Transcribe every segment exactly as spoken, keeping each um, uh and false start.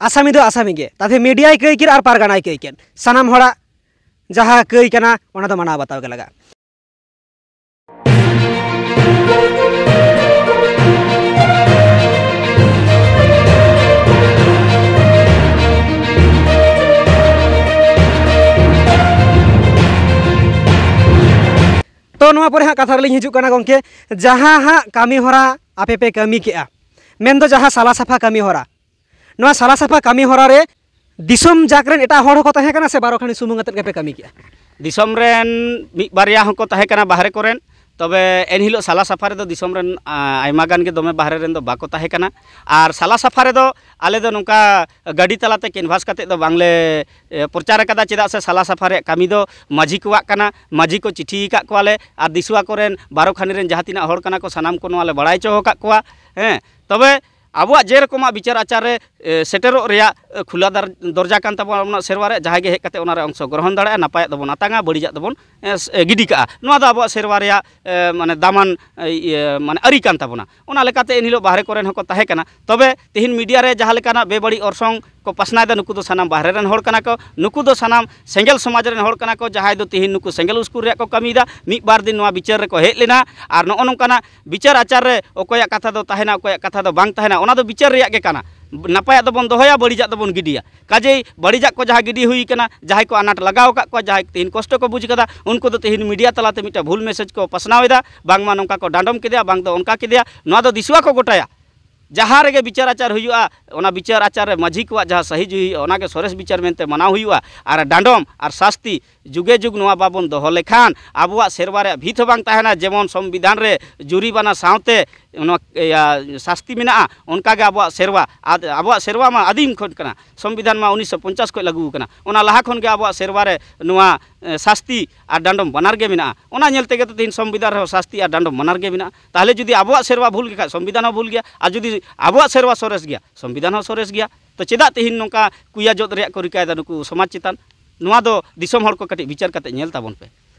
ᱟᱥᱟᱢᱤ ᱫᱚ ᱟᱥᱟᱢᱤ ᱜᱮ, ᱛᱟᱛᱮ ᱢᱤᱰᱤᱭᱟᱭ ᱠᱟᱹᱭ ᱠᱮᱫ ᱟᱨ ᱯᱟᱨᱜᱟᱱᱟᱭ ᱠᱟᱹᱭ ᱠᱮᱫ, ᱥᱟᱱᱟᱢ ᱦᱚᱲᱟᱜ ᱡᱟᱦᱟᱸ ᱠᱟᱹᱭ ᱠᱟᱱᱟ, ᱚᱱᱟ ᱫᱚ ᱢᱟᱱᱟᱣ ᱵᱟᱛᱟᱣ ᱜᱮ ᱞᱟᱜᱟᱜᱼᱟ᱾ ᱛᱚ, ᱱᱚᱣᱟ ᱯᱚᱨᱮ ᱦᱟᱸᱜ ᱠᱟᱛᱷᱟ ᱨᱮᱞᱤᱧ ᱦᱤᱡᱩᱜ ᱠᱟᱱᱟ ᱜᱚᱢᱠᱮ, ᱡᱟᱦᱟᱸ ᱦᱟᱸᱜ ᱠᱟᱹᱢᱤ ᱦᱚᱨᱟ ᱟᱯᱮ ᱯᱮ ᱠᱟᱹᱢᱤ ᱠᱮᱜᱼᱟ, ᱢᱮᱱᱫᱚ ᱡᱟᱦᱟᱸ ᱥᱟᱞᱟ ᱥᱟᱯᱷᱟ ᱠᱟᱹᱢᱤ ᱦᱚᱨᱟ, ᱱᱚᱣᱟ ᱥᱟᱞᱟ ᱥᱟᱯᱷᱟ ᱠᱟᱹᱢᱤ ᱦᱚᱨᱟ ᱨᱮ ᱫᱤᱥᱚᱢ ᱡᱟᱠ ᱨᱮᱱ ᱮᱴᱟᱜ ᱦᱚᱲ ᱦᱚᱸᱠᱚ ᱛᱟᱦᱮᱸ ᱠᱟᱱᱟ ᱥᱮ ᱵᱟᱨᱚ ᱠᱷᱟᱱᱤ ᱥᱩᱢᱩᱝ ᱟᱛᱮᱫ ᱜᱮᱯᱮ ᱠᱟᱹᱢᱤ ᱠᱮᱜᱼᱟ? ᱫᱤᱥᱚᱢ ᱨᱮᱱ ᱢᱤᱫ ᱵᱟᱨᱭᱟ ᱦᱚᱸᱠᱚ ᱛᱟᱦᱮᱸ ᱠᱟᱱᱟ ᱵᱟᱦᱨᱮ ᱠᱚᱨᱮᱱ, ᱛᱚᱵᱮ ᱮᱱᱦᱤᱞᱳᱜ ᱥᱟᱞᱟ ᱥᱟᱯᱷᱟ ᱨᱮᱫᱚ ᱫᱤᱥᱚᱢ ᱨᱮᱱ, ᱟ, ᱟᱭᱢᱟ ᱜᱟᱱ ᱜᱮ ᱫᱚᱢᱮ ᱵᱟᱦᱨᱮ ᱨᱮᱱ ᱫᱚ ᱵᱟᱠᱚ ᱛᱟᱦᱮᱸ ᱠᱟᱱᱟ᱾ ᱟᱨ ᱥᱟᱞᱟ ᱥᱟᱯᱷᱟ ᱨᱮᱫᱚ ᱟᱞᱮ ᱫᱚ ᱱᱚᱝᱠᱟ ᱜᱟᱹᱰᱤ ᱛᱟᱞᱟᱛᱮ ᱠᱮᱱᱵᱷᱟᱥ ᱠᱟᱛᱮᱫ ᱫᱚ ᱵᱟᱝᱞᱮ, ᱮ, ᱯᱨᱚᱪᱟᱨ ᱟᱠᱟᱫᱟ, ᱪᱮᱫᱟᱜ ᱥᱮ ᱥᱟᱞᱟ ᱥᱟᱯᱷᱟ ᱨᱮᱭᱟᱜ ᱠᱟᱹᱢᱤ ᱫᱚ ᱢᱟᱹᱡᱷᱤ ᱠᱚᱣᱟᱜ ᱠᱟᱱᱟ᱾ ᱢᱟᱹᱡᱷᱤ ᱠᱚ ᱪᱤᱴᱷᱤ ᱟᱠᱟᱫ ᱠᱚᱣᱟᱞᱮ ᱟᱨ ᱫᱤᱥᱩᱣᱟ ᱠᱚᱨᱮᱱ ᱵᱟᱨᱚ ᱠᱷᱟᱱᱤ ᱨᱮᱱ ᱡᱟᱦᱟᱸ ᱛᱤᱱᱟᱹᱜ ᱦᱚᱲ ᱠᱟᱱᱟ ᱠᱚ, ᱥᱟᱱᱟᱢ ᱠᱚ ᱱᱚᱣᱟ ᱞᱮ ᱵᱟᱲᱟᱭ ᱦᱚᱪᱚ ᱟᱠᱟᱫ ᱠᱚᱣᱟ᱾ ᱦᱮᱸ, ᱛᱚᱵᱮ ᱟᱵᱚᱣᱟᱜ ᱡᱮ ᱨᱚᱠᱚᱢᱟᱜ ᱵᱤᱪᱟᱹᱨ ᱟᱪᱟᱨ ᱨᱮ, ᱮ, ᱥᱮᱴᱮᱨᱚᱜ ᱨᱮᱭᱟᱜ, ᱮ, ᱠᱷᱩᱞᱟ ᱫᱟᱨ-, ᱫᱚᱨᱡᱟ ᱠᱟᱱ ᱛᱟᱵᱚᱱᱟ ᱟᱵᱚᱱᱟᱜ ᱥᱮᱨᱣᱟ ᱨᱮ, ᱡᱟᱦᱟᱸᱭ ᱜᱮ ᱦᱮᱡ ᱠᱟᱛᱮ ᱚᱱᱟ ᱨᱮ ᱚᱝᱥᱚ ᱜᱨᱚᱦᱚᱱ ᱫᱟᱲᱮᱭᱟᱜᱼᱟ, ᱱᱟᱯᱟᱭᱟᱜ ᱫᱚᱵᱚᱱ ᱟᱛᱟᱝᱟ, ᱵᱟᱹᱲᱤᱡᱟᱜ ᱫᱚᱵᱚᱱ, ᱮ, ᱥ-, ᱮ, ᱜᱤᱰᱤ ᱠᱟᱜᱼᱟ᱾ ᱱᱚᱣᱟ ᱫᱚ ᱟᱵᱚᱣᱟᱜ ᱥᱮᱨᱣᱟ ᱨᱮᱭᱟᱜ, ᱮ, ᱢᱟᱱᱮ ᱫᱟᱢᱟᱱ, ᱮ, ᱤᱭᱟᱹ, ᱢᱟᱱᱮ ᱟᱹᱨᱤ ᱠᱟᱱ ᱛᱟᱵᱚᱱᱟ᱾ ᱚᱱᱟ ᱞᱮᱠᱟᱛᱮ ᱮᱱᱦᱤᱞᱳᱜ ᱵᱟᱦᱨᱮ ᱠᱚᱨᱮᱱ ᱦᱚᱸᱠᱚ ᱛᱟᱦᱮᱸ ᱠᱟᱱᱟ᱾ ᱛᱚᱵᱮ ᱛᱮᱦᱮᱧ ᱢᱤᱰᱤᱭᱟ ᱨᱮ ᱡᱟᱦᱟᱸ ᱞᱮᱠᱟᱱᱟᱜ ᱵᱮᱵᱟᱹᱲᱤᱡ ᱚᱨᱥᱚᱝ ᱠᱚ ᱯᱟᱥᱱᱟᱣᱮᱫᱟ, ᱱᱩᱠᱩ ᱫᱚ ᱥᱟᱱᱟᱢ ᱵᱟᱦᱨᱮ ᱨᱮᱱ ᱦᱚᱲ ᱠᱟᱱᱟ ᱠᱚ, ᱱᱩᱠᱩ ᱫᱚ ᱥᱟᱱᱟᱢ ᱥᱮᱸᱜᱮᱞ ᱥᱚᱢᱟᱡᱽ ᱨᱮᱱ ᱦᱚᱲ ᱠᱟᱱᱟ ᱠᱚ, ᱡᱟᱦᱟᱸᱭ ᱫᱚ ᱛᱮᱦᱮᱧ ᱱᱩᱠᱩ ᱥᱮᱸᱜᱮᱞ ᱩᱥᱠᱩᱨ ᱨᱮᱭᱟᱜ ᱠᱚ ᱠᱟᱹᱢᱤᱭᱮᱫᱟ᱾ ᱢᱤᱫ ᱵᱟᱨ ᱫᱤᱱ ᱱᱚᱣᱟ ᱵᱤᱪᱟᱹᱨ ᱨᱮᱠᱚ ᱦᱮᱡ ᱞᱮᱱᱟ ᱟᱨ ᱱᱚᱜᱼᱚ ᱱᱚᱝᱠᱟᱱᱟᱜ ᱵᱤᱪᱟᱹᱨ ᱟᱪᱟᱨ ᱨᱮ ᱚᱠᱚᱭᱟᱜ ᱠᱟᱛᱷᱟ ᱫᱚ ᱛᱟᱦᱮᱱᱟ, ᱚᱠᱚᱭᱟᱜ ᱠᱟᱛᱷᱟ ᱫᱚ ᱵᱟᱝ ᱛᱟᱦᱮᱱᱟ, ᱚᱱᱟ ᱫᱚ ᱵᱤᱪᱟᱹᱨ ᱨᱮᱭᱟᱜ ᱜᱮ ᱠᱟᱱᱟ᱾ ᱱᱟᱯᱟᱭᱟᱜ ᱫᱚᱵᱚᱱ ᱫᱚᱦᱚᱭᱟ, ᱵᱟᱹᱲᱤᱡᱟᱜ ᱫᱚᱵᱚᱱ ᱜᱤᱰᱤᱭᱟ᱾ ᱠᱟᱡᱮᱭ ᱵᱟᱹᱲᱤᱡᱟᱜ ᱠᱚ ᱡᱟᱦᱟᱸ ᱜᱤᱰᱤ ᱦᱩᱭ ᱠᱟᱱᱟ, ᱡᱟᱦᱟᱸᱭ ᱠᱚ ᱟᱱᱟᱴ ᱞᱟᱜᱟᱣ ᱟᱠᱟᱫ ᱠᱚᱣᱟ, ᱡᱟᱦᱟᱸᱭ ᱛᱮᱦᱮᱧ ᱠᱚᱥᱴᱚ ᱠᱚ ᱵᱩᱡᱽ ᱠᱟᱫᱟ, ᱩᱱᱠᱩ ᱫᱚ ᱛᱮᱦᱮᱧ ᱢᱤᱰᱤᱭᱟ ᱛᱟᱞᱟᱛᱮ ᱢᱤᱫᱴᱟᱝ ᱵᱷᱩᱞ ᱢᱮᱥᱮᱡᱽ ᱠᱚ ᱯᱟᱥᱱᱟᱣ ᱮᱫᱟ, ᱵᱟᱝᱢᱟ ᱱᱚᱝᱠᱟ ᱠᱚ ᱰᱟᱸᱰᱚᱢ ᱠᱮᱫᱮᱭᱟ, ᱵᱟᱝ ᱫᱚ ᱚᱱᱠᱟ ᱠᱮᱫᱮᱭᱟ᱾ ᱱᱚᱣᱟ ᱫᱚ ᱫᱤᱥᱩᱣᱟ ᱠᱚ ᱜᱚᱴᱟᱭᱟ᱾ ᱡᱟᱦᱟᱸ ᱨᱮᱜᱮ ᱵᱤᱪᱟᱹᱨ ᱟᱪᱟᱨ ᱦᱩᱭᱩᱜᱼᱟ, ᱚᱱᱟ ᱵᱤᱪᱟᱹᱨ ᱟᱪᱟᱨ ᱨᱮ ᱢᱟᱹᱡᱷᱤ ᱠᱚᱣᱟᱜ ᱡᱟᱦᱟᱸ ᱥᱟᱹᱦᱤ ᱡᱩᱦᱤ ᱦᱩᱭᱩᱜᱼᱟ, ᱚᱱᱟᱜᱮ ᱥᱚᱨᱮᱥ ᱵᱤᱪᱟᱹᱨ ᱢᱮᱱᱛᱮ ᱢᱟᱱᱟᱣ ᱦᱩᱭᱩᱜᱼᱟ᱾ ᱟᱨ ᱰᱟᱸᱰᱚᱢ ᱟᱨ ᱥᱟᱥᱛᱤ ᱡᱩᱜᱮ ᱡᱩᱜᱽ ᱱᱚᱣᱟ ᱵᱟᱵᱚᱱ ᱫᱚᱦᱚ ᱞᱮᱠᱷᱟᱱ ᱟᱵᱚᱣᱟᱜ ᱥᱮᱨᱣᱟ ᱨᱮᱭᱟᱜ ᱵᱷᱤᱛ ᱦᱚᱸ ᱵᱟᱝ ᱛᱟᱦᱮᱱᱟ᱾ ᱡᱮᱢᱚᱱ ᱥᱚᱝᱵᱤᱫᱷᱟᱱ ᱨᱮ ᱡᱩᱨᱤᱢᱟᱱᱟ ᱥᱟᱶᱛᱮ ᱱᱚᱣᱟ, ᱤᱭᱟᱹ, ᱥᱟᱥᱛᱤ ᱢᱮᱱᱟᱜᱼᱟ, ᱚᱱᱠᱟᱜᱮ ᱟᱵᱚᱣᱟᱜ ᱥᱮᱨᱣᱟ, ᱟᱫ-, ᱟᱵᱚᱣᱟᱜ ᱥᱮᱨᱣᱟ ᱢᱟ ᱟᱹᱫᱤᱢ ᱠᱷᱚᱱ ᱠᱟᱱᱟ, ᱥᱚᱝᱵᱤᱫᱷᱟᱱ ᱢᱟ ᱩᱱᱤᱥᱥᱚ ᱯᱚᱧᱪᱟᱥ ᱠᱷᱚᱱ ᱞᱟᱹᱜᱩ ᱟᱠᱟᱱᱟ᱾ ᱚᱱᱟ ᱞᱟᱦᱟ ᱠᱷᱚᱱ ᱜᱮ ᱟᱵᱚᱣᱟᱜ ᱥᱮᱨᱣᱟ ᱨᱮ ᱱᱚᱣᱟ, ᱮ, ᱥᱟᱥᱛᱤ ᱟᱨ ᱰᱟᱸᱰᱚᱢ ᱵᱟᱱᱟᱨ ᱜᱮ ᱢᱮᱱᱟᱜᱼᱟ᱾ ᱚᱱᱟ ᱧᱮᱞ ᱛᱮᱜᱮ ᱛᱚ ᱛᱮᱦᱮᱧ ᱥᱚᱝᱵᱤᱫᱷᱟᱱ ᱨᱮᱦᱚᱸ ᱥᱟᱥᱛᱤ ᱟᱨ ᱰᱟᱸᱰᱚᱢ ᱵᱟᱱᱟᱨ ᱜᱮ ᱢᱮᱱᱟᱜᱼᱟ᱾ ᱛᱟᱦᱚᱞᱮ ᱡᱩᱫᱤ ᱟᱵᱚᱣᱟᱜ ᱥᱮᱨᱣᱟ ᱵᱷᱩᱞ ᱜᱮ ᱠᱷᱟᱡ, ᱥᱚᱝᱵᱤᱫᱷᱟᱱ ᱦᱚᱸ ᱵᱷᱩᱞ ᱜᱮᱭᱟ, ᱟᱨ ᱡᱩᱫᱤ ᱟᱵᱚᱣᱟᱜ ᱥᱮᱨᱣᱟ ᱥᱚᱨᱮᱥ ᱜᱮᱭᱟ, ᱥᱚᱝᱵᱤᱫᱷᱟᱱ ᱦᱚᱸ ᱥᱚᱨᱮᱥ ᱜᱮᱭᱟ᱾ ᱛᱚ ᱪᱮᱫᱟᱜ ᱛᱮᱦᱮᱧ ᱱᱚᱝᱠᱟ ᱠᱩᱭᱟ ᱡᱚᱫ ᱨᱮᱭᱟᱜ ᱠᱚ ᱨᱤᱠᱟᱹᱭᱮᱫᱟ ᱱᱩᱠᱩ ᱥᱚᱢᱟᱡᱽ ᱪᱮᱛᱟᱱ? ᱱᱚᱣᱟ ᱫᱚ ᱫᱤᱥᱚᱢ ᱦᱚᱲ ᱠᱚ ᱠᱟᱹᱴᱤᱡ ᱵᱤᱪᱟᱹᱨ ᱠᱟᱛᱮ ᱧᱮᱞ ᱛᱟᱵᱚᱱ ᱯᱮ᱾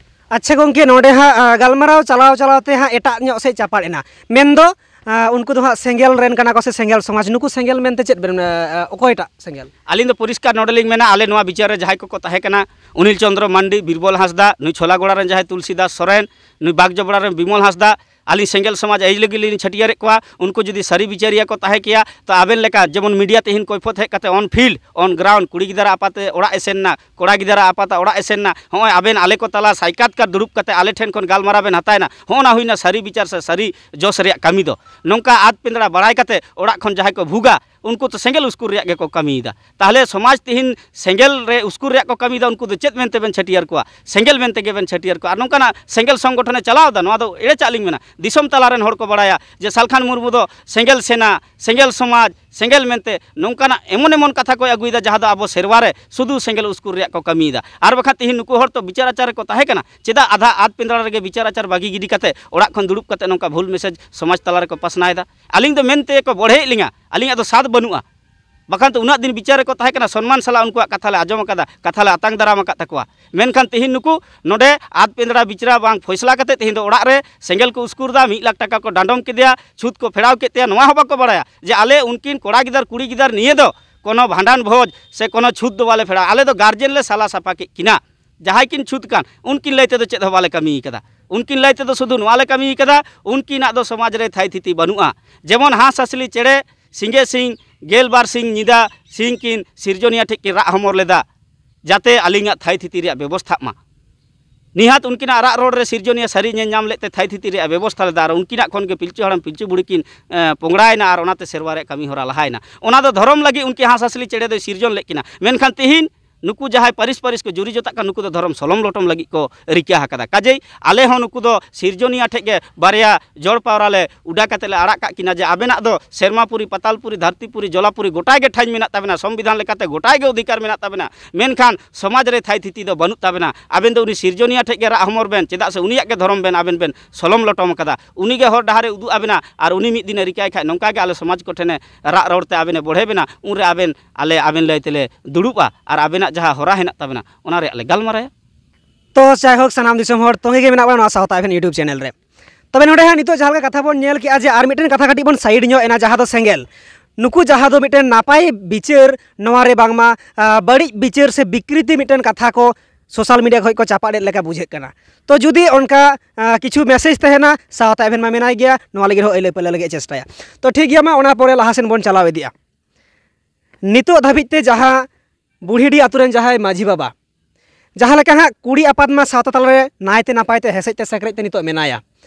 ᱟᱪᱪᱷᱟ ᱜᱚᱢᱠᱮ, ᱱᱚᱰᱮ ᱦᱟᱸᱜ, ᱟ, ᱜᱟᱞᱢᱟᱨᱟᱣ ᱪᱟᱞᱟᱣ ᱪᱟᱞᱟᱣ ᱛᱮ ᱦᱟᱸᱜ ᱮᱴᱟᱜ ᱧᱚᱜ ᱥᱮᱫ ᱪᱟᱯᱟᱲ ᱮᱱᱟ᱾ ᱢᱮᱱᱫᱚ ᱟᱸ, ᱩᱱᱠᱩ ᱫᱚ ᱦᱟᱸᱜ ᱥᱮᱸᱜᱮᱞ ᱨᱮᱱ ᱠᱟᱱᱟ ᱠᱚ ᱥᱮ ᱥᱮᱸᱜᱮᱞ ᱥᱚᱢᱟᱡᱽ? ᱱᱩᱠᱩ ᱥᱮᱸᱜᱮᱞ ᱢᱮᱱᱛᱮ ᱪᱮᱫ ᱵᱮᱱ, ᱟᱸ, ᱚᱠᱚᱭᱴᱟᱜ ᱥᱮᱸᱜᱮᱞ? ᱟᱹᱞᱤᱧ ᱫᱚ ᱯᱚᱨᱤᱥᱠᱟᱨ ᱱᱚᱰᱮ ᱞᱤᱧ ᱢᱮᱱᱟ, ᱟᱞᱮ ᱱᱚᱣᱟ ᱵᱤᱪᱟᱹᱨ ᱨᱮ ᱡᱟᱦᱟᱸᱭ ᱠᱚᱠᱚ ᱛᱟᱦᱮᱸ ᱠᱟᱱᱟ, ᱚᱱᱤᱞ ᱪᱚᱸᱫᱽᱨᱚ ᱢᱟᱱᱰᱤ, ᱵᱤᱨᱵᱚᱞ ᱦᱟᱸᱥᱫᱟ, ᱱᱩᱭ ᱪᱷᱚᱞᱟᱜᱚᱲᱟ ᱨᱮᱱ ᱡᱟᱦᱟᱸᱭ ᱛᱩᱞᱥᱤᱫᱟᱥ ᱥᱚᱨᱮᱱ, ᱱᱩᱭ ᱵᱟᱜᱽᱡᱚᱵᱲᱟ ᱨᱮᱱ ᱵᱤᱢᱚᱞ ᱦᱟᱸᱥᱫᱟ, ᱟᱹᱞᱤᱧ ᱥᱮᱸᱜᱮᱞ ᱥᱚᱢᱟᱡᱽ ᱮᱭ ᱞᱟᱹᱜᱤᱫ ᱞᱤᱧ ᱪᱷᱟᱹᱴᱭᱟᱹᱨᱮᱫ ᱠᱚᱣᱟ᱾ ᱩᱱᱠᱩ ᱡᱩᱫᱤ ᱥᱟᱹᱨᱤ ᱵᱤᱪᱟᱹᱨᱤᱭᱟᱹ ᱠᱚ ᱛᱟᱦᱮᱸ ᱠᱮᱭᱟ, ᱛᱚ ᱟᱵᱮᱱ ᱞᱮᱠᱟ ᱡᱮᱢᱚᱱ ᱢᱤᱰᱤᱭᱟ ᱛᱮᱦᱮᱧ ᱠᱚᱭᱯᱷᱚᱛ ᱦᱮᱡ ᱠᱟᱛᱮ on field, on ground, ᱠᱩᱲᱤ ᱜᱤᱫᱽᱨᱟᱹ ᱟᱯᱟᱛᱮ ᱚᱲᱟᱜ ᱮ ᱥᱮᱱ ᱱᱟ, ᱠᱚᱲᱟ ᱜᱤᱫᱽᱨᱟᱹ ᱟᱯᱟᱛ ᱚᱲᱟᱜ ᱮ ᱥᱮᱱ ᱱᱟ, ᱦᱚᱸᱜᱼᱚᱭ ᱟᱵᱮᱱ ᱟᱞᱮ ᱠᱚ ᱛᱟᱞᱟ ᱥᱟᱭᱠᱟᱛ ᱠᱟᱨ ᱫᱩᱲᱩᱵ ᱠᱟᱛᱮ ᱟᱞᱮ ᱴᱷᱮᱱ ᱠᱷᱚᱱ ᱜᱟᱞᱢᱟᱨᱟᱣ ᱵᱮᱱ ᱦᱟᱛᱟᱭᱱᱟ, ᱦᱚᱸᱜᱼᱚ ᱱᱟ ᱦᱩᱭᱱᱟ ᱥᱟᱹᱨᱤ ᱵᱤᱪᱟᱹᱨ ᱥᱮ ᱥᱟᱹᱨᱤ ᱡᱚᱥ ᱨᱮᱭᱟᱜ ᱠᱟᱹᱢᱤ ᱫᱚ᱾ ᱱᱚᱝᱠᱟ ᱟᱫ ᱯᱮᱸᱫᱽᱨᱟ ᱵᱟᱲᱟᱭ ᱠᱟᱛᱮ ᱚᱲᱟᱜ ᱠᱷᱚᱱ ᱡᱟᱦᱟᱸᱭ ᱠᱚ ᱵᱷᱩᱜᱟ, ᱩᱱᱠᱩ ᱛᱚ ᱥᱮᱸᱜᱮᱞ ᱩᱥᱠᱩᱨ ᱨᱮᱭᱟᱜ ᱜᱮᱠᱚ ᱠᱟᱹᱢᱤᱭᱮᱫᱟ᱾ ᱛᱟᱦᱚᱞᱮ ᱥᱚᱢᱟᱡᱽ ᱛᱤᱦᱤᱧ ᱥᱮᱸᱜᱮᱞ ᱨᱮ ᱩᱥᱠᱩᱨ ᱨᱮᱭᱟᱜ ᱠᱚ ᱠᱟᱹᱢᱤᱭᱮᱫᱟ, ᱩᱱᱠᱩ ᱫᱚ ᱪᱮᱫ ᱢᱮᱱᱛᱮ ᱵᱮᱱ ᱪᱷᱟᱹᱴᱭᱟᱹᱨ ᱠᱚᱣᱟ? ᱥᱮᱸᱜᱮᱞ ᱢᱮᱱᱛᱮ ᱜᱮᱵᱮᱱ ᱪᱷᱟᱹᱴᱭᱟᱹᱨ ᱠᱚᱣᱟ᱾ ᱟᱨ ᱱᱚᱝᱠᱟᱱᱟᱜ ᱥᱮᱸᱜᱮᱞ ᱥᱚᱝᱜᱚᱴᱷᱚᱱᱮ ᱪᱟᱞᱟᱣ ᱮᱫᱟ, ᱱᱚᱣᱟ ᱫᱚ ᱮᱲᱮ ᱪᱟᱜ ᱞᱤᱧ ᱢᱮᱱᱟ᱾ ᱫᱤᱥᱚᱢ ᱛᱟᱞᱟ ᱨᱮᱱ ᱦᱚᱲ ᱠᱚ ᱵᱟᱲᱟᱭᱟ ᱡᱮ ᱥᱟᱞᱠᱷᱟᱱ ᱢᱩᱨᱢᱩ ᱫᱚ ᱥᱮᱸᱜᱮᱞ ᱥᱮᱱᱟ, ᱥᱮᱸᱜᱮᱞ ᱢᱮᱱᱛᱮ ᱱᱚᱝᱠᱟᱱᱟᱜ ᱮᱢᱚᱱ ᱮᱢᱚᱱ ᱠᱟᱛᱷᱟ ᱠᱚᱭ ᱟᱹᱜᱩᱭᱮᱫᱟ, ᱡᱟᱦᱟᱸ ᱫᱚ ᱟᱵᱚ ᱥᱮᱨᱣᱟ ᱨᱮ ᱥᱩᱫᱷᱩ ᱥᱮᱸᱜᱮᱞ ᱩᱥᱠᱩᱨ ᱨᱮᱭᱟᱜ ᱠᱚ ᱠᱟᱹᱢᱤᱭᱮᱫᱟ᱾ ᱟᱨ ᱵᱟᱠᱷᱟᱱ ᱛᱤᱦᱤᱧ ᱱᱩᱠᱩ ᱦᱚᱲ ᱛᱚ ᱵᱤᱪᱟᱹᱨ ᱟᱪᱟᱨ ᱨᱮᱠᱚ ᱛᱟᱦᱮᱸ ᱠᱟᱱᱟ, ᱪᱮᱫᱟᱜ ᱟᱫᱷᱟ ᱟᱫ ᱯᱮᱸᱫᱽᱨᱟ ᱨᱮᱜᱮ ᱵᱤᱪᱟᱹᱨ ᱟᱪᱟᱨ ᱵᱟᱹᱜᱤ ᱜᱤᱰᱤ ᱠᱟᱛᱮ ᱚᱲᱟᱜ ᱠᱷᱚᱱ ᱫᱩᱲᱩᱵ ᱠᱟᱛᱮ ᱱᱚᱝᱠᱟ ᱵᱷᱩᱞ ᱢᱮᱥᱮᱡᱽ ᱥᱚᱢᱟᱡᱽ ᱛᱟᱞᱟ ᱨᱮᱠᱚ ᱯᱟᱥᱱᱟᱣᱮᱫᱟ? ᱟᱹᱞᱤᱧ ᱫᱚ ᱢᱮᱱᱛᱮ ᱠᱚ ᱵᱚᱲᱦᱮᱭᱮᱫ ᱞᱤᱧᱟ, ᱟᱹᱞᱤᱧᱟᱜ ᱫᱚ ᱥᱟᱫ ᱵᱟᱹᱱᱩᱜᱼᱟ᱾ ᱵᱟᱠᱷᱟᱱ ᱛᱚ ᱩᱱᱟᱹᱜ ᱫᱤᱱ ᱵᱤᱪᱟᱹᱨ ᱨᱮᱠᱚ ᱛᱟᱦᱮᱸ ᱠᱟᱱᱟ, ᱥᱚᱱᱢᱟᱱ ᱥᱟᱞᱟᱜ ᱩᱱᱠᱩᱣᱟᱜ ᱠᱟᱛᱷᱟ ᱞᱮ ᱟᱸᱡᱚᱢ ᱟᱠᱟᱫᱟ, ᱠᱟᱛᱷᱟ ᱞᱮ ᱟᱛᱟᱝ ᱫᱟᱨᱟᱢ ᱟᱠᱟᱫ ᱛᱟᱠᱚᱣᱟ᱾ ᱢᱮᱱᱠᱷᱟᱱ ᱛᱤᱦᱤᱧ ᱱᱩᱠᱩ ᱱᱚᱰᱮ ᱟᱫ ᱯᱮᱸᱫᱽᱨᱟ ᱵᱤᱪᱨᱟ ᱵᱟᱝ ᱯᱷᱚᱭᱥᱞᱟ ᱠᱟᱛᱮ ᱛᱤᱦᱤᱧ ᱫᱚ ᱚᱲᱟᱜ ᱨᱮ ᱥᱮᱸᱜᱮᱞ ᱠᱚ ᱩᱥᱠᱩᱨ ᱫᱟ, ᱢᱤᱫ ᱞᱟᱠᱷ ᱴᱟᱠᱟ ᱠᱚ ᱰᱟᱸᱰᱚᱢ ᱠᱮᱫᱮᱭᱟ, ᱪᱷᱩᱛ ᱠᱚ ᱯᱷᱮᱲᱟᱣ ᱠᱮᱫ ᱛᱟᱭᱟ, ᱱᱚᱣᱟ ᱦᱚᱸ ᱵᱟᱠᱚ ᱵᱟᱲᱟᱭᱟ ᱡᱮ ᱟᱞᱮ ᱩᱱᱠᱤᱱ ᱠᱚᱲᱟ ᱜᱤᱫᱟᱹᱨ ᱠᱩᱲᱤ ᱜᱤᱫᱟᱹᱨ ᱱᱤᱭᱟᱹ ᱫᱚ ᱠᱳᱱᱳ ᱵᱷᱟᱸᱰᱟᱱ ᱵᱷᱚᱡᱽ ᱥᱮ ᱠᱳᱱᱳ ᱪᱷᱩᱛ ᱫᱚ ᱵᱟᱞᱮ ᱯᱷᱮᱲᱟᱣᱟ᱾ ᱟᱞᱮ ᱫᱚ ᱜᱟᱨᱡᱮᱱ ᱞᱮ ᱥᱟᱞᱟ ᱥᱟᱯᱷᱟ ᱠᱮᱫ ᱠᱤᱱᱟ᱾ ᱡᱟᱦᱟᱸᱭ ᱠᱤᱱ ᱪᱷᱩᱛ ᱠᱟᱱ, ᱩᱱᱠᱤᱱ ᱞᱟᱹᱭ ᱛᱮᱫᱚ ᱪᱮᱫ ᱦᱚᱸ ᱵᱟᱞᱮ ᱠᱟᱹᱢᱤ ᱠᱟᱫᱟ᱾ ᱩᱱᱠᱤᱱ ᱞᱟᱹᱭ ᱛᱮᱫᱚ ᱥᱩᱫᱷᱩ ᱱᱚᱣᱟ ᱞᱮ ᱠᱟᱹᱢᱤ ᱠᱟᱫᱟ, ᱩᱱᱠᱤᱱᱟᱜ ᱫᱚ ᱥᱚᱢᱟᱡᱽ ᱨᱮ ᱛᱷᱟᱭ ᱛᱷᱤᱛᱤ ᱵᱟᱹᱱᱩᱜᱼᱟ᱾ ᱡᱮᱢᱚᱱ ᱦᱟᱸᱥ ᱦᱟᱸᱥᱞᱤ ᱪᱮᱬᱮ ᱥᱤᱸᱜᱮ ᱥᱤᱧ ᱜᱮᱞᱵᱟᱨ ᱥᱤᱧ ᱧᱤᱫᱟᱹ ᱥᱤᱧ ᱠᱤᱱ ᱥᱤᱨᱡᱚᱱᱤᱭᱟᱹ ᱴᱷᱮᱱ ᱠᱤᱱ ᱨᱟᱜ ᱦᱚᱢᱚᱨ ᱞᱮᱫᱟ, ᱡᱟᱛᱮ ᱟᱹᱞᱤᱧᱟᱜ ᱛᱷᱟᱭ ᱛᱷᱤᱛᱤ ᱨᱮᱭᱟᱜ ᱵᱮᱵᱚᱥᱛᱷᱟᱜ ᱢᱟ᱾ ᱱᱤᱦᱟᱹᱛ ᱩᱱᱠᱤᱱᱟᱜ ᱨᱟᱜ ᱨᱚᱲ ᱨᱮ ᱥᱤᱨᱡᱚᱱᱤᱭᱟᱹ ᱥᱟᱹᱨᱤ ᱧᱮᱞ ᱧᱟᱢ ᱞᱮᱫ ᱛᱮ ᱛᱷᱟᱭ ᱛᱷᱤᱛᱤ ᱨᱮᱭᱟᱜ ᱵᱮᱵᱚᱥᱛᱷᱟ ᱞᱮᱫᱟ ᱟᱨ ᱩᱱᱠᱤᱱᱟᱜ ᱠᱷᱚᱱ ᱜᱮ ᱯᱤᱞᱪᱩ ᱦᱟᱲᱟᱢ ᱯᱤᱞᱪᱩ ᱵᱩᱲᱦᱤ ᱠᱤᱱ, ᱮ, ᱯᱚᱝᱲᱟᱭᱮᱱᱟ ᱟᱨ ᱚᱱᱟᱛᱮ ᱥᱮᱨᱣᱟ ᱨᱮᱭᱟᱜ ᱠᱟᱹᱢᱤ ᱦᱚᱨᱟ ᱞᱟᱦᱟᱭᱮᱱᱟ᱾ ᱚᱱᱟ ᱫᱚ ᱫᱷᱚᱨᱚᱢ ᱞᱟᱹᱜᱤᱫ ᱩᱱᱠᱤᱱ ᱦᱟᱸᱥ ᱦᱟᱸᱥᱞᱤ ᱪᱮᱬᱮ ᱫᱚᱭ ᱥᱤᱨᱡᱚᱱ ᱞᱮᱫ ᱠᱤᱱᱟ, ᱢᱮᱱᱠᱷᱟᱱ ᱛᱤᱦᱤᱧ ᱱᱩᱠᱩ ᱡᱟᱦᱟᱸᱭ ᱯᱟᱹᱨᱤᱥ ᱯᱟᱹᱨᱤᱥ ᱠᱚ ᱡᱩᱨᱤ ᱡᱚᱛᱟᱜ ᱠᱟᱱ, ᱱᱩᱠᱩ ᱫᱚ ᱫᱷᱚᱨᱚᱢ ᱥᱚᱞᱚᱢ ᱞᱚᱴᱚᱢ ᱞᱟᱹᱜᱤᱫ ᱠᱚ ᱨᱤᱠᱟᱹ ᱟᱠᱟᱫᱟ᱾ ᱠᱟᱡᱮᱭ ᱟᱞᱮ ᱦᱚᱸ ᱱᱩᱠᱩ ᱫᱚ ᱥᱤᱨᱡᱚᱱᱤᱭᱟᱹ ᱴᱷᱮᱡ ᱜᱮ ᱵᱟᱨᱭᱟ ᱡᱚᱲ ᱯᱟᱣᱨᱟ ᱞᱮ ᱩᱰᱟ ᱠᱟᱛᱮ ᱞᱮ ᱟᱲᱟᱜ ᱠᱟᱜ ᱠᱤᱱᱟ ᱡᱮ ᱟᱵᱮᱱᱟᱜ ᱫᱚ ᱥᱮᱨᱢᱟᱯᱩᱨᱤ, ᱯᱟᱛᱟᱞᱯᱩᱨᱤ, ᱫᱷᱟᱹᱨᱛᱤᱯᱩᱨᱤ, ᱡᱚᱞᱟᱯᱩᱨᱤ ᱜᱚᱴᱟ ᱜᱮ ᱴᱷᱟᱹᱭ ᱢᱮᱱᱟᱜ ᱛᱟᱵᱮᱱᱟ, ᱥᱚᱝᱵᱤᱫᱷᱟᱱ ᱞᱮᱠᱟᱛᱮ ᱜᱚᱴᱟ ᱜᱮ ᱚᱫᱷᱤᱠᱟᱨ ᱢᱮᱱᱟᱜ ᱛᱟᱵᱮᱱᱟ, ᱢᱮᱱᱠᱷᱟᱱ ᱥᱚᱢᱟᱡᱽ ᱨᱮ ᱛᱷᱟᱭ ᱛᱷᱤᱛᱤ ᱫᱚ ᱵᱟᱹᱱᱩᱜ ᱛᱟᱵᱮᱱᱟ᱾ ᱟᱵᱮᱱ ᱫᱚ ᱩᱱᱤ ᱥᱤᱨᱡᱚᱱᱤᱭᱟᱹ ᱴᱷᱮᱡ ᱜᱮ ᱨᱟᱜ ᱦᱚᱢᱚᱨ ᱵᱮᱱ, ᱪᱮᱫᱟᱜ ᱥᱮ ᱩᱱᱤᱭᱟᱜ ᱜᱮ ᱫᱷᱚᱨᱚᱢ ᱵᱮᱱ ᱟᱵᱮᱱ ᱵᱮᱱ ᱥᱚᱞᱚᱢ ᱞᱚᱴᱚᱢ ᱟᱠᱟᱫᱟ᱾ ᱩᱱᱤ ᱜᱮ ᱦᱚᱨ ᱰᱟᱦᱟᱨᱮ ᱩᱫᱩᱜ ᱟᱵᱮᱱᱟ ᱟᱨ ᱩᱱᱤ ᱢᱤᱫ ᱫᱤᱱᱮ ᱨᱤᱠᱟᱹᱭ ᱠᱷᱟᱡ ᱱᱚᱝᱠᱟ ᱜᱮ ᱟᱞᱮ ᱥᱚᱢᱟᱡᱽ ᱠᱚᱴᱷᱮᱱᱮ ᱨᱟᱜ ᱨᱚᱲ ᱛᱮ ᱟᱵᱮᱱᱮ ᱵᱚᱲᱦᱮ ᱵᱮᱱᱟ, ᱩᱱᱨᱮ ᱟᱵᱮᱱ ᱟᱞᱮ ᱟᱵᱮᱱ ᱞᱟᱹᱭ ᱛᱮᱞᱮ ᱫᱩᱲᱩᱵᱼᱟ ᱟᱨ ᱟᱵᱮᱱᱟᱜ ᱡᱟᱦᱟᱸ ᱦᱚᱨᱟ ᱦᱮᱱᱟᱜ ᱛᱟᱵᱮᱱᱟ ᱚᱱᱟ ᱨᱮᱭᱟᱜ ᱞᱮ ᱜᱟᱞᱢᱟᱨᱟᱭᱟ᱾ ᱛᱚ ᱡᱟᱭᱦᱳᱠ, ᱥᱟᱱᱟᱢ ᱫᱤᱥᱚᱢ ᱦᱚᱲ ᱛᱚᱸᱜᱮ ᱜᱮ ᱢᱮᱱᱟᱜ ᱵᱚᱱᱟ ᱱᱚᱣᱟ ᱥᱟᱶᱛᱟ ᱮᱵᱷᱮᱱ YouTube ᱪᱮᱱᱮᱞ ᱨᱮ᱾ ᱛᱚᱵᱮ ᱱᱚᱰᱮ ᱦᱟᱸᱜ ᱱᱤᱛᱚᱜ ᱡᱟᱦᱟᱸ ᱞᱮᱠᱟ ᱠᱟᱛᱷᱟ ᱵᱚᱱ ᱧᱮᱞ ᱠᱮᱜᱼᱟ, ᱡᱮ ᱟᱨ ᱢᱤᱫᱴᱮᱱ ᱠᱟᱛᱷᱟ ᱠᱟᱹᱴᱤᱡ ᱵᱚᱱ ᱥᱟᱭᱤᱰ ᱧᱚᱜ ᱮᱱᱟ, ᱡᱟᱦᱟᱸ ᱫᱚ ᱥᱮᱸᱜᱮᱞ᱾ ᱱᱩᱠᱩ ᱡᱟᱦᱟᱸ ᱫᱚ ᱢᱤᱫᱴᱮᱱ ᱱᱟᱯᱟᱭ ᱵᱤᱪᱟᱹᱨ, ᱱᱚᱣᱟ ᱨᱮ ᱵᱟᱝᱢᱟ ᱟᱸ, ᱵᱟᱹᱲᱤᱡ ᱵᱤᱪᱟᱹᱨ ᱥᱮ ᱵᱤᱠᱨᱤᱛᱤ ᱢᱤᱫᱴᱮᱱ ᱠᱟᱛᱷᱟ ᱠᱚ ᱥᱳᱥᱟᱞ ᱢᱤᱰᱤᱭᱟ ᱠᱷᱚᱱ ᱠᱚ ᱪᱟᱯᱟᱫ ᱮᱫ ᱞᱮᱠᱟ ᱵᱩᱡᱷᱟᱹᱜ ᱠᱟᱱᱟ᱾ ᱛᱚ ᱡᱩᱫᱤ ᱚᱱᱠᱟ ᱟᱸ, ᱠᱤᱪᱷᱩ ᱢᱮᱥᱮᱡᱽ ᱛᱟᱦᱮᱱᱟ, ᱥᱟᱶᱛᱟ ᱮᱵᱷᱮᱱ ᱢᱟ ᱢᱮᱱᱟᱭ ᱜᱮᱭᱟ, ᱱᱚᱣᱟ ᱞᱟᱹᱜᱤᱫ ᱦᱚᱸ ᱟᱹᱭᱞᱟᱹ ᱯᱟᱹᱭᱞᱟᱹ ᱞᱟᱹᱜᱤᱫ ᱮ ᱪᱮᱥᱴᱟᱭᱟ᱾ ᱛᱚ ᱴᱷᱤᱠ ᱜᱮᱭᱟ, ᱢᱟ ᱚᱱᱟ ᱯᱚᱨᱮ ᱞᱟᱦᱟ ᱥᱮᱱ ᱵᱚᱱ ᱪᱟᱞᱟᱣ ᱤᱫᱤᱜᱼᱟ᱾ ᱱᱤᱛᱚᱜ ᱫᱷᱟᱹᱵᱤᱡ ᱛᱮ ᱡᱟᱦᱟᱸ ᱵᱩᱲᱦᱤᱰᱤ ᱟᱛᱳ ᱨᱮᱱ ᱡᱟᱦᱟᱸᱭ ᱢᱟᱹᱡᱷᱤ ᱵᱟᱵᱟ, ᱡᱟᱦᱟᱸ ᱞᱮᱠᱟ ᱦᱟᱸᱜ ᱠᱩᱲᱤ ᱟᱯᱟᱛ ᱢᱟ ᱥᱟᱶᱛᱟ ᱛᱟᱞᱟᱨᱮ ᱱᱟᱭᱛᱮ ᱱᱟᱯᱟᱭ ᱛᱮ ᱦᱮᱥᱮᱡ ᱛᱮ ᱥᱮᱠᱨᱮᱡ ᱛᱮ ᱱᱤᱛᱚᱜ ᱢᱮᱱᱟᱭᱟ,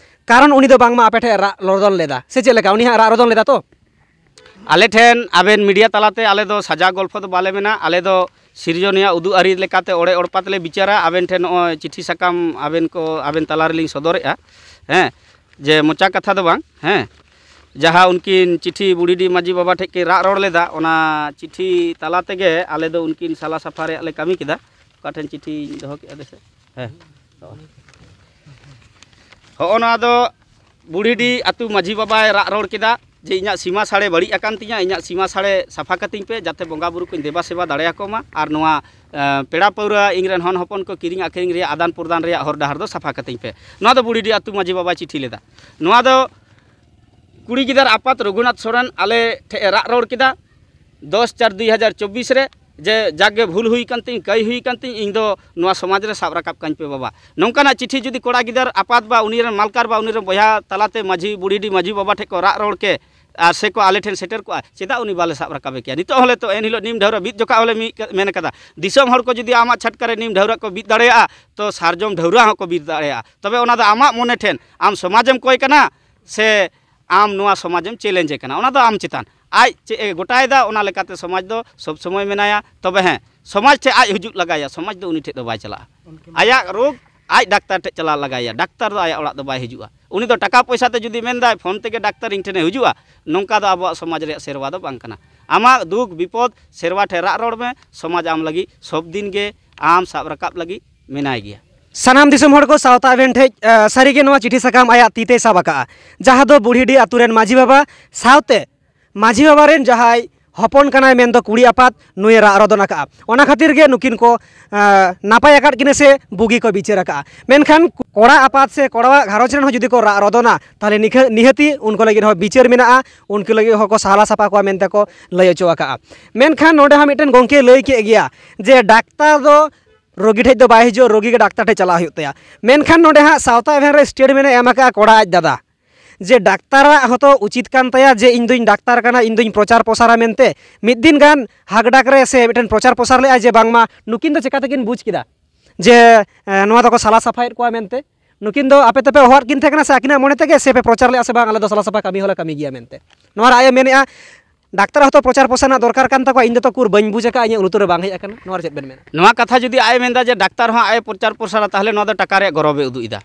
ᱠᱟᱨᱚᱱ ᱩᱱᱤ ᱫᱚ ᱵᱟᱝᱢᱟ ᱟᱯᱮ ᱴᱷᱮᱱ ᱨᱟᱜ ᱨᱚᱫᱚᱱ ᱞᱮᱫᱟ, ᱥᱮ ᱪᱮᱫ ᱞᱮᱠᱟ? ᱩᱱᱤ ᱦᱟᱸᱜ ᱨᱟᱜ ᱨᱚᱫᱚᱱ ᱞᱮᱫᱟ ᱛᱚ? ᱟᱞᱮ ᱴᱷᱮᱱ ᱟᱵᱮᱱ ᱢᱤᱰᱤᱭᱟ ᱛᱟᱞᱟᱛᱮ ᱟᱞᱮ ᱫᱚ ᱥᱟᱡᱟᱣ ᱜᱚᱞᱯᱷᱚ ᱫᱚ ᱵᱟᱞᱮ ᱢᱮᱱᱟ, ᱟᱞᱮ ᱫᱚ ᱥᱤᱨᱡᱚᱱᱤᱭᱟᱹ ᱩᱫᱩᱜ ᱟᱹᱨᱤ ᱞᱮᱠᱟᱛᱮ ᱚᱲᱮ ᱚᱲᱯᱟ ᱛᱮᱞᱮ ᱵᱤᱪᱟᱹᱨᱟ᱾ ᱟᱵᱮᱱ ᱴᱷᱮᱱ ᱱᱚᱜᱼᱚᱭ ᱪᱤᱴᱷᱤ ᱥᱟᱠᱟᱢ ᱟᱵᱮᱱ ᱠᱚ, ᱟᱵᱮᱱ ᱛᱟᱞᱟ ᱨᱮᱞᱤᱧ ᱥᱚᱫᱚᱨᱮᱜᱼᱟ, ᱦᱮᱸ, ᱡᱮ ᱢᱚᱪᱟ ᱠᱟᱛᱷᱟ ᱫᱚ ᱵᱟᱝ, ᱦᱮᱸ, ᱡᱟᱦᱟᱸ ᱩᱱᱠᱤᱱ ᱪᱤᱴᱷᱤ ᱵᱩᱲᱦᱤᱰᱤ ᱢᱟᱹᱡᱷᱤ ᱵᱟᱵᱟ ᱴᱷᱮᱱ ᱠᱤᱱ ᱨᱟᱜ ᱨᱚᱲ ᱞᱮᱫᱟ, ᱚᱱᱟ ᱪᱤᱴᱷᱤ ᱛᱟᱞᱟ ᱛᱮᱜᱮ ᱟᱞᱮ ᱫᱚ ᱩᱱᱠᱤᱱ ᱥᱟᱞᱟ ᱥᱟᱯᱷᱟ ᱨᱮᱭᱟᱜ ᱞᱮ ᱠᱟᱹᱢᱤ ᱠᱮᱫᱟ᱾ ᱚᱠᱟ ᱴᱷᱮᱱ ᱪᱤᱴᱷᱤᱧ ᱫᱚᱦᱚ ᱠᱮᱫᱟ ᱫᱮᱥᱮ? ᱦᱮᱸ᱾ ᱦᱚᱸᱜᱼᱚ ᱱᱚᱣᱟ ᱫᱚ ᱵᱩᱲᱦᱤᱰᱤ ᱟᱹᱛᱩ ᱢᱟᱹᱡᱷᱤ ᱵᱟᱵᱟᱭ ᱨᱟᱜ ᱨᱚᱲ ᱠᱮᱫᱟ ᱡᱮ, "ᱤᱧᱟᱹᱜ ᱥᱤᱢᱟ ᱥᱟᱹᱲᱮ ᱵᱟᱹᱲᱤᱡ ᱟᱠᱟᱱ ᱛᱤᱧᱟ, ᱤᱧᱟᱹᱜ ᱥᱤᱢᱟ ᱥᱟᱹᱲᱮ ᱥᱟᱯᱷᱟ ᱠᱟᱹᱛᱤᱧ ᱯᱮ, ᱡᱟᱛᱮ ᱵᱚᱸᱜᱟ ᱵᱩᱨᱩ ᱠᱚᱧ ᱫᱮᱵᱟ ᱥᱮᱵᱟ ᱫᱟᱲᱮᱭᱟᱠᱚ ᱢᱟ, ᱟᱨ ᱱᱚᱣᱟ, ᱮ, ᱯᱮᱲᱟ ᱯᱟᱹᱣᱨᱟᱹ, ᱤᱧ ᱨᱮᱱ ᱦᱚᱱ ᱦᱚᱯᱚᱱ ᱠᱚ ᱠᱤᱨᱤᱧ ᱟᱹᱠᱷᱨᱤᱧ ᱨᱮᱭᱟᱜ, ᱟᱫᱟᱱ ᱯᱨᱚᱫᱟᱱ ᱨᱮᱭᱟᱜ ᱦᱚᱨ ᱰᱟᱦᱟᱨ ᱫᱚ ᱥᱟᱯᱷᱟ ᱠᱟᱹᱛᱤᱧ ᱯᱮ᱾" ᱱᱚᱣᱟ ᱫᱚ ᱵᱩᱲᱦᱤᱰᱤ ᱟᱹᱛᱩ ᱢᱟᱹᱡᱷᱤ ᱵᱟᱵᱟᱭ ᱪᱤᱴᱷᱤ ᱞᱮᱫᱟ᱾ ᱱᱚᱣᱟ ᱫᱚ ᱠᱩᱲᱤ ᱜᱤᱫᱟᱹᱨ ᱟᱯᱟᱛ ᱨᱚᱜᱷᱩᱱᱟᱛᱷ ᱥᱚᱨᱮᱱ ᱟᱞᱮ ᱴᱷᱮᱱ ᱮ ᱨᱟᱜ ᱨᱚᱲ ᱠᱮᱫᱟ ᱫᱚᱥ ᱪᱟᱨ ᱫᱩᱭ ᱦᱟᱡᱟᱨ ᱪᱚᱵᱵᱤᱥ ᱨᱮ, ᱡᱮ, "ᱡᱟᱠ ᱜᱮ ᱵᱷᱩᱞ ᱦᱩᱭ ᱠᱟᱱ ᱛᱤᱧ, ᱠᱟᱹᱭ ᱦᱩᱭ ᱠᱟᱱ ᱛᱤᱧ, ᱤᱧ ᱫᱚ ᱱᱚᱣᱟ ᱥᱚᱢᱟᱡᱽ ᱨᱮ ᱥᱟᱵ ᱨᱟᱠᱟᱵ ᱠᱟᱹᱧ ᱯᱮ ᱵᱟᱵᱟ᱾" ᱱᱚᱝᱠᱟᱱᱟᱜ ᱪᱤᱴᱷᱤ ᱡᱩᱫᱤ ᱠᱚᱲᱟ ᱜᱤᱫᱟᱹᱨ ᱟᱯᱟᱛ ᱵᱟ ᱩᱱᱤ ᱨᱮᱱ ᱢᱟᱞᱠᱟᱨ ᱵᱟ ᱩᱱᱤ ᱨᱮᱱ ᱵᱚᱭᱦᱟ ᱛᱟᱞᱟᱛᱮ ᱢᱟᱹᱡᱷᱤ ᱵᱩᱲᱦᱤᱰᱤ ᱢᱟᱹᱡᱷᱤ ᱵᱟᱵᱟ ᱴᱷᱮᱱ ᱠᱚ ᱨᱟᱜ ᱨᱚᱲ ᱠᱮ, ᱟᱨ ᱥᱮ ᱠᱚ ᱟᱞᱮ ᱴᱷᱮᱱ ᱥᱮᱴᱮᱨ ᱠᱚᱜᱼᱟ, ᱪᱮᱫᱟᱜ ᱩᱱᱤ ᱵᱟᱞᱮ ᱥᱟᱵ ᱨᱟᱠᱟᱵᱮ ᱠᱮᱭᱟ? ᱱᱤᱛᱚᱜ ᱦᱚᱸᱞᱮ, ᱛᱚ, ᱮᱱᱦᱤᱞᱳᱜ ᱱᱤᱢ ᱰᱷᱟᱹᱣᱨᱟᱹ ᱵᱤᱫ ᱡᱚᱠᱷᱟ ᱦᱚᱸᱞᱮ ᱢᱤᱫ ᱢᱮᱱ ᱠᱟᱫᱟ, ᱫᱤᱥᱚᱢ ᱦᱚᱲ ᱠᱚ ᱡᱩᱫᱤ ᱟᱢᱟᱜ ᱪᱷᱟᱴᱠᱟ ᱨᱮ ᱱᱤᱢ ᱰᱷᱟᱹᱣᱨᱟᱹ ᱠᱚ ᱵᱤᱫ ᱫᱟᱲᱮᱭᱟᱜᱼᱟ, ᱛᱚ ᱥᱟᱨᱡᱚᱢ ᱰᱷᱟᱹᱣᱨᱟᱹ ᱦᱚᱸᱠᱚ ᱵᱤᱫ ᱫᱟᱲᱮᱭᱟᱜᱼᱟ᱾ ᱛᱚᱵᱮ ᱚᱱᱟ ᱫᱚ ᱟᱢᱟᱜ ᱢᱚᱱᱮ ᱴᱷᱮᱱ, ᱟᱢ ᱥᱚᱢᱟᱡᱮᱢ ᱠᱚᱭ ᱠᱟᱱᱟ ᱥᱮ ᱟᱢ ᱱᱚᱣᱟ ᱥᱚᱢᱟᱡᱮᱢ ᱪᱮᱞᱮᱧᱡᱮ ᱠᱟᱱᱟ, ᱚᱱᱟ ᱫᱚ ᱟᱢ ᱪᱮᱛᱟᱱ᱾ ᱟᱡ ᱪᱮᱫ ᱮ ᱜᱚᱴᱟᱭᱮᱫᱟ, ᱚᱱᱟ ᱞᱮᱠᱟᱛᱮ ᱥᱚᱢᱟᱡᱽ ᱫᱚ ᱥᱚᱵ ᱥᱚᱢᱚᱭ ᱢᱮᱱᱟᱭᱟ᱾ ᱛᱚᱵᱮ ᱦᱮᱸ, ᱥᱚᱢᱟᱡᱽ ᱴᱷᱮᱱ ᱟᱡ ᱦᱤᱡᱩᱜ ᱞᱟᱜᱟᱭᱟ, ᱥᱚᱢᱟᱡᱽ ᱫᱚ ᱩᱱᱤ ᱴᱷᱮᱱ ᱫᱚ ᱵᱟᱭ ᱪᱟᱞᱟᱜᱼᱟ᱾ ᱟᱭᱟᱜ ᱨᱳᱜᱽ ᱟᱡ ᱰᱟᱠᱛᱟᱨ ᱴᱷᱮᱱ ᱪᱟᱞᱟᱣ ᱞᱟᱜᱟᱭᱟ, ᱰᱟᱠᱛᱟᱨ ᱫᱚ ᱟᱭᱟᱜ ᱚᱲᱟᱜ ᱫᱚ ᱵᱟᱭ ᱦᱤᱡᱩᱜᱼᱟ᱾ ᱩᱱᱤ ᱫᱚ ᱴᱟᱠᱟ ᱯᱚᱭᱥᱟ ᱛᱮ ᱡᱩᱫᱤ ᱢᱮᱱᱫᱟᱭ, "ᱯᱷᱳᱱ ᱛᱮᱜᱮ ᱰᱟᱠᱛᱟᱨ ᱤᱧ ᱴᱷᱮᱱᱮ ᱦᱤᱡᱩᱜᱼᱟ", ᱱᱚᱝᱠᱟ ᱫᱚ ᱟᱵᱚᱣᱟᱜ ᱥᱚᱢᱟᱡᱽ ᱨᱮᱭᱟᱜ ᱥᱮᱨᱣᱟ ᱫᱚ ᱵᱟᱝ ᱠᱟᱱᱟ᱾ ᱟᱢᱟᱜ ᱫᱩᱠ ᱵᱤᱯᱚᱫ ᱥᱮᱨᱣᱟ ᱴᱷᱮᱱ ᱨᱟᱜ ᱨᱚᱲ ᱢᱮ, ᱥᱚᱢᱟᱡᱽ ᱟᱢ ᱞᱟᱹᱜᱤᱫ ᱥᱚᱵ ᱫᱤᱱ ᱜᱮ ᱟᱢ ᱥᱟᱵ ᱨᱟᱠᱟᱵ ᱞᱟᱹᱜᱤᱫ ᱢᱮᱱᱟᱭ ᱜᱮᱭᱟ᱾ ᱥᱟᱱᱟᱢ ᱫᱤᱥᱚᱢ ᱦᱚᱲ ᱠᱚ ᱥᱟᱶᱛᱟ ᱮᱵᱷᱮᱱ ᱴᱷᱮᱡ, ᱮ, ᱥᱟᱹᱨᱤᱜᱮ ᱱᱚᱣᱟ ᱪᱤᱴᱷᱤ ᱥᱟᱠᱟᱢ ᱟᱭᱟᱜ ᱛᱤ ᱛᱮᱭ ᱥᱟᱵ ᱟᱠᱟᱜᱼᱟ, ᱡᱟᱦᱟᱸ ᱫᱚ ᱵᱩᱲᱦᱤᱰᱤ ᱟᱛᱳ ᱨᱮᱱ ᱢᱟᱹᱡᱷᱤ ᱵᱟᱵᱟ ᱥᱟᱶᱛᱮ ᱢᱟᱹᱡᱷᱤ ᱵᱟᱵᱟ ᱨᱮᱱ ᱡᱟᱦᱟᱸᱭ ᱦᱚᱯᱚᱱ ᱠᱟᱱᱟᱭ ᱢᱮᱱᱫᱚ ᱠᱩᱲᱤ ᱟᱯᱟᱛ ᱱᱩᱭᱮ ᱨᱟᱜ ᱨᱚᱫᱚᱱ ᱟᱠᱟᱫᱼᱟ᱾ ᱚᱱᱟ ᱠᱷᱟᱹᱛᱤᱨ ᱜᱮ ᱱᱩᱠᱤᱱ ᱠᱚ ᱱᱟᱯᱟᱭ ᱟᱠᱟᱫ ᱠᱤᱱᱟ ᱥᱮ ᱵᱩᱜᱤ ᱠᱚ ᱵᱤᱪᱟᱹᱨ ᱟᱠᱟᱫᱼᱟ᱾ ᱢᱮᱱᱠᱷᱟᱱ ᱠᱚᱲᱟ ᱟᱯᱟᱛ ᱥᱮ ᱠᱚᱲᱟᱣᱟᱜ ᱜᱷᱟᱨᱚᱸᱡᱽ ᱨᱮᱱ ᱦᱚᱸ ᱡᱩᱫᱤ ᱠᱚ ᱨᱟᱜ ᱨᱚᱫᱚᱱᱟ, ᱛᱟᱦᱚᱞᱮ ᱱᱤᱦᱟᱹᱛᱤ ᱩᱱᱠᱩ ᱞᱟᱹᱜᱤᱫ ᱦᱚᱸ ᱵᱤᱪᱟᱹᱨ ᱢᱮᱱᱟᱜᱼᱟ, ᱩᱱᱠᱩ ᱞᱟᱹᱜᱤᱫ ᱦᱚᱸᱠᱚ ᱥᱟᱞᱟ ᱥᱟᱯᱷᱟ ᱠᱚᱣᱟ ᱢᱮᱱᱛᱮ ᱠᱚ ᱞᱟᱹᱭ ᱦᱚᱪᱚ ᱟᱠᱟᱫᱼᱟ᱾ ᱢᱮᱱᱠᱷᱟᱱ ᱱᱚᱰᱮ ᱦᱚᱸ ᱢᱤᱫᱴᱮᱱ ᱜᱚᱢᱠᱮ ᱞᱟᱹᱭ ᱠᱮᱫ ᱜᱮᱭᱟ ᱡᱮ ᱰᱟᱠᱛᱟᱨ ᱫᱚ ᱨᱳᱜᱤ ᱴᱷᱮᱡ ᱫᱚ ᱵᱟᱭ ᱦᱤᱡᱩᱜᱼᱟ, ᱨᱳᱜᱤ ᱜᱮ ᱰᱟᱠᱛᱟᱨ ᱴᱷᱮᱡ ᱪᱟᱞᱟᱜ ᱦᱩᱭᱩᱜ ᱛᱟᱭᱟ᱾ ᱢᱮᱱᱠᱷᱟᱱ ᱱᱚᱰᱮ ᱦᱟᱸᱜ ᱥᱟᱶᱛᱟ ᱮᱵᱷᱮᱱ ᱨᱮ ᱥᱴᱮᱴᱢᱮᱱᱴ ᱮ ᱮᱢ ᱟᱠᱟᱫᱼᱟ ᱠᱚᱲᱟ ᱟᱡ ᱫᱟᱫᱟ, ᱡᱮ ᱰᱟᱠᱛᱟᱨᱟᱜ ᱦᱚᱸᱛᱚ ᱩᱪᱤᱛ ᱠᱟᱱ ᱛᱟᱭᱟ ᱡᱮ ᱤᱧ ᱫᱩᱧ ᱰᱟᱠᱛᱟᱨ ᱠᱟᱱᱟ, ᱤᱧ ᱫᱩᱧ ᱯᱨᱚᱪᱟᱨ ᱯᱨᱚᱥᱟᱨᱟ ᱢᱮᱱᱛᱮ᱾ ᱢᱤᱫ ᱫᱤᱱ ᱜᱟᱱ ᱦᱟᱠᱰᱟᱠ ᱨᱮ ᱥᱮ ᱢᱤᱫᱴᱮᱱ ᱯᱨᱚᱪᱟᱨ ᱯᱨᱚᱥᱟᱨ ᱞᱮᱫᱼᱟ ᱡᱮ ᱵᱟᱝᱢᱟ ᱱᱩᱠᱤᱱ ᱫᱚ ᱪᱮᱠᱟ ᱛᱮᱠᱤᱱ ᱵᱩᱡᱽ ᱠᱮᱫᱟ ᱡᱮ ᱱᱚᱣᱟ ᱫᱚᱠᱚ ᱥᱟᱞᱟ ᱥᱟᱯᱷᱟᱭᱮᱫ ᱠᱚᱣᱟ ᱢᱮᱱᱛᱮ? ᱱᱩᱠᱤᱱ ᱫᱚ ᱟᱯᱮ ᱛᱮᱯᱮ ᱦᱚᱦᱚᱣᱟᱫ ᱠᱤᱱ ᱛᱟᱦᱮᱸ ᱠᱟᱱᱟ ᱥᱮ ᱟᱹᱠᱤᱱᱟᱜ ᱢᱚᱱᱮ ᱛᱮᱜᱮ ᱥᱮ ᱯᱮ ᱯᱨᱚᱪᱟᱨ ᱞᱮᱫᱼᱟ ᱥᱮ ᱵᱟᱝ, ᱟᱞᱮ ᱫᱚ ᱥᱟᱞᱟ ᱥᱟᱯᱷᱟ ᱠᱟᱹᱢᱤ ᱦᱚᱸᱞᱮ ᱠᱟᱹᱢᱤ ᱜᱮᱭᱟ ᱢᱮᱱᱛᱮ? ᱱᱚᱣᱟ ᱨᱮ ᱟᱡ ᱮ ᱢᱮᱱᱮᱫᱼᱟ, ᱰᱟᱠᱛᱟᱨ ᱦᱚᱸᱛᱚ ᱯᱨᱚᱪᱟᱨ ᱯᱨᱚᱥᱟᱨ ᱨᱮᱱᱟᱜ ᱫᱚᱨᱠᱟᱨ ᱠᱟᱱ ᱛᱟᱠᱚᱣᱟ, ᱤᱧ ᱫᱚᱛᱚ ᱩᱠᱩᱨ ᱵᱟᱹᱧ ᱵᱩᱡᱽ ᱟᱠᱟᱫᱼᱟ, ᱤᱧᱟᱹᱜ ᱞᱩᱛᱩᱨ ᱨᱮ ᱵᱟᱝ ᱦᱮᱡ ᱟᱠᱟᱱᱟ᱾ ᱱᱚᱣᱟ ᱨᱮ ᱪᱮᱫ ᱵᱮᱱ ᱢᱮᱱᱟ? ᱱᱚᱣᱟ ᱠᱟᱛᱷᱟ ᱡᱩᱫᱤ ᱟᱡ ᱮ ᱢᱮᱱᱫᱟ ᱡᱮ ᱰᱟᱠᱛᱟᱨ ᱦᱚᱸ ᱟᱡ ᱮ ᱯᱨᱚᱪᱟᱨ ᱯᱨᱚᱥᱟᱨᱟ, ᱛᱟᱦᱚᱞᱮ ᱱᱚᱣᱟ ᱫᱚ ᱴᱟᱠᱟ ᱨᱮᱭᱟᱜ ᱜᱚᱨᱚᱵᱮ ᱩᱫᱩᱜ ᱮᱫᱟ᱾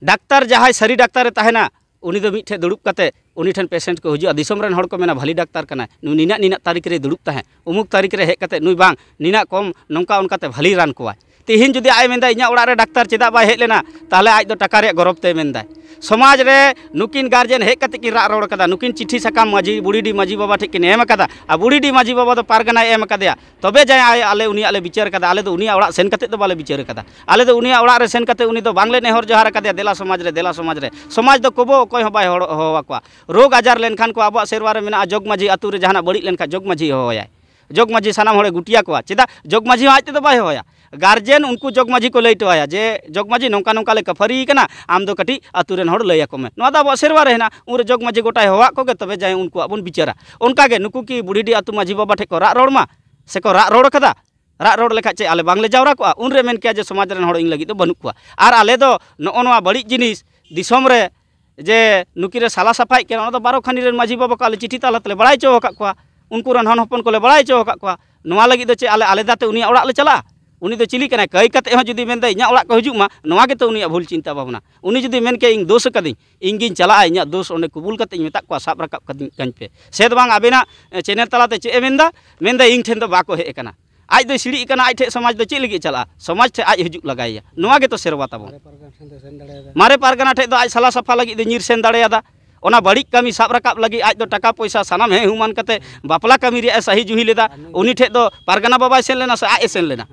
ᱰᱟᱠᱛᱟᱨ ᱡᱟᱦᱟᱸᱭ ᱥᱟᱹᱨᱤ ᱰᱟᱠᱛᱟᱨᱮ ᱛᱟᱦᱮᱱᱟ, ᱩᱱᱤ ᱫᱚ ᱢᱤᱫ ᱴᱷᱮᱱ ᱫᱩᱲᱩᱵ ᱠᱟᱛᱮ ᱩᱱᱤ ᱴᱷᱮᱱ ᱯᱮᱥᱮᱱᱴ ᱠᱚ ᱦᱤᱡᱩᱜᱼᱟ, ᱫᱤᱥᱚᱢ ᱨᱮᱱ ᱦᱚᱲ ᱠᱚ ᱢᱮᱱᱟ ᱵᱷᱟᱹᱞᱤ ᱰᱟᱠᱛᱟᱨ ᱠᱟᱱᱟᱭ, ᱱᱩᱭ ᱱᱤᱱᱟᱜ ᱱᱤᱱᱟᱜ ᱛᱟᱹᱨᱤᱠᱷ ᱨᱮᱭ ᱫᱩᱲᱩᱵ ᱛᱟᱦᱮᱸᱫ, ᱩᱢᱩᱠ ᱛᱟᱹᱨᱤᱠᱷ ᱨᱮ ᱦᱮᱡ ᱠᱟᱛᱮ ᱱᱩᱭ ᱵᱟᱝ ᱱᱤᱱᱟᱜ ᱠᱚᱢ ᱱᱚᱝᱠᱟ ᱚᱱᱠᱟᱛᱮ ᱵᱷᱟᱹᱞᱤ ᱨᱟᱱ ᱠᱚᱣᱟᱭ᱾ ᱛᱮᱦᱮᱧ ᱡᱩᱫᱤ ᱟᱡ ᱮ ᱢᱮᱱᱫᱟ ᱤᱧᱟᱹᱜ ᱚᱲᱟᱜ ᱨᱮ ᱰᱟᱠᱛᱟᱨ ᱪᱮᱫᱟᱜ ᱵᱟᱭ ᱦᱮᱡ ᱞᱮᱱᱟ, ᱛᱟᱦᱚᱞᱮ ᱟᱡ ᱫᱚ ᱴᱟᱠᱟ ᱨᱮᱭᱟᱜ ᱜᱚᱨᱚᱵᱽ ᱛᱮ ᱢᱮᱱᱫᱟᱭ᱾ ᱥᱚᱢᱟᱡᱽ ᱨᱮ ᱱᱩᱠᱤᱱ ᱜᱟᱨᱡᱮᱱ ᱦᱮᱡ ᱠᱟᱛᱮ ᱠᱤᱱ ᱨᱟᱜ ᱨᱚᱲ ᱠᱟᱫᱟ, ᱱᱩᱠᱤᱱ ᱪᱤᱴᱷᱤ ᱥᱟᱠᱟᱢ ᱢᱟᱹᱡᱷᱤ, ᱵᱩᱲᱦᱤᱰᱤ ᱢᱟᱹᱡᱷᱤ ᱵᱟᱵᱟ ᱴᱷᱮᱱ ᱠᱤᱱ ᱮᱢ ᱠᱟᱫᱟ, ᱟᱨ ᱵᱩᱲᱦᱤᱰᱤ ᱢᱟᱹᱡᱷᱤ ᱵᱟᱵᱟ ᱫᱚ ᱯᱟᱨᱜᱟᱱᱟᱭ ᱮᱢ ᱠᱟᱫᱮᱭᱟ, ᱛᱚᱵᱮ ᱡᱟᱭ ᱟᱭ ᱟᱞᱮ ᱩᱱᱤᱭᱟᱜ ᱞᱮ ᱵᱤᱪᱟᱹᱨ ᱠᱟᱫᱟ, ᱟᱞᱮ ᱫᱚ ᱩᱱᱤᱭᱟᱜ ᱚᱲᱟᱜ ᱥᱮᱱ ᱠᱟᱛᱮ ᱫᱚ ᱵᱟᱞᱮ ᱵᱤᱪᱟᱹᱨ ᱠᱟᱫᱟ, ᱟᱞᱮ ᱫᱚ ᱩᱱᱤᱭᱟᱜ ᱚᱲᱟᱜ ᱨᱮ ᱥᱮᱱ ᱠᱟᱛᱮ ᱩᱱᱤ ᱫᱚ ᱵᱟᱝᱞᱮ ᱱᱮᱦᱚᱨ ᱡᱚᱦᱟᱨ ᱠᱟᱫᱮᱭᱟ, ᱫᱮᱞᱟ ᱥᱚᱢᱟᱡᱽ ᱨᱮ, ᱫᱮᱞᱟ ᱥᱚᱢᱟᱡᱽ ᱨᱮ᱾ ᱥᱚᱢᱟᱡᱽ ᱫᱚ ᱠᱚᱵᱚ ᱚᱠᱚᱭ ᱦᱚᱸ ᱵᱟᱭ ᱦᱚᱲ ᱦᱚᱦᱚ ᱟᱠᱚᱣᱟ᱾ ᱨᱳᱜᱽ ᱟᱡᱟᱨ ᱞᱮᱱᱠᱷᱟᱱ ᱠᱚ ᱟᱵᱚᱣᱟᱜ ᱥᱮᱨᱣᱟ ᱨᱮ ᱢᱮᱱᱟᱜᱼᱟ, ᱡᱚᱜᱽ ᱢᱟᱹᱡᱷᱤ ᱟᱹᱛᱩ ᱨᱮ ᱡᱟᱦᱟᱱᱟᱜ ᱵᱟᱹᱲᱤᱡ ᱞᱮᱱᱠᱷᱟᱱ ᱡᱚᱜᱽ ᱢᱟᱹᱡᱷᱤ ᱦᱚᱦᱚᱣᱟᱭᱟᱭ, ᱡᱚᱜᱽ ᱢᱟᱹᱡᱷᱤ ᱥᱟᱱᱟᱢ ᱦᱚᱲᱮ ᱜᱩᱴᱤᱭᱟ ᱠᱚᱣᱟ᱾ ᱪᱮᱫᱟᱜ? ᱡᱚᱜᱽ ᱢᱟᱹᱡᱷᱤ ᱦᱚᱸ ᱟᱡ ᱛᱮᱫᱚ ᱵᱟᱭ ᱦᱚᱦᱚᱭᱟ, ᱜᱟᱨᱡᱮᱱ ᱩᱱᱠᱩ ᱡᱚᱜᱽ ᱢᱟᱹᱡᱷᱤ ᱠᱚ ᱞᱟᱹᱭ ᱦᱚᱴᱚ ᱟᱭᱟ ᱡᱮ ᱡᱚᱜᱽ ᱢᱟᱹᱡᱷᱤ ᱱᱚᱝᱠᱟ ᱱᱚᱝᱠᱟ ᱞᱮ ᱠᱟᱹᱯᱷᱟᱹᱨᱤ ᱠᱟᱱᱟ, ᱟᱢ ᱫᱚ ᱠᱟᱹᱴᱤᱡ ᱟᱹᱛᱩ ᱨᱮᱱ ᱦᱚᱲ ᱞᱟᱹᱭ ᱟᱠᱚ ᱢᱮ᱾ ᱱᱚᱣᱟ ᱫᱚ ᱟᱵᱚᱣᱟᱜ ᱥᱮᱨᱣᱟ ᱨᱮ ᱦᱮᱱᱟᱜᱼᱟ᱾ ᱩᱱᱨᱮ ᱡᱚᱜᱽ ᱢᱟᱹᱡᱷᱤ ᱜᱚᱴᱟᱭ ᱦᱚᱦᱚᱣᱟᱫ ᱠᱚᱜᱮ, ᱛᱚᱵᱮ ᱡᱟᱭ ᱩᱱᱠᱩᱣᱟᱜ ᱵᱚᱱ ᱵᱤᱪᱟᱹᱨᱟ᱾ ᱚᱱᱠᱟᱜᱮ ᱱᱩᱠᱩ ᱠᱤ ᱵᱩᱲᱦᱤᱰᱤ ᱟᱹᱛᱩ ᱢᱟᱹᱡᱷᱤ ᱵᱟᱵᱟ ᱴᱷᱮᱱ ᱠᱚ ᱨᱟᱜ ᱨᱚᱲ ᱢᱟ ᱥᱮᱠᱚ ᱨᱟᱜ ᱨᱚᱲ ᱠᱟᱫᱟ? ᱨᱟᱜ ᱨᱚᱲ ᱞᱮᱠᱷᱟᱡ ᱪᱮᱫ ᱟᱞᱮ ᱵᱟᱝᱞᱮ ᱡᱟᱣᱨᱟ ᱠᱚᱜᱼᱟ? ᱩᱱᱨᱮ ᱢᱮᱱ ᱠᱮᱭᱟ ᱡᱮ ᱥᱚᱢᱟᱡᱽ ᱨᱮᱱ ᱦᱚᱲ ᱤᱧ ᱞᱟᱹᱜᱤᱫ ᱫᱚ ᱵᱟᱹᱱᱩᱜ ᱠᱚᱣᱟ᱾ ᱟᱨ ᱟᱞᱮ ᱫᱚ ᱱᱚᱜᱼᱚ ᱱᱚᱣᱟ ᱵᱟᱹᱲᱤᱡ ᱡᱤᱱᱤᱥ ᱫᱤᱥᱚᱢ ᱨᱮ ᱡᱮ ᱱᱩᱠᱤᱱ ᱨᱮ ᱥᱟᱞᱟ ᱥᱟᱯᱷᱟᱭᱮᱫ ᱠᱟᱱᱟ, ᱚᱱᱟ ᱫᱚ ᱵᱟᱨᱚ ᱠᱷᱟᱱᱤ ᱨᱮᱱ ᱢᱟᱹᱡᱷᱤ ᱵᱟᱵᱟ ᱠᱚ ᱟᱞᱮ ᱪᱤᱴᱷᱤ ᱛᱟᱞᱟ ᱛᱮᱞᱮ ᱵᱟᱲᱟᱭ ᱦᱚᱪᱚ ᱟᱠᱟᱫ ᱠᱚᱣᱟ᱾ ᱩᱱᱠᱩ ᱨᱮᱱ ᱦᱚᱱ ᱦᱚᱯᱚᱱ ᱠᱚᱞᱮ ᱵᱟᱲᱟᱭ ᱦᱚᱪᱚ ᱟᱠᱟᱫ ᱠᱚᱣᱟ᱾ ᱱᱚᱣᱟ ᱞᱟᱹᱜᱤᱫ ᱫᱚ ᱪᱮᱫ ᱟᱞᱮ ᱟᱞᱮᱫᱟ ᱛᱮ ᱩᱱᱤᱭᱟᱜ ᱚᱲᱟᱜ ᱞᱮ ᱪᱟᱞᱟᱜᱼᱟ? ᱩᱱᱤ ᱫᱚ ᱪᱤᱞᱤ ᱠᱟᱱᱟᱭ? ᱠᱟᱹᱭ ᱠᱟᱛᱮ ᱦᱚᱸ ᱡᱩᱫᱤ ᱢᱮᱱᱫᱟ ᱤᱧᱟᱹᱜ ᱚᱲᱟᱜ ᱠᱚ ᱦᱤᱡᱩᱜ ᱢᱟ, ᱱᱚᱣᱟ ᱜᱮᱛᱚ ᱩᱱᱤᱭᱟᱜ ᱵᱷᱩᱞ ᱪᱤᱱᱛᱟᱹ ᱵᱷᱟᱵᱽᱱᱟ᱾ ᱩᱱᱤ ᱡᱩᱫᱤ ᱢᱮᱱ ᱠᱮᱭᱟ ᱤᱧ ᱫᱳᱥ ᱟᱠᱟᱫᱟᱹᱧ, ᱤᱧ ᱜᱤᱧ ᱪᱟᱞᱟᱜᱼᱟ, ᱤᱧᱟᱹᱜ ᱫᱳᱥ ᱚᱸᱰᱮ ᱠᱚᱵᱩᱞ ᱠᱟᱛᱮ ᱤᱧ ᱢᱮᱛᱟᱜ ᱠᱚᱣᱟ, ᱥᱟᱵ ᱨᱟᱠᱟᱵ ᱠᱟᱹᱫᱤᱧ ᱠᱟᱹᱧ ᱯᱮ᱾ ᱥᱮ ᱫᱚ ᱵᱟᱝ ᱟᱵᱮᱱᱟᱜ ᱪᱮᱱᱮᱞ ᱛᱟᱞᱟᱛᱮ ᱪᱮᱫ ᱮ ᱢᱮᱱᱫᱟ? ᱢᱮᱱᱫᱟ ᱤᱧ ᱴᱷᱮᱱ ᱫᱚ ᱵᱟᱠᱚ ᱦᱮᱡ ᱟᱠᱟᱱᱟ᱾ ᱟᱡ ᱫᱚᱭ ᱥᱤᱲᱤᱡ ᱟᱠᱟᱱᱟ, ᱟᱡ ᱴᱷᱮᱡ ᱥᱚᱢᱟᱡᱽ ᱫᱚ ᱪᱮᱫ ᱞᱟᱹᱜᱤᱫ ᱪᱟᱞᱟᱜᱼᱟ? ᱥᱚᱢᱟᱡᱽ ᱴᱷᱮᱡ ᱟᱡ ᱦᱤᱡᱩᱜ ᱞᱟᱜᱟᱭᱮᱭᱟ᱾ ᱱᱚᱣᱟ ᱜᱮᱛᱚ ᱥᱮᱨᱣᱟ ᱛᱟᱵᱚᱱ᱾ ᱢᱟᱨᱮ ᱯᱟᱨᱜᱟᱱᱟ ᱴᱷᱮᱱ ᱫᱚ ᱥᱮᱱ ᱫᱟᱲᱮᱭᱟᱫᱟ᱾ ᱢᱟᱨᱮ ᱯᱟᱨᱜᱟᱱᱟ ᱴᱷᱮᱡ ᱫᱚ ᱟᱡ ᱥᱟᱞᱟ ᱥᱟᱯᱷᱟ ᱞᱟᱹᱜᱤᱫ ᱫᱚ ᱧᱤᱨ ᱥᱮᱱ ᱫᱟᱲᱮᱭᱟᱫᱟ᱾ ᱚᱱᱟ ᱵᱟᱹᱲᱤᱡ ᱠᱟᱹᱢᱤ ᱥᱟᱵ ᱨᱟᱠᱟᱵ ᱞᱟᱹᱜᱤᱫ ᱟᱡ ᱫᱚ ᱴᱟᱠᱟ ᱯᱚᱭᱥᱟ ᱥᱟᱱᱟᱢ ᱦᱮᱸ ᱦᱩᱢᱟᱱ ᱠᱟᱛᱮ ᱵᱟᱯᱞᱟ ᱠᱟᱹᱢᱤ ᱨᱮᱭᱟᱜ ᱮ ᱥᱟᱹᱦᱤ ᱡᱩᱦᱤ ᱞᱮᱫᱟ᱾ ᱩᱱᱤ ᱴᱷᱮᱡ ᱫᱚ ᱯᱟᱨᱜᱟᱱᱟ ᱵᱟᱵᱟᱭ ᱥᱮᱱ ᱞᱮᱱᱟ ᱥᱮ ᱟᱡ ᱮ ᱥᱮᱱ ᱞᱮᱱᱟ?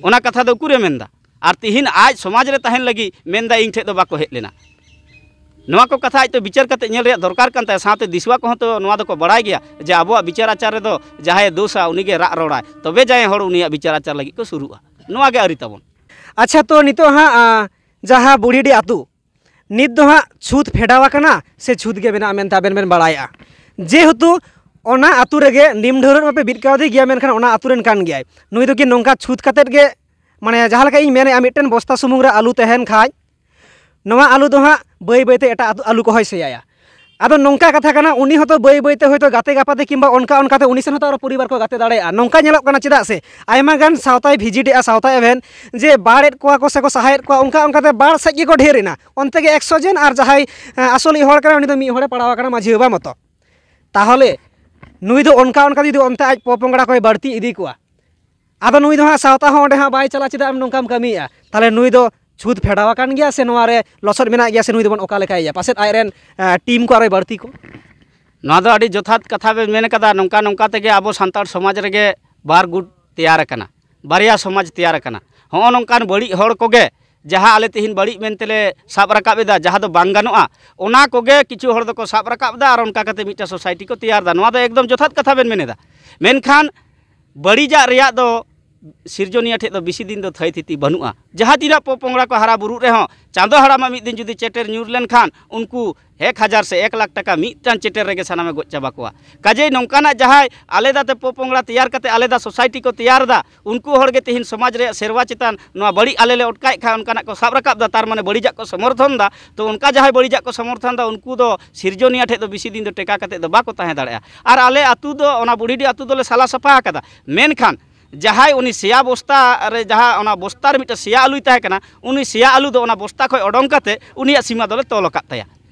ᱚᱱᱟ ᱠᱟᱛᱷᱟ ᱫᱚ ᱩᱠᱩᱨᱮ ᱢᱮᱱᱫᱟ? ᱟᱨ ᱛᱤᱦᱤᱧ ᱟᱡ ᱥᱚᱢᱟᱡᱽ ᱨᱮ ᱛᱟᱦᱮᱱ ᱞᱟᱹᱜᱤᱫ ᱢᱮᱱᱫᱟ ᱤᱧ ᱴᱷᱮᱡ ᱫᱚ ᱵᱟᱠᱚ ᱦᱮᱡ ᱞᱮᱱᱟ᱾ ᱱᱚᱣᱟ ᱠᱚ ᱠᱟᱛᱷᱟ ᱟᱡ ᱛᱮ ᱵᱤᱪᱟᱹᱨ ᱠᱟᱛᱮ ᱧᱮᱞ ᱨᱮᱭᱟᱜ ᱫᱚᱨᱠᱟᱨ ᱠᱟᱱ ᱛᱟᱭᱟ᱾ ᱥᱟᱶᱛᱮ ᱫᱤᱥᱩᱣᱟ ᱠᱚᱦᱚᱸ ᱛᱚ ᱱᱚᱣᱟ ᱫᱚᱠᱚ ᱵᱟᱲᱟᱭ ᱜᱮᱭᱟ ᱡᱮ ᱟᱵᱚᱣᱟᱜ ᱵᱤᱪᱟᱹᱨ ᱟᱪᱟᱨ ᱨᱮᱫᱚ ᱡᱟᱦᱟᱸᱭᱮ ᱫᱳᱥᱟ ᱩᱱᱤᱜᱮ ᱨᱟᱜ ᱨᱚᱲᱟᱭ, ᱛᱚᱵᱮ ᱡᱟᱦᱟᱸᱭ ᱦᱚᱲ ᱩᱱᱤᱭᱟᱜ ᱵᱤᱪᱟᱹᱨ ᱟᱪᱟᱨ ᱞᱟᱹᱜᱤᱫ ᱠᱚ ᱥᱩᱨᱩᱜᱼᱟ᱾ ᱱᱚᱣᱟ ᱜᱮ ᱟᱹᱨᱤ ᱛᱟᱵᱚᱱ᱾ ᱟᱪᱪᱷᱟ, ᱛᱚ ᱱᱤᱛᱚᱜ ᱦᱟᱸᱜ, ᱟ, ᱡᱟᱦᱟᱸ ᱵᱩᱲᱦᱤᱰᱤ ᱟᱹᱛᱩ, ᱱᱤᱛ ᱫᱚ ᱦᱟᱸᱜ ᱪᱷᱩᱛ ᱯᱷᱮᱰᱟᱣ ᱟᱠᱟᱱᱟ ᱥᱮ ᱪᱷᱩᱛ ᱜᱮ ᱢᱮᱱᱟᱜᱼᱟ ᱢᱮᱱᱛᱮ ᱟᱵᱮᱱ ᱵᱮᱱ ᱵᱟᱲᱟᱭᱮᱜᱼᱟ? ᱡᱮᱦᱮᱛᱩ ᱚᱱᱟ ᱟᱹᱛᱩ ᱨᱮᱜᱮ ᱱᱤᱢ ᱰᱷᱟᱹᱣᱨᱟᱹᱜ ᱢᱟᱯᱮ ᱵᱤᱫ ᱠᱟᱣᱫᱮ ᱜᱮᱭᱟ, ᱢᱮᱱᱠᱷᱟᱱ ᱚᱱᱟ ᱟᱹᱛᱩ ᱨᱮᱱ ᱠᱟᱱ ᱜᱮᱭᱟᱭ᱾ ᱱᱩᱭ ᱫᱚ ᱠᱤ ᱱᱚᱝᱠᱟ ᱪᱷᱩᱛ ᱠᱟᱛᱮᱫ ᱜᱮ, ᱢᱟᱱᱮ, ᱡᱟᱦᱟᱸ ᱞᱮᱠᱟ ᱤᱧ ᱢᱮᱱᱮᱜᱼᱟ, ᱢᱤᱫᱴᱮᱱ ᱵᱚᱥᱛᱟ ᱥᱩᱢᱩᱝ ᱨᱮ ᱟᱹᱞᱩ ᱛᱟᱦᱮᱱ ᱠᱷᱟᱡ, ᱱᱚᱣᱟ ᱟᱹᱞᱩ ᱫᱚ ᱦᱟᱸᱜ ᱵᱟᱹᱭ ᱵᱟᱹᱭᱛᱮ ᱮᱴᱟᱜ ᱟᱹᱛᱩ ᱟᱹᱞᱩ ᱠᱚ ᱦᱚᱭ ᱥᱮᱭᱟᱭᱟ᱾ ᱟᱫᱚ ᱱᱚᱝᱠᱟ ᱠᱟᱛᱷᱟ ᱠᱟᱱᱟ, ᱩᱱᱤ ᱦᱚᱸᱛᱚ ᱵᱟᱹᱭ ᱵᱟᱹᱭᱛᱮ ᱦᱚᱭᱛᱳ ᱜᱟᱛᱮ ᱜᱟᱯᱟᱛᱮ ᱠᱤᱝᱵᱟ ᱚᱱᱠᱟ ᱚᱱᱠᱟᱛᱮ ᱩᱱᱤ ᱥᱮᱱ ᱦᱚᱸᱛᱚ ᱟᱨᱚ ᱯᱚᱨᱤᱵᱟᱨ ᱠᱚ ᱜᱟᱛᱮ ᱫᱟᱲᱮᱭᱟᱜᱼᱟ᱾ ᱱᱚᱝᱠᱟ ᱧᱮᱞᱚᱜ ᱠᱟᱱᱟ, ᱪᱮᱫᱟᱜ ᱥᱮ ᱟᱭᱢᱟ ᱜᱟᱱ ᱥᱟᱶᱛᱟᱭ ᱵᱷᱤᱡᱤᱴᱮᱜᱼᱟ, ᱥᱟᱶᱛᱟᱭ ᱮᱵᱷᱮᱱ, ᱡᱮ ᱵᱟᱲᱮᱫ ᱠᱚᱣᱟ ᱠᱚ ᱥᱮ ᱠᱚ ᱥᱟᱦᱟᱭᱮᱫ ᱠᱚᱣᱟ, ᱚᱱᱠᱟ ᱚᱱᱠᱟᱛᱮ ᱵᱟᱲ ᱥᱮᱫ ᱜᱮᱠᱚ ᱰᱷᱮᱨ ᱮᱱᱟ᱾ ᱚᱱᱛᱮ ᱜᱮ ᱮᱠᱥᱚ ᱡᱚᱱ ᱟᱨ ᱡᱟᱦᱟᱸᱭ, ᱮᱸ, ᱟᱥᱚᱞᱤᱡ ᱦᱚᱲ ᱠᱟᱱᱟ, ᱩᱱᱤ ᱫᱚ ᱢᱤᱫ ᱦᱚᱲᱮ ᱯᱟᱲᱟᱣ ᱟᱠᱟᱱᱟ ᱢᱟᱹᱡᱷᱤ ᱵᱟᱵᱟ ᱢᱚᱛᱚ᱾ ᱛᱟᱦᱚᱞᱮ ᱱᱩᱭ ᱫᱚ ᱚᱱᱠᱟ ᱚᱱᱠᱟ ᱡᱩᱫᱤ ᱚᱱᱛᱮ ᱟᱡ ᱯᱚᱯᱚᱝᱲᱟ ᱠᱚᱭ ᱵᱟᱹᱲᱛᱤ ᱤᱫᱤ ᱠᱚᱣᱟ, ᱟᱫᱚ ᱱᱩᱭ ᱫᱚ ᱦᱟᱸᱜ ᱥᱟᱶᱛᱟ ᱦᱚᱸ ᱚᱸᱰᱮ ᱦᱟᱸᱜ ᱵᱟᱭ ᱪᱟᱞᱟᱜᱼᱟ, ᱪᱮᱫᱟᱜ ᱮᱢ ᱱᱚᱝᱠᱟᱢ ᱠᱟᱹᱢᱤᱭᱮᱫᱼᱟ? ᱛᱟᱦᱚᱞᱮ ᱱᱩᱭ ᱫᱚ ᱪᱷᱩᱛ ᱯᱷᱮᱰᱟᱣ ᱟᱠᱟᱱ ᱜᱮᱭᱟ ᱥᱮ ᱱᱚᱣᱟ ᱨᱮ ᱞᱚᱥᱚᱫ ᱢᱮᱱᱟᱜ ᱜᱮᱭᱟ, ᱥᱮ ᱱᱩᱭ ᱫᱚᱵᱚᱱ ᱚᱠᱟ ᱞᱮᱠᱟᱭᱮᱭᱟ? ᱯᱟᱥᱮᱫ ᱟᱡᱨᱮᱱ, ᱮ, ᱴᱤᱢ ᱠᱚ ᱟᱨᱚᱭ ᱵᱟᱹᱲᱛᱤ ᱠᱚ᱾ ᱱᱚᱣᱟ ᱫᱚ ᱟᱹᱰᱤ ᱡᱚᱛᱷᱟᱛ ᱠᱟᱛᱷᱟ ᱵᱮᱱ ᱢᱮᱱ ᱠᱟᱫᱟ᱾ ᱱᱚᱝᱠᱟ ᱱᱚᱝᱠᱟ ᱛᱮᱜᱮ ᱟᱵᱚ ᱥᱟᱱᱛᱟᱲ ᱥᱚᱢᱟᱡᱽ ᱨᱮᱜᱮ ᱵᱟᱨ ᱜᱩᱴ ᱛᱮᱭᱟᱨ ᱟᱠᱟᱱᱟ, ᱵᱟᱨᱭᱟ ᱥᱚᱢᱟᱡᱽ ᱛᱮᱭᱟᱨ ᱟᱠᱟᱱᱟ᱾ ᱦᱚᱸᱜᱼᱚ ᱱᱚᱝᱠᱟᱱ ᱵᱟᱹᱲᱤᱡ ᱦᱚᱲ ᱠᱚᱜᱮ ᱡᱟᱦᱟᱸ ᱟᱞᱮ ᱛᱮᱦᱮᱧ ᱵᱟᱹᱲᱤᱡ ᱢᱮᱱᱛᱮᱞᱮ ᱥᱟᱵ ᱨᱟᱠᱟᱵ ᱮᱫᱟ, ᱡᱟᱦᱟᱸ ᱫᱚ ᱵᱟᱝ ᱜᱟᱱᱚᱜᱼᱟ, ᱚᱱᱟ ᱠᱚᱜᱮ ᱠᱤᱪᱷᱩ ᱦᱚᱲ ᱫᱚᱠᱚ ᱥᱟᱵ ᱨᱟᱠᱟᱵ ᱮᱫᱟ ᱟᱨ ᱚᱱᱠᱟ ᱠᱟᱛᱮ ᱢᱤᱫᱴᱟᱝ ᱥᱳᱥᱟᱭᱴᱤ ᱠᱚ ᱛᱮᱭᱟᱨ ᱮᱫᱟ᱾ ᱱᱚᱣᱟ ᱫᱚ ᱮᱠᱫᱚᱢ ᱡᱚᱛᱷᱟᱛ ᱠᱟᱛᱷᱟ ᱵᱮᱱ ᱢᱮᱱ ᱮᱫᱟ᱾ ᱢᱮᱱᱠᱷᱟᱱ ᱵᱟᱹᱲᱤᱡᱟᱜ ᱨᱮᱭᱟᱜ ᱫᱚ ᱥᱤᱨᱡᱚᱱᱤᱭᱟᱹ ᱴᱷᱮᱡ ᱫᱚ ᱵᱮᱥᱤ ᱫᱤᱱ ᱫᱚ ᱛᱷᱟᱹᱭ ᱛᱷᱤᱛᱤ ᱵᱟᱹᱱᱩᱜᱼᱟ᱾ ᱡᱟᱦᱟᱸ ᱛᱤᱱᱟᱹᱜ ᱯᱚᱯᱚᱝᱲᱟ ᱠᱚ ᱦᱟᱨᱟ ᱵᱩᱨᱩᱜ ᱨᱮᱦᱚᱸ, ᱪᱟᱸᱫᱚ ᱦᱟᱲᱟᱢᱟᱜ ᱢᱤᱫ ᱫᱤᱱ ᱡᱩᱫᱤ ᱪᱮᱴᱮᱨ ᱧᱩᱨ ᱞᱮᱱᱠᱷᱟᱱ, ᱩᱱᱠᱩ ᱮᱠ ᱦᱟᱡᱟᱨ ᱥᱮ ᱮᱠ ᱞᱟᱠᱷ ᱴᱟᱠᱟ ᱢᱤᱫᱴᱟᱝ ᱪᱮᱴᱮᱨ ᱨᱮᱜᱮ ᱥᱟᱱᱟᱢᱮ ᱜᱚᱡ ᱪᱟᱵᱟ ᱠᱚᱣᱟ᱾ ᱠᱟᱡᱮᱭ ᱱᱚᱝᱠᱟᱱᱟᱜ ᱡᱟᱦᱟᱸᱭ ᱟᱞᱮᱫᱟ ᱛᱮ ᱯᱚᱯᱚᱝᱲᱟ ᱛᱮᱭᱟᱨ ᱠᱟᱛᱮ ᱟᱞᱮᱫᱟ ᱥᱳᱥᱟᱭᱴᱤ ᱠᱚ ᱛᱮᱭᱟᱨ ᱮᱫᱟ, ᱩᱱᱠᱩ ᱦᱚᱲ ᱜᱮ ᱛᱮᱦᱮᱧ ᱥᱚᱢᱟᱡᱽ ᱨᱮᱭᱟᱜ ᱥᱮᱨᱣᱟ ᱪᱮᱛᱟᱱ ᱱᱚᱣᱟ ᱵᱟᱹᱲᱤᱡ ᱟᱞᱮ ᱞᱮ ᱚᱴᱠᱟᱭᱮᱫ ᱠᱷᱟᱱ ᱚᱱᱠᱟᱱᱟᱜ ᱠᱚ ᱥᱟᱵ ᱨᱟᱠᱟᱵ ᱮᱫᱟ, ᱛᱟᱨ ᱢᱟᱱᱮ ᱵᱟᱹᱲᱤᱡᱟᱜ ᱠᱚ ᱥᱚᱢᱚᱨᱛᱷᱚᱱ ᱮᱫᱟ᱾ ᱛᱚ ᱚᱱᱠᱟ ᱡᱟᱦᱟᱸᱭ ᱵᱟᱹᱲᱤᱡᱟᱜ ᱠᱚ ᱥᱚᱢᱚᱨᱛᱷᱚᱱ ᱮᱫᱟ, ᱩᱱᱠᱩ ᱫᱚ ᱥᱤᱨᱡᱚᱱᱤᱭᱟᱹ ᱴᱷᱮᱡ ᱫᱚ ᱵᱮᱥᱤ ᱫᱤᱱ ᱫᱚ ᱴᱮᱠᱟ ᱠᱟᱛᱮ ᱫᱚ ᱵᱟᱠᱚ ᱛᱟᱦᱮᱸ ᱫᱟᱲᱮᱭᱟᱜᱼᱟ᱾ ᱟᱨ ᱟᱞᱮ ᱟᱹᱛᱩ ᱫᱚ, ᱚᱱᱟ ᱵᱩᱲᱦᱤᱰᱤ ᱟᱹᱛᱩ ᱫᱚᱞᱮ ᱥᱟᱞᱟ ᱥᱟᱯᱷᱟ ᱟᱠᱟᱫᱟ, ᱢᱮᱱᱠᱷᱟᱱ ᱡᱟᱦᱟᱸᱭ ᱩᱱᱤ ᱥᱮᱭᱟ ᱵᱚᱥᱛᱟ ᱨᱮ, ᱡᱟᱦᱟᱸ ᱚᱱᱟ ᱵᱚᱥᱛᱟ ᱨᱮ ᱢᱤᱫᱴᱮᱱ ᱥᱮᱭᱟ ᱟᱹᱞᱩᱭ ᱛᱟᱦᱮᱸ ᱠᱟᱱᱟ, ᱩᱱᱤ ᱥᱮᱭᱟ ᱟᱹᱞᱩ ᱫᱚ ᱚᱱᱟ ᱵᱚᱥᱛᱟ ᱠᱷᱚᱱ ᱚᱰᱚᱝ ᱠᱟᱛᱮ ᱩᱱᱤᱭᱟᱜ ᱥᱤᱢᱟ ᱫᱚᱞᱮ ᱛᱚᱞ ᱟᱠᱟᱫ ᱛᱟᱭᱟ᱾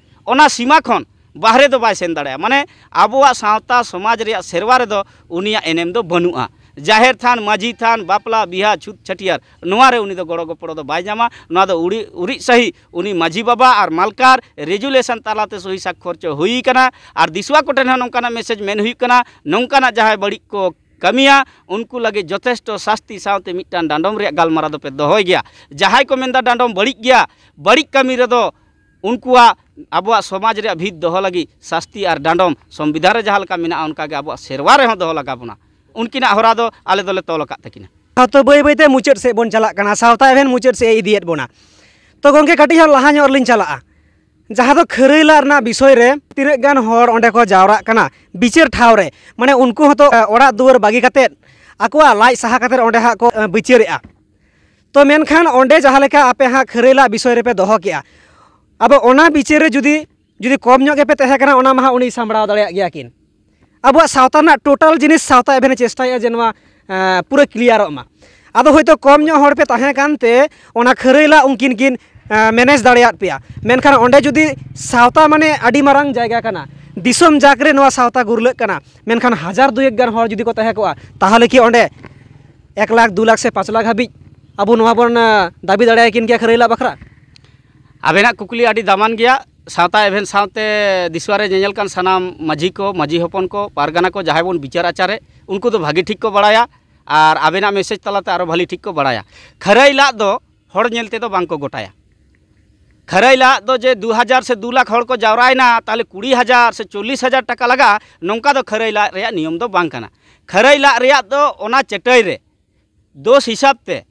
ᱚᱱᱟ ᱥᱤᱢᱟ ᱠᱷᱚᱱ ᱵᱟᱦᱨᱮ ᱫᱚ ᱵᱟᱭ ᱥᱮᱱ ᱫᱟᱲᱮᱭᱟᱜᱼᱟ᱾ ᱢᱟᱱᱮ ᱟᱵᱚᱣᱟᱜ ᱥᱟᱶᱛᱟ ᱥᱚᱢᱟᱡᱽ ᱨᱮᱭᱟᱜ ᱥᱮᱨᱣᱟ ᱨᱮᱫᱚ ᱩᱱᱤᱭᱟᱜ ᱮᱱᱮᱢ ᱫᱚ ᱵᱟᱹᱱᱩᱜᱼᱟ᱾ ᱡᱟᱦᱮᱨ ᱛᱷᱟᱱ, ᱢᱟᱹᱡᱷᱤ ᱛᱷᱟᱱ, ᱵᱟᱯᱞᱟ, ᱵᱤᱦᱟ, ᱪᱷᱩᱛ, ᱪᱷᱟᱹᱴᱭᱟᱹᱨ, ᱱᱚᱣᱟ ᱨᱮ ᱩᱱᱤ ᱫᱚ ᱜᱚᱲᱚ ᱜᱚᱯᱚᱲᱚ ᱫᱚ ᱵᱟᱭ ᱧᱟᱢᱟ᱾ ᱱᱚᱣᱟ ᱫᱚ ᱩᱲᱤ-, ᱩᱨᱤᱡ ᱥᱟᱹᱦᱤ ᱩᱱᱤ ᱢᱟᱹᱡᱷᱤ ᱵᱟᱵᱟ ᱟᱨ ᱢᱟᱞᱠᱟᱨ ᱨᱮᱡᱩᱞᱮᱥᱚᱱ ᱛᱟᱞᱟᱛᱮ ᱥᱳᱭ ᱥᱟᱠᱠᱷᱚᱨ ᱪᱚ ᱦᱩᱭ ᱠᱟᱱᱟ᱾ ᱟᱨ ᱫᱤᱥᱩᱣᱟ ᱠᱚᱴᱷᱮᱱ ᱦᱚᱸ ᱱᱚᱝᱠᱟᱱᱟᱜ ᱢᱮᱥᱮᱡᱽ ᱢᱮᱱ ᱦᱩᱭᱩᱜ ᱠᱟᱱᱟ, ᱱᱚᱝᱠᱟᱱᱟᱜ ᱡᱟᱦᱟᱸᱭ ᱵᱟᱹᱲᱤᱡ ᱠᱚ ᱠᱟᱹᱢᱤᱭᱟ, ᱩᱱᱠᱩ ᱞᱟᱹᱜᱤᱫ ᱡᱚᱛᱷᱮᱥᱴᱚ ᱥᱟᱥᱛᱤ ᱥᱟᱶᱛᱮ ᱢᱤᱫᱴᱟᱝ ᱰᱟᱸᱰᱚᱢ ᱨᱮᱭᱟᱜ ᱜᱟᱞᱢᱟᱨᱟᱣ ᱫᱚᱯᱮ ᱫᱚᱦᱚᱭ ᱜᱮᱭᱟ᱾ ᱡᱟᱦᱟᱸᱭ ᱠᱚ ᱢᱮᱱᱫᱟ ᱰᱟᱸᱰᱚᱢ ᱵᱟᱹᱲᱤᱡ ᱜᱮᱭᱟ, ᱵᱟᱹᱲᱤᱡ ᱠᱟᱹᱢᱤ ᱨᱮᱫᱚ ᱩᱱᱠᱩᱣᱟᱜ ᱟᱵᱚᱣᱟᱜ ᱥᱚᱢᱟᱡᱽ ᱨᱮᱭᱟᱜ ᱵᱷᱤᱛ ᱫᱚᱦᱚ ᱞᱟᱹᱜᱤᱫ ᱥᱟᱥᱛᱤ ᱟᱨ ᱰᱟᱸᱰᱚᱢ ᱥᱚᱝᱵᱤᱫᱷᱟᱱ ᱨᱮ ᱡᱟᱦᱟᱸ ᱞᱮᱠᱟ ᱢᱮᱱᱟᱜᱼᱟ, ᱚᱱᱠᱟᱜᱮ ᱟᱵᱚᱣᱟᱜ ᱥᱮᱨᱣᱟ ᱨᱮᱦᱚᱸ ᱫᱚᱦᱚ ᱞᱟᱜᱟᱣ ᱵᱚᱱᱟ᱾ ᱩᱱᱠᱤᱱᱟᱜ ᱦᱚᱨᱟ ᱫᱚ ᱟᱞᱮ ᱫᱚᱞᱮ ᱛᱚᱞ ᱟᱠᱟᱫ ᱛᱟᱹᱠᱤᱱᱟ᱾ ᱛᱚ ᱵᱟᱹᱭ ᱵᱟᱹᱭᱛᱮ ᱢᱩᱪᱟᱹᱫ ᱥᱮᱫ ᱵᱚᱱ ᱪᱟᱞᱟᱜ ᱠᱟᱱᱟ, ᱥᱟᱶᱛᱟ ᱮᱵᱷᱮᱱ ᱢᱩᱪᱟᱹᱫ ᱥᱮᱫ ᱮ ᱤᱫᱤᱭᱮᱫ ᱵᱚᱱᱟ᱾ ᱛᱚ ᱜᱚᱢᱠᱮ, ᱠᱟᱹᱴᱤᱡ ᱦᱟᱸᱜ ᱞᱟᱦᱟ ᱧᱚᱜ ᱨᱮᱞᱤᱧ ᱪᱟᱞᱟᱜᱼᱟ᱾ ᱡᱟᱦᱟᱸ ᱫᱚ ᱠᱷᱟᱹᱨᱟᱹᱭ ᱞᱟᱜ ᱨᱮᱱᱟᱜ ᱵᱤᱥᱚᱭ ᱨᱮ ᱛᱤᱱᱟᱹᱜ ᱜᱟᱱ ᱦᱚᱲ ᱚᱸᱰᱮ ᱠᱚ ᱡᱟᱣᱨᱟᱜ ᱠᱟᱱᱟ ᱵᱤᱪᱟᱹᱨ ᱴᱷᱟᱶ ᱨᱮ, ᱢᱟᱱᱮ ᱩᱱᱠᱩ ᱦᱚᱸᱛᱚ, ᱮ, ᱚᱲᱟᱜ ᱫᱩᱣᱟᱹᱨ ᱵᱟᱹᱜᱤ ᱠᱟᱛᱮᱫ, ᱟᱠᱚᱣᱟᱜ ᱞᱟᱡ ᱥᱟᱦᱟ ᱠᱟᱛᱮᱫ ᱚᱸᱰᱮ ᱦᱟᱸᱜ ᱠᱚ, ᱮ, ᱵᱤᱪᱟᱹᱨᱮᱜᱼᱟ᱾ ᱛᱚ ᱢᱮᱱᱠᱷᱟᱱ ᱚᱸᱰᱮ ᱡᱟᱦᱟᱸ ᱞᱮᱠᱟ ᱟᱯᱮ ᱦᱟᱸᱜ ᱠᱷᱟᱹᱨᱟᱹᱭ ᱞᱟᱜ ᱵᱤᱥᱚᱭ ᱨᱮᱯᱮ ᱫᱚᱦᱚ ᱠᱮᱜᱼᱟ, ᱟᱫᱚ ᱚᱱᱟ ᱵᱤᱪᱟᱹᱨ ᱨᱮ ᱡᱩᱫᱤ, ᱡᱩᱫᱤ ᱠᱚᱢ ᱧᱚᱜ ᱜᱮᱯᱮ ᱛᱟᱦᱮᱸ ᱠᱟᱱᱟ, ᱚᱱᱟ ᱢᱟ ᱦᱟᱸᱜ ᱩᱱᱤ ᱥᱟᱢᱵᱲᱟᱣ ᱫᱟᱲᱮᱭᱟᱜ ᱜᱮᱭᱟ ᱠᱤᱱ᱾ ᱟᱵᱚᱣᱟᱜ ᱥᱟᱶᱛᱟ ᱨᱮᱱᱟᱜ ᱴᱳᱴᱟᱞ ᱡᱤᱱᱤᱥ ᱥᱟᱶᱛᱟ ᱮᱵᱷᱮᱱᱮ ᱪᱮᱥᱴᱟᱭᱮᱫᱼᱟ ᱡᱮ ᱱᱚᱣᱟ, ᱮᱸ, ᱯᱩᱨᱟᱹ ᱠᱞᱤᱭᱟᱨᱚᱜ ᱢᱟ᱾ ᱟᱫᱚ ᱦᱳᱭᱛᱳ ᱠᱚᱢ ᱧᱚᱜ ᱦᱚᱲ ᱯᱮ ᱛᱟᱦᱮᱸ ᱠᱟᱱᱛᱮ ᱚᱱᱟ ᱠᱷᱟᱹᱨᱟᱹᱭ ᱞᱟᱜ ᱩᱱᱠᱤᱱ ᱠᱤᱱ, ᱮᱸ, ᱢᱮᱱᱮᱡᱽ ᱫᱟᱲᱮᱭᱟᱫ ᱯᱮᱭᱟ᱾ ᱢᱮᱱᱠᱷᱟᱱ ᱚᱸᱰᱮ ᱡᱩᱫᱤ ᱥᱟᱶᱛᱟ ᱢᱟᱱᱮ ᱟᱹᱰᱤ ᱢᱟᱨᱟᱝ ᱡᱟᱭᱜᱟ ᱠᱟᱱᱟ, ᱫᱤᱥᱚᱢ ᱡᱟᱠ ᱨᱮ ᱱᱚᱣᱟ ᱥᱟᱶᱛᱟ ᱜᱩᱨᱞᱟᱹᱜ ᱠᱟᱱᱟ, ᱢᱮᱱᱠᱷᱟᱱ ᱦᱟᱡᱟᱨ ᱫᱩᱭᱮᱠ ᱜᱟᱱ ᱦᱚᱲ ᱡᱩᱫᱤ ᱠᱚ ᱛᱟᱦᱮᱸ ᱠᱚᱜᱼᱟ, ᱛᱟᱦᱚᱞᱮ ᱠᱤ ᱚᱸᱰᱮ ᱮᱠ ᱞᱟᱠᱷ, ᱫᱩ ᱞᱟᱠᱷ ᱥᱮ ᱯᱟᱸᱪ ᱞᱟᱠᱷ ᱦᱟᱹᱵᱤᱡ ᱟᱵᱚ ᱱᱚᱣᱟ ᱵᱚᱱ, ᱮᱸ, ᱫᱟᱹᱵᱤ ᱫᱟᱲᱮᱭᱟᱠᱤᱱ ᱜᱮᱭᱟ ᱠᱷᱟᱹᱨᱟᱹᱭ ᱞᱟᱜ ᱵᱟᱠᱷᱨᱟ? ᱟᱵᱮᱱᱟᱜ ᱠᱩᱠᱞᱤ ᱟᱹᱰᱤ ᱫᱟᱢᱟᱱ ᱜᱮᱭᱟ᱾ ᱥᱟᱶᱛᱟ ᱮᱵᱷᱮᱱ ᱥᱟᱶᱛᱮ ᱫᱤᱥᱚᱢ ᱨᱮ ᱧᱮᱧᱮᱞ ᱠᱟᱱ ᱥᱟᱱᱟᱢ ᱢᱟᱹᱡᱷᱤ ᱠᱚ, ᱢᱟᱹᱡᱷᱤ ᱦᱚᱯᱚᱱ ᱠᱚ, ᱯᱟᱨᱜᱟᱱᱟ ᱠᱚ, ᱡᱟᱦᱟᱸᱭ ᱵᱚᱱ ᱵᱤᱪᱟᱹᱨ ᱟᱪᱟᱨᱮᱫ, ᱩᱱᱠᱩ ᱫᱚ ᱵᱷᱟᱹᱜᱤ ᱴᱷᱤᱠ ᱠᱚ ᱵᱟᱲᱟᱭᱟ᱾ ᱟᱨ ᱟᱵᱮᱱᱟᱜ ᱢᱮᱥᱮᱡᱽ ᱛᱟᱞᱟᱛᱮ ᱟᱨᱚ ᱵᱷᱟᱹᱞᱤ ᱴᱷᱤᱠ ᱠᱚ ᱵᱟᱲᱟᱭᱟ᱾ ᱠᱷᱟᱹᱨᱟᱹᱭ ᱞᱟᱜ ᱫᱚ ᱦᱚᱲ ᱧᱮᱞ ᱛᱮᱫᱚ ᱵᱟᱝ ᱠᱚ ᱜᱚᱴᱟᱭᱟ᱾ ᱠᱷᱟᱹᱨᱟᱹᱭ ᱞᱟᱜ ᱫᱚ ᱡᱮ ᱫᱩ ᱦᱟᱡᱟᱨ ᱥᱮ ᱫᱩ ᱞᱟᱠᱷ ᱦᱚᱲ ᱠᱚ ᱡᱟᱣᱨᱟᱭᱮᱱᱟ, ᱛᱟᱦᱚᱞᱮ ᱠᱩᱲᱤ ᱦᱟᱡᱟᱨ ᱥᱮ ᱪᱚᱞᱞᱤᱥ ᱦᱟᱡᱟᱨ ᱴᱟᱠᱟ ᱞᱟᱜᱟᱜᱼᱟ, ᱱᱚᱝᱠᱟ ᱫᱚ ᱠᱷᱟᱹᱨᱟᱹᱭ ᱞᱟᱜ ᱨᱮᱭᱟᱜ ᱱᱤᱭᱚᱢ ᱫᱚ ᱵᱟᱝ ᱠᱟᱱᱟ᱾ ᱠᱷᱟᱹᱨᱟᱹᱭ ᱞᱟᱜ ᱨᱮᱭᱟᱜ ᱫᱚ ᱚᱱᱟ ᱪᱟᱹᱴᱟᱹᱭ ᱨᱮ ᱫᱳᱥ ᱦᱤᱥᱟᱹᱵ ᱛᱮ,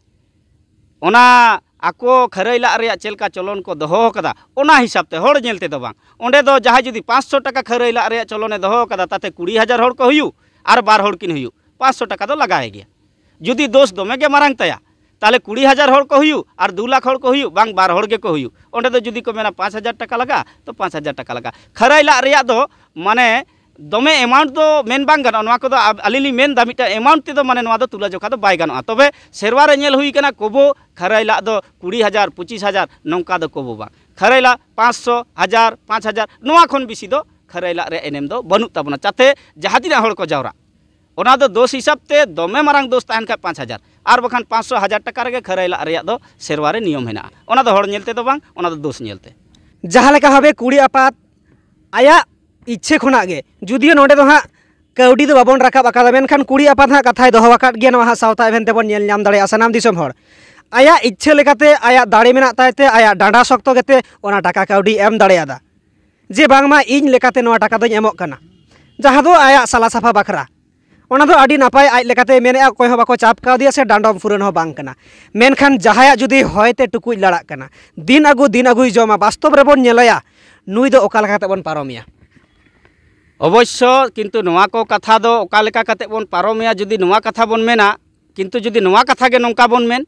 ᱚᱱᱟ ᱟᱠᱚ ᱠᱷᱟᱹᱨᱟᱹᱭ ᱞᱟᱜ ᱨᱮᱭᱟᱜ ᱪᱮᱫ ᱞᱮᱠᱟ ᱪᱚᱞᱚᱱ ᱠᱚ ᱫᱚᱦᱚ ᱟᱠᱟᱫᱟ, ᱚᱱᱟ ᱦᱤᱥᱟᱹᱵ ᱛᱮ, ᱦᱚᱲ ᱧᱮᱞ ᱛᱮᱫᱚ ᱵᱟᱝ᱾ ᱚᱸᱰᱮ ᱫᱚ ᱡᱟᱦᱟᱸᱭ ᱡᱩᱫᱤ ᱯᱟᱸᱪᱥᱚ ᱴᱟᱠᱟ ᱠᱷᱟᱹᱨᱟᱹᱭ ᱞᱟᱜ ᱨᱮᱭᱟᱜ ᱪᱚᱞᱚᱱᱮ ᱫᱚᱦᱚ ᱟᱠᱟᱫᱟ, ᱛᱟᱛᱮ ᱠᱩᱲᱤ ᱦᱟᱡᱟᱨ ᱦᱚᱲ ᱠᱚ ᱦᱩᱭᱩᱜ ᱟᱨ ᱵᱟᱨ ᱦᱚᱲ ᱠᱤᱱ ᱦᱩᱭᱩᱜ, ᱯᱟᱸᱪᱥᱚ ᱴᱟᱠᱟ ᱫᱚ ᱞᱟᱜᱟᱣᱮ ᱜᱮᱭᱟ᱾ ᱡᱩᱫᱤ ᱫᱳᱥ ᱫᱚᱢᱮ ᱜᱮ ᱢᱟᱨᱟᱝ ᱛᱟᱭᱟ, ᱛᱟᱦᱚᱞᱮ ᱠᱩᱲᱤ ᱦᱟᱡᱟᱨ ᱦᱚᱲ ᱠᱚ ᱦᱩᱭᱩᱜ ᱟᱨ ᱫᱩ ᱞᱟᱠᱷ ᱦᱚᱲ ᱠᱚ ᱦᱩᱭᱩᱜ, ᱵᱟᱝ, ᱵᱟᱨ ᱦᱚᱲ ᱜᱮᱠᱚ ᱦᱩᱭᱩᱜ, ᱚᱸᱰᱮ ᱫᱚ ᱡᱩᱫᱤ ᱠᱚ ᱢᱮᱱᱟ ᱯᱟᱸᱪ ᱦᱟᱡᱟᱨ ᱴᱟᱠᱟ ᱞᱟᱜᱟᱜᱼᱟ, ᱛᱚ ᱯᱟᱸᱪ ᱦᱟᱡᱟᱨ ᱴᱟᱠᱟ ᱞᱟᱜᱟᱜᱼᱟ᱾ ᱠᱷᱟᱹᱨᱟᱹᱭ ᱞᱟᱜ ᱨᱮᱭᱟᱜ ᱫᱚ ᱢᱟᱱᱮ ᱫᱚᱢᱮ ᱮᱢᱟᱣᱩᱱᱴ ᱫᱚ ᱢᱮᱱ ᱵᱟᱝ ᱜᱟᱱᱚᱜᱼᱟ᱾ ᱱᱚᱣᱟ ᱠᱚᱫᱚ ᱟᱵ-, ᱟᱹᱞᱤᱧ ᱞᱤᱧ ᱢᱮᱱ ᱮᱫᱟ, ᱢᱤᱫᱴᱟᱝ ᱮᱢᱟᱣᱩᱱᱴ ᱛᱮᱫᱚ ᱢᱟᱱᱮ ᱱᱚᱣᱟ ᱫᱚ ᱛᱩᱞᱟᱹ ᱡᱚᱠᱷᱟ ᱫᱚ ᱵᱟᱭ ᱜᱟᱱᱚᱜᱼᱟ᱾ ᱛᱚᱵᱮ ᱥᱮᱨᱣᱟ ᱨᱮ ᱧᱮᱞ ᱦᱩᱭ ᱠᱟᱱᱟ, ᱠᱚᱵᱚ ᱠᱷᱟᱹᱨᱟᱹᱭ ᱞᱟᱜ ᱫᱚ ᱠᱩᱲᱤ ᱦᱟᱡᱟᱨ, ᱯᱚᱸᱪᱤᱥ ᱦᱟᱡᱟᱨ, ᱱᱚᱝᱠᱟ ᱫᱚ ᱠᱚᱵᱚ ᱵᱟᱝ᱾ ᱠᱷᱟᱹᱨᱟᱹᱭ ᱞᱟᱜ ᱯᱟᱸᱪᱥᱚ, ᱦᱟᱡᱟᱨ, ᱯᱟᱸᱪ ᱦᱟᱡᱟᱨ, ᱱᱚᱣᱟ ᱠᱷᱚᱱ ᱵᱮᱥᱤ ᱫᱚ ᱠᱷᱟᱹᱨᱟᱹᱭ ᱞᱟᱜ ᱨᱮ ᱮᱱᱮᱢ ᱫᱚ ᱵᱟᱹᱱᱩᱜ ᱛᱟᱵᱚᱱᱟ᱾ ᱡᱟᱛᱮ ᱡᱟᱦᱟᱸ ᱛᱤᱱᱟᱹᱜ ᱦᱚᱲ ᱠᱚ ᱡᱟᱣᱨᱟᱜ, ᱚᱱᱟ ᱫᱚ ᱫᱳᱥ ᱦᱤᱥᱟᱹᱵ ᱛᱮ ᱫᱚᱢᱮ ᱢᱟᱨᱟᱝ ᱫᱳᱥ ᱛᱟᱦᱮᱱ ᱠᱷᱟᱡ ᱯᱟᱸᱪ ᱦᱟᱡᱟᱨ, ᱟᱨ ᱵᱟᱠᱷᱟᱱ ᱯᱟᱸᱪᱥᱚ, ᱦᱟᱡᱟᱨ ᱴᱟᱠᱟ ᱨᱮᱜᱮ ᱠᱷᱟᱹᱨᱟᱹᱭ ᱞᱟᱜ ᱨᱮᱭᱟᱜ ᱫᱚ ᱥᱮᱨᱣᱟ ᱨᱮ ᱱᱤᱭᱚᱢ ᱦᱮᱱᱟᱜᱼᱟ᱾ ᱚᱱᱟ ᱫᱚ ᱦᱚᱲ ᱧᱮᱞ ᱛᱮᱫᱚ ᱵᱟᱝ, ᱚᱱᱟ ᱫᱚ ᱫᱳᱥ ᱧᱮᱞ ᱛᱮ᱾ ᱡᱟᱦᱟᱸ ᱞᱮᱠᱟ ᱵᱷᱟᱵᱮ ᱠᱩᱲᱤ ᱟᱯᱟᱛ ᱟᱭᱟᱜ ᱤᱪᱪᱷᱟᱹ ᱠᱷᱚᱱᱟᱜ ᱜᱮ, ᱡᱩᱫᱤᱭᱳ ᱱᱚᱸᱰᱮ ᱫᱚ ᱦᱟᱸᱜ ᱠᱟᱹᱣᱰᱤ ᱫᱚ ᱵᱟᱵᱚᱱ ᱨᱟᱠᱟᱵ ᱟᱠᱟᱫᱟ, ᱢᱮᱱᱠᱷᱟᱱ ᱠᱩᱲᱤ ᱟᱯᱟᱛ ᱦᱟᱸᱜ ᱠᱟᱛᱷᱟᱭ ᱫᱚᱦᱚ ᱟᱠᱟᱫ ᱜᱮᱭᱟ, ᱱᱚᱣᱟ ᱦᱟᱸᱜ ᱥᱟᱶᱛᱟ ᱮᱵᱷᱮᱱ ᱛᱮᱵᱚᱱ ᱧᱮᱞ ᱧᱟᱢ ᱫᱟᱲᱮᱭᱟᱜᱼᱟ ᱥᱟᱱᱟᱢ ᱫᱤᱥᱚᱢ ᱦᱚᱲ᱾ ᱟᱭᱟᱜ ᱤᱪᱪᱷᱟᱹ ᱞᱮᱠᱟᱛᱮ, ᱟᱭᱟᱜ ᱫᱟᱲᱮ ᱢᱮᱱᱟᱜ ᱛᱟᱭ ᱛᱮ, ᱟᱭᱟᱜ ᱰᱟᱸᱰᱟ ᱥᱚᱠᱛᱚ ᱜᱮᱛᱮ ᱚᱱᱟ ᱴᱟᱠᱟ ᱠᱟᱹᱣᱰᱤ ᱮᱢ ᱫᱟᱲᱮᱭᱟᱫᱟ, ᱡᱮ ᱵᱟᱝᱢᱟ ᱤᱧ ᱞᱮᱠᱟᱛᱮ ᱱᱚᱣᱟ ᱴᱟᱠᱟ ᱫᱚᱧ ᱮᱢᱚᱜ ᱠᱟᱱᱟ, ᱡᱟᱦᱟᱸ ᱫᱚ ᱟᱭᱟᱜ ᱥᱟᱞᱟ ᱥᱟᱯᱷᱟ ᱵᱟᱠᱷᱨᱟ᱾ ᱚᱱᱟ ᱫᱚ ᱟᱹᱰᱤ ᱱᱟᱯᱟᱭ, ᱟᱡ ᱞᱮᱠᱟᱛᱮ ᱢᱮᱱᱮᱫᱼᱟ, ᱚᱠᱚᱭ ᱦᱚᱸ ᱵᱟᱠᱚ ᱪᱟᱯ ᱠᱟᱣᱫᱮᱭᱟ ᱥᱮ ᱰᱟᱸᱰᱚᱢ ᱯᱷᱩᱨᱟᱹᱱ ᱦᱚᱸ ᱵᱟᱝ ᱠᱟᱱᱟ᱾ ᱢᱮᱱᱠᱷᱟᱱ ᱡᱟᱦᱟᱸᱭᱟᱜ ᱡᱩᱫᱤ ᱦᱚᱭ ᱛᱮ ᱴᱩᱠᱩᱡ ᱞᱟᱲᱟᱜ ᱠᱟᱱᱟ, ᱫᱤᱱ ᱟᱹᱜᱩ ᱫᱤᱱ ᱟᱹᱜᱩᱭ ᱡᱚᱢᱟ, ᱵᱟᱥᱛᱚᱵ ᱨᱮᱵᱚᱱ ᱧᱮᱞᱮᱭᱟ, ᱱᱩᱭ ᱫᱚ ᱚᱠᱟ ᱞᱮᱠᱟ ᱠᱟᱛᱮ ᱵᱚᱱ ᱯᱟᱨᱚᱢᱮᱭᱟ? ᱚᱵᱚᱥᱥᱚ, ᱠᱤᱱᱛᱩ ᱱᱚᱣᱟ ᱠᱚ ᱠᱟᱛᱷᱟ ᱫᱚ ᱚᱠᱟ ᱞᱮᱠᱟ ᱠᱟᱛᱮ ᱵᱚᱱ ᱯᱟᱨᱚᱢᱮᱭᱟ, ᱡᱩᱫᱤ ᱱᱚᱣᱟ ᱠᱟᱛᱷᱟ ᱵᱚᱱ ᱢᱮᱱᱟ, ᱠᱤᱱᱛᱩ ᱡᱩᱫᱤ ᱱᱚᱣᱟ ᱠᱟᱛᱷᱟ ᱜᱮ ᱱᱚᱝᱠᱟ ᱵᱚᱱ ᱢᱮᱱ,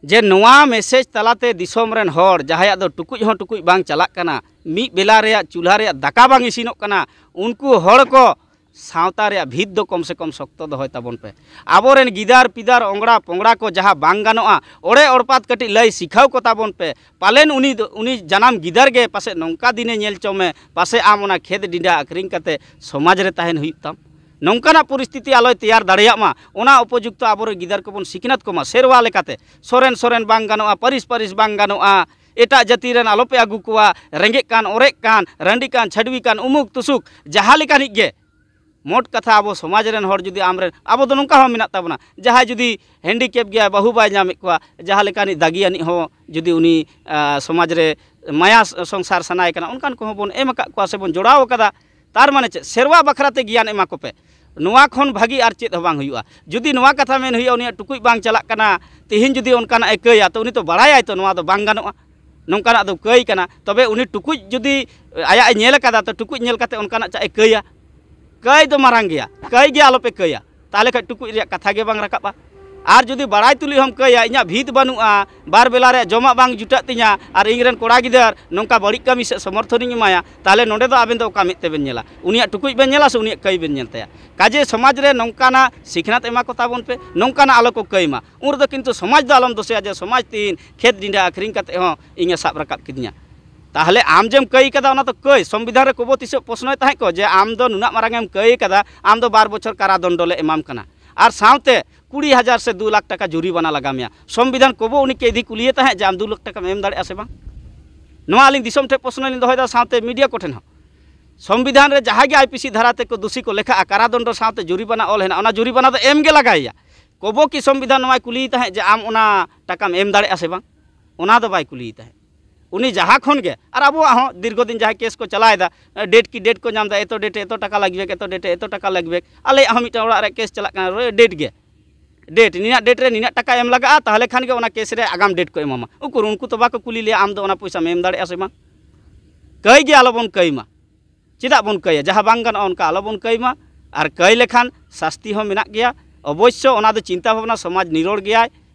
ᱡᱮ ᱱᱚᱣᱟ ᱢᱮᱥᱮᱡᱽ ᱛᱟᱞᱟᱛᱮ ᱫᱤᱥᱚᱢ ᱨᱮᱱ ᱦᱚᱲ, ᱡᱟᱦᱟᱸᱭᱟᱜ ᱫᱚ ᱴᱩᱠᱩᱡ ᱦᱚᱸ ᱴᱩᱠᱩᱡ ᱵᱟᱝ ᱪᱟᱞᱟᱜ ᱠᱟᱱᱟ, ᱢᱤᱫ ᱵᱮᱞᱟ ᱨᱮᱭᱟᱜ ᱪᱩᱞᱦᱟᱹ ᱨᱮᱭᱟᱜ ᱫᱟᱠᱟ ᱵᱟᱝ ᱤᱥᱤᱱᱚᱜ ᱠᱟᱱᱟ, ᱩᱱᱠᱩ ᱦᱚᱲ ᱠᱚ ᱥᱟᱶᱛᱟ ᱨᱮᱭᱟᱜ ᱵᱷᱤᱛ ᱫᱚ ᱠᱚᱢ ᱥᱮ ᱠᱚᱢ ᱥᱚᱠᱛᱚ ᱫᱚᱦᱚᱭ ᱛᱟᱵᱚᱱ ᱯᱮ᱾ ᱟᱵᱚᱨᱮᱱ ᱜᱤᱫᱟᱹᱨ ᱯᱤᱫᱟᱹᱨ ᱚᱝᱲᱟ ᱯᱚᱝᱲᱟ ᱠᱚ ᱡᱟᱦᱟᱸ ᱵᱟᱝ ᱜᱟᱱᱚᱜᱼᱟ, ᱚᱲᱮ ᱚᱲᱯᱟᱛ ᱠᱟᱹᱴᱤᱡ ᱞᱟᱹᱭ ᱥᱤᱠᱷᱟᱹᱣ ᱠᱚ ᱛᱟᱵᱚᱱ ᱯᱮ᱾ ᱯᱟᱞᱮᱱ ᱩᱱᱤ ᱫᱚ, ᱩᱱᱤ ᱡᱟᱱᱟᱢ ᱜᱤᱫᱟᱹᱨ ᱜᱮ ᱯᱟᱥᱮᱡ ᱱᱚᱝᱠᱟ ᱫᱤᱱᱮ ᱧᱮᱞ ᱪᱚ ᱢᱮ, ᱯᱟᱥᱮᱡ ᱟᱢ ᱚᱱᱟ ᱠᱷᱮᱛ ᱰᱤᱸᱰᱟ ᱟᱹᱠᱷᱨᱤᱧ ᱠᱟᱛᱮ ᱥᱚᱢᱟᱡᱽ ᱨᱮ ᱛᱟᱦᱮᱱ ᱦᱩᱭᱩᱜ ᱛᱟᱢ᱾ ᱱᱚᱝᱠᱟᱱᱟᱜ ᱯᱚᱨᱤᱥᱛᱷᱤᱛᱤ ᱟᱞᱚᱭ ᱛᱮᱭᱟᱨ ᱫᱟᱲᱮᱭᱟᱜ ᱢᱟ, ᱚᱱᱟ ᱩᱯᱚᱡᱩᱠᱛᱚ ᱟᱵᱚᱨᱮᱱ ᱜᱤᱫᱟᱹᱨ ᱠᱚᱵᱚᱱ ᱥᱤᱠᱷᱱᱟᱹᱛ ᱠᱚᱢᱟ᱾ ᱥᱮᱨᱣᱟ ᱞᱮᱠᱟᱛᱮ ᱥᱚᱨᱮᱱ ᱥᱚᱨᱮᱱ ᱵᱟᱝ ᱜᱟᱱᱚᱜᱼᱟ, ᱯᱟᱹᱨᱤᱥ ᱯᱟᱹᱨᱤᱥ ᱵᱟᱝ ᱜᱟᱱᱚᱜᱼᱟ, ᱮᱴᱟᱜ ᱡᱟᱹᱛᱤ ᱨᱮᱱ ᱟᱞᱚᱯᱮ ᱟᱹᱜᱩ ᱠᱚᱣᱟ, ᱨᱮᱸᱜᱮᱡ ᱠᱟᱱ, ᱚᱨᱮᱡ ᱠᱟᱱ, ᱨᱟᱺᱰᱤ ᱠᱟᱱ, ᱪᱷᱟᱹᱰᱣᱤ ᱠᱟᱱ, ᱩᱢᱩᱠ ᱛᱩᱥᱩᱠ, ᱡᱟᱦᱟᱸ ᱞᱮᱠᱟᱱᱤᱡ ᱜᱮ᱾ ᱢᱳᱴ ᱠᱟᱛᱷᱟ, ᱟᱵᱚ ᱥᱚᱢᱟᱡᱽ ᱨᱮᱱ ᱦᱚᱲ ᱡᱩᱫᱤ ᱟᱢᱨᱮᱱ, ᱟᱵᱚ ᱫᱚ ᱱᱚᱝᱠᱟ ᱦᱚᱸ ᱢᱮᱱᱟᱜ ᱛᱟᱵᱚᱱᱟ, ᱡᱟᱦᱟᱸᱭ ᱡᱩᱫᱤ ᱦᱮᱱᱰᱤᱠᱮᱯ ᱜᱮᱭᱟᱭ, ᱵᱟᱹᱦᱩ ᱵᱟᱭ ᱧᱟᱢᱮᱫ ᱠᱚᱣᱟ, ᱡᱟᱦᱟᱸ ᱞᱮᱠᱟᱱᱤᱡ ᱫᱟᱹᱜᱤ ᱟᱹᱱᱤᱡ ᱦᱚᱸ ᱡᱩᱫᱤ ᱩᱱᱤ, ᱟ, ᱥᱚᱢᱟᱡᱽ ᱨᱮ ᱢᱟᱭᱟ ᱥᱚᱝᱥᱟᱨ ᱥᱟᱱᱟᱭᱮ ᱠᱟᱱᱟ, ᱚᱱᱠᱟᱱ ᱠᱚᱦᱚᱸ ᱵᱚᱱ ᱮᱢ ᱟᱠᱟᱫ ᱠᱚᱣᱟ ᱥᱮ ᱵᱚᱱ ᱡᱚᱲᱟᱣ ᱟᱠᱟᱫᱟ᱾ ᱛᱟᱨ ᱢᱟᱱᱮ ᱪᱮᱫ? ᱥᱮᱨᱣᱟ ᱵᱟᱠᱷᱨᱟ ᱛᱮ ᱜᱮᱭᱟᱱ ᱮᱢᱟ ᱠᱚᱯᱮ, ᱱᱚᱣᱟ ᱠᱷᱚᱱ ᱵᱷᱟᱹᱜᱤ ᱟᱨ ᱪᱮᱫ ᱦᱚᱸ ᱵᱟᱝ ᱦᱩᱭᱩᱜᱼᱟ᱾ ᱡᱩᱫᱤ ᱱᱚᱣᱟ ᱠᱟᱛᱷᱟ ᱢᱮᱱ ᱦᱩᱭᱩᱜᱼᱟ, ᱩᱱᱤᱭᱟᱜ ᱴᱩᱠᱩᱡ ᱵᱟᱝ ᱪᱟᱞᱟᱜ ᱠᱟᱱᱟ, ᱛᱤᱦᱤᱧ ᱡᱩᱫᱤ ᱚᱱᱠᱟᱱᱟᱜ ᱮ ᱠᱟᱹᱭᱟ, ᱛᱚ ᱩᱱᱤ ᱛᱚ ᱵᱟᱲᱟᱭᱟᱭ ᱛᱚ ᱱᱚᱣᱟ ᱫᱚ ᱵᱟᱝ ᱜᱟᱱᱚᱜᱼᱟ, ᱱᱚᱝᱠᱟᱱᱟᱜ ᱫᱚ ᱠᱟᱹᱭ ᱠᱟᱱᱟ᱾ ᱛᱚᱵᱮ ᱩᱱᱤ ᱴᱩᱠᱩᱡ ᱡᱩᱫᱤ ᱟᱭᱟᱜ ᱮ ᱧᱮᱞ ᱟᱠᱟᱫᱟ, ᱛᱚ ᱴᱩᱠᱩᱡ ᱧᱮᱞ ᱠᱟᱛᱮ ᱚᱱᱠᱟᱱᱟᱜ ᱪᱟᱜ ᱮ ᱠᱟᱹᱭᱟ? ᱠᱟᱹᱭ ᱫᱚ ᱢᱟᱨᱟᱝ ᱜᱮᱭᱟ, ᱠᱟᱹᱭ ᱜᱮ ᱟᱞᱚᱯᱮ ᱠᱟᱹᱭᱟ, ᱛᱟᱦᱚᱞᱮ ᱠᱷᱟᱱ ᱴᱩᱠᱩᱡ ᱨᱮᱭᱟᱜ ᱠᱟᱛᱷᱟ ᱜᱮ ᱵᱟᱝ ᱨᱟᱠᱟᱵᱼᱟ᱾ ᱟᱨ ᱡᱩᱫᱤ ᱵᱟᱲᱟᱭ ᱛᱩᱞᱩᱡ ᱦᱚᱸᱢ ᱠᱟᱹᱭᱟ, ᱤᱧᱟᱹᱜ ᱵᱷᱤᱛ ᱵᱟᱹᱱᱩᱜᱼᱟ, ᱵᱟᱨ ᱵᱮᱞᱟ ᱨᱮᱭᱟᱜ ᱡᱚᱢᱟᱜ ᱵᱟᱝ ᱡᱩᱴᱟᱹᱜ ᱛᱤᱧᱟ, ᱟᱨ ᱤᱧ ᱨᱮᱱ ᱠᱚᱲᱟ ᱜᱤᱫᱟᱹᱨ ᱱᱚᱝᱠᱟ ᱵᱟᱹᱲᱤᱡ ᱠᱟᱹᱢᱤ ᱥᱮᱫ ᱥᱚᱢᱚᱨᱛᱷᱚᱱᱤᱧ ᱮᱢᱟᱭᱟ, ᱛᱟᱦᱚᱞᱮ ᱱᱚᱰᱮ ᱫᱚ ᱟᱵᱮᱱ ᱫᱚ ᱚᱠᱟ ᱢᱮᱫ ᱛᱮᱵᱮᱱ ᱧᱮᱞᱟ? ᱩᱱᱤᱭᱟᱜ ᱴᱩᱠᱩᱡ ᱵᱮᱱ ᱧᱮᱞᱟ ᱥᱮ ᱩᱱᱤᱭᱟᱜ ᱠᱟᱹᱭ ᱵᱮᱱ ᱧᱮᱞ ᱛᱟᱭᱟ? ᱠᱟᱡᱮ ᱥᱚᱢᱟᱡᱽ ᱨᱮ ᱱᱚᱝᱠᱟᱱᱟᱜ ᱥᱤᱠᱷᱱᱟᱹᱛ ᱮᱢᱟ ᱠᱚ ᱛᱟᱵᱚᱱ ᱯᱮ, ᱱᱚᱝᱠᱟᱱᱟᱜ ᱟᱞᱚ ᱠᱚ ᱠᱟᱹᱭ ᱢᱟ᱾ ᱩᱱ ᱨᱮᱫᱚ ᱠᱤᱱᱛᱩ ᱥᱚᱢᱟᱡᱽ ᱫᱚ ᱟᱞᱚᱢ ᱫᱳᱥᱮᱭᱟ ᱡᱮ ᱥᱚᱢᱟᱡᱽ ᱛᱤᱦᱤᱧ ᱠᱷᱮᱛ ᱰᱤᱸᱰᱟ ᱟᱹᱠᱷᱨᱤᱧ ᱠᱟᱛᱮ ᱦᱚᱸ ᱤᱧᱮ ᱥᱟᱵ ᱨᱟᱠᱟᱵ ᱠᱤᱫᱤᱧᱟ᱾ ᱛᱟᱦᱚᱞᱮ ᱟᱢ ᱡᱮᱢ ᱠᱟᱹᱭ ᱠᱟᱫᱟ, ᱚᱱᱟ ᱫᱚ ᱠᱟᱹᱭ᱾ ᱥᱚᱝᱵᱤᱫᱷᱟᱱ ᱨᱮ ᱠᱚᱵᱚ ᱛᱤᱥᱚᱜ ᱯᱨᱚᱥᱱᱚᱭ ᱛᱟᱦᱮᱸ ᱠᱚ ᱡᱮ ᱟᱢ ᱫᱚ ᱱᱩᱱᱟᱹᱜ ᱢᱟᱨᱟᱝ ᱮᱢ ᱠᱟᱹᱭ ᱠᱟᱫᱟ, ᱟᱢ ᱫᱚ ᱵᱟᱨ ᱵᱚᱪᱷᱚᱨ ᱠᱟᱨᱟ ᱫᱚᱱᱰᱚ ᱞᱮ ᱮᱢᱟᱢ ᱠᱟᱱᱟ, ᱟᱨ ᱥᱟᱶᱛᱮ ᱠᱩᱲᱤ ᱦᱟᱡᱟᱨ ᱥᱮ ᱫᱩ ᱞᱟᱠᱷ ᱴᱟᱠᱟ ᱡᱩᱨᱤᱢᱟᱱᱟ ᱞᱟᱜᱟᱣ ᱢᱮᱭᱟ? ᱥᱚᱝᱵᱤᱫᱷᱟᱱ ᱠᱚᱵᱚ ᱩᱱᱤ ᱠᱮᱫᱤ ᱠᱩᱞᱤᱭᱮ ᱛᱟᱦᱮᱸᱫ ᱡᱮ ᱟᱢ ᱫᱩ ᱞᱟᱠᱷ ᱴᱟᱠᱟᱢ ᱮᱢ ᱫᱟᱲᱮᱭᱟᱜᱼᱟ ᱥᱮ ᱵᱟᱝ? ᱱᱚᱣᱟ ᱟᱹᱞᱤᱧ ᱫᱤᱥᱚᱢ ᱴᱷᱮᱱ ᱯᱨᱚᱥᱱᱚ ᱞᱤᱧ ᱫᱚᱦᱚᱭᱮᱫᱟ, ᱥᱟᱶᱛᱮ ᱢᱤᱰᱤᱭᱟ ᱠᱚᱴᱷᱮᱱ ᱦᱚᱸ᱾ ᱥᱚᱝᱵᱤᱫᱷᱟᱱ ᱨᱮ ᱡᱟᱦᱟᱸ ᱜᱮ ᱟᱭ ᱯᱤ ᱥᱤ ᱫᱷᱟᱨᱟ ᱛᱮᱠᱚ ᱫᱩᱥᱤ ᱠᱚ ᱞᱮᱠᱷᱟᱜᱼᱟ, ᱠᱟᱨᱟ ᱫᱚᱱᱰᱚ ᱥᱟᱶᱛᱮ ᱡᱩᱨᱤᱢᱟᱱᱟ ᱚᱞ ᱦᱮᱱᱟᱜᱼᱟ, ᱚᱱᱟ ᱡᱩᱨᱤᱢᱟᱱᱟ ᱫᱚ ᱮᱢ ᱜᱮ ᱞᱟᱜᱟᱭᱮᱭᱟ᱾ ᱠᱚᱵᱚ ᱠᱤ ᱥᱚᱝᱵᱤᱫᱷᱟᱱ ᱱᱚᱣᱟᱭ ᱠᱩᱞᱤᱭᱮ ᱛᱟᱦᱮᱸᱫ ᱡᱮ ᱟᱢ ᱚᱱᱟ ᱴᱟᱠᱟᱢ ᱮᱢ ᱫᱟᱲᱮᱭᱟᱜᱼᱟ ᱥᱮ ᱵᱟᱝ? ᱚᱱᱟ ᱫᱚ ᱵᱟᱭ ᱠᱩᱞᱤᱭᱮ ᱛᱟᱦᱮᱸᱫ᱾ ᱩᱱᱤ ᱡᱟᱦᱟᱸ ᱠᱷᱚᱱ ᱜᱮ, ᱟᱨ ᱟᱵᱚᱣᱟᱜ ᱦᱚᱸ ᱫᱤᱨᱜᱷᱚ ᱫᱤᱱ ᱡᱟᱦᱟᱸᱭ ᱠᱮᱥ ᱠᱚ ᱪᱟᱞᱟᱣᱮᱫᱟ, ᱰᱮᱴ ᱠᱤ ᱰᱮᱴ ᱠᱚ ᱧᱟᱢ ᱮᱫᱟ, ᱮᱛᱚ ᱰᱮᱴ ᱮᱛᱚ ᱴᱟᱠᱟ ᱞᱟᱜᱵᱮᱠ, ᱮᱛᱚ ᱰᱮᱴ ᱮᱛᱚ ᱴᱟᱠᱟ ᱞᱟᱜᱵᱮᱠ᱾ ᱟᱞᱮᱭᱟᱜ ᱦᱚᱸ ᱢᱤᱫᱴᱟᱝ ᱚᱲᱟᱜ ᱨᱮ ᱠᱮᱥ ᱪᱟᱞᱟᱜ ᱠᱟᱱᱟ, ᱰᱮᱴ ᱜᱮ ᱰᱮᱴ, ᱱᱤᱱᱟᱜ ᱰᱮᱴ ᱨᱮ ᱱᱤᱱᱟᱜ ᱴᱟᱠᱟ ᱮᱢ ᱞᱟᱜᱟᱜᱼᱟ, ᱛᱟᱦᱚᱞᱮ ᱠᱷᱟᱱ ᱜᱮ ᱚᱱᱟ ᱠᱮᱥ ᱨᱮ ᱟᱜᱟᱢ ᱰᱮᱴ ᱠᱚ ᱮᱢᱟᱢᱟ᱾ ᱩᱠᱩᱨ ᱩᱱᱠᱩ ᱛᱚ ᱵᱟᱠᱚ ᱠᱩᱞᱤ ᱞᱮᱭᱟ ᱟᱢ ᱫᱚ ᱚᱱᱟ ᱯᱚᱭᱥᱟᱢ ᱮᱢ ᱫᱟᱲᱮᱭᱟᱜᱼᱟ ᱥᱮ ᱵᱟᱝ? ᱠᱟᱹᱭ ᱜᱮ ᱟᱞᱚᱵᱚᱱ ᱠᱟᱹᱭ ᱢᱟ᱾ ᱪᱮᱫᱟᱜ ᱵᱚᱱ ᱠᱟᱹᱭᱟ? ᱡᱟᱦᱟᱸ ᱵᱟᱝ ᱜᱟᱱᱚᱜᱼᱟ ᱚᱱᱠᱟ ᱟᱞᱚᱵᱚᱱ ᱠᱟᱹᱭ ᱢᱟ᱾ ᱟᱨ ᱠᱟᱹᱭ ᱞᱮᱠᱷᱟᱱ ᱥᱟᱥᱛᱤ ᱦᱚᱸ ᱢᱮᱱᱟᱜ ᱜᱮᱭᱟ᱾ ᱚᱵᱚᱥᱥᱚ ᱚᱱᱟ ᱫᱚ ᱪᱤᱱᱛᱟ ᱵᱷᱟᱵᱽᱱᱟ, ᱥᱚᱢᱟᱡᱽ ᱱᱤᱨᱚᱲ ᱜᱮᱭᱟᱭ,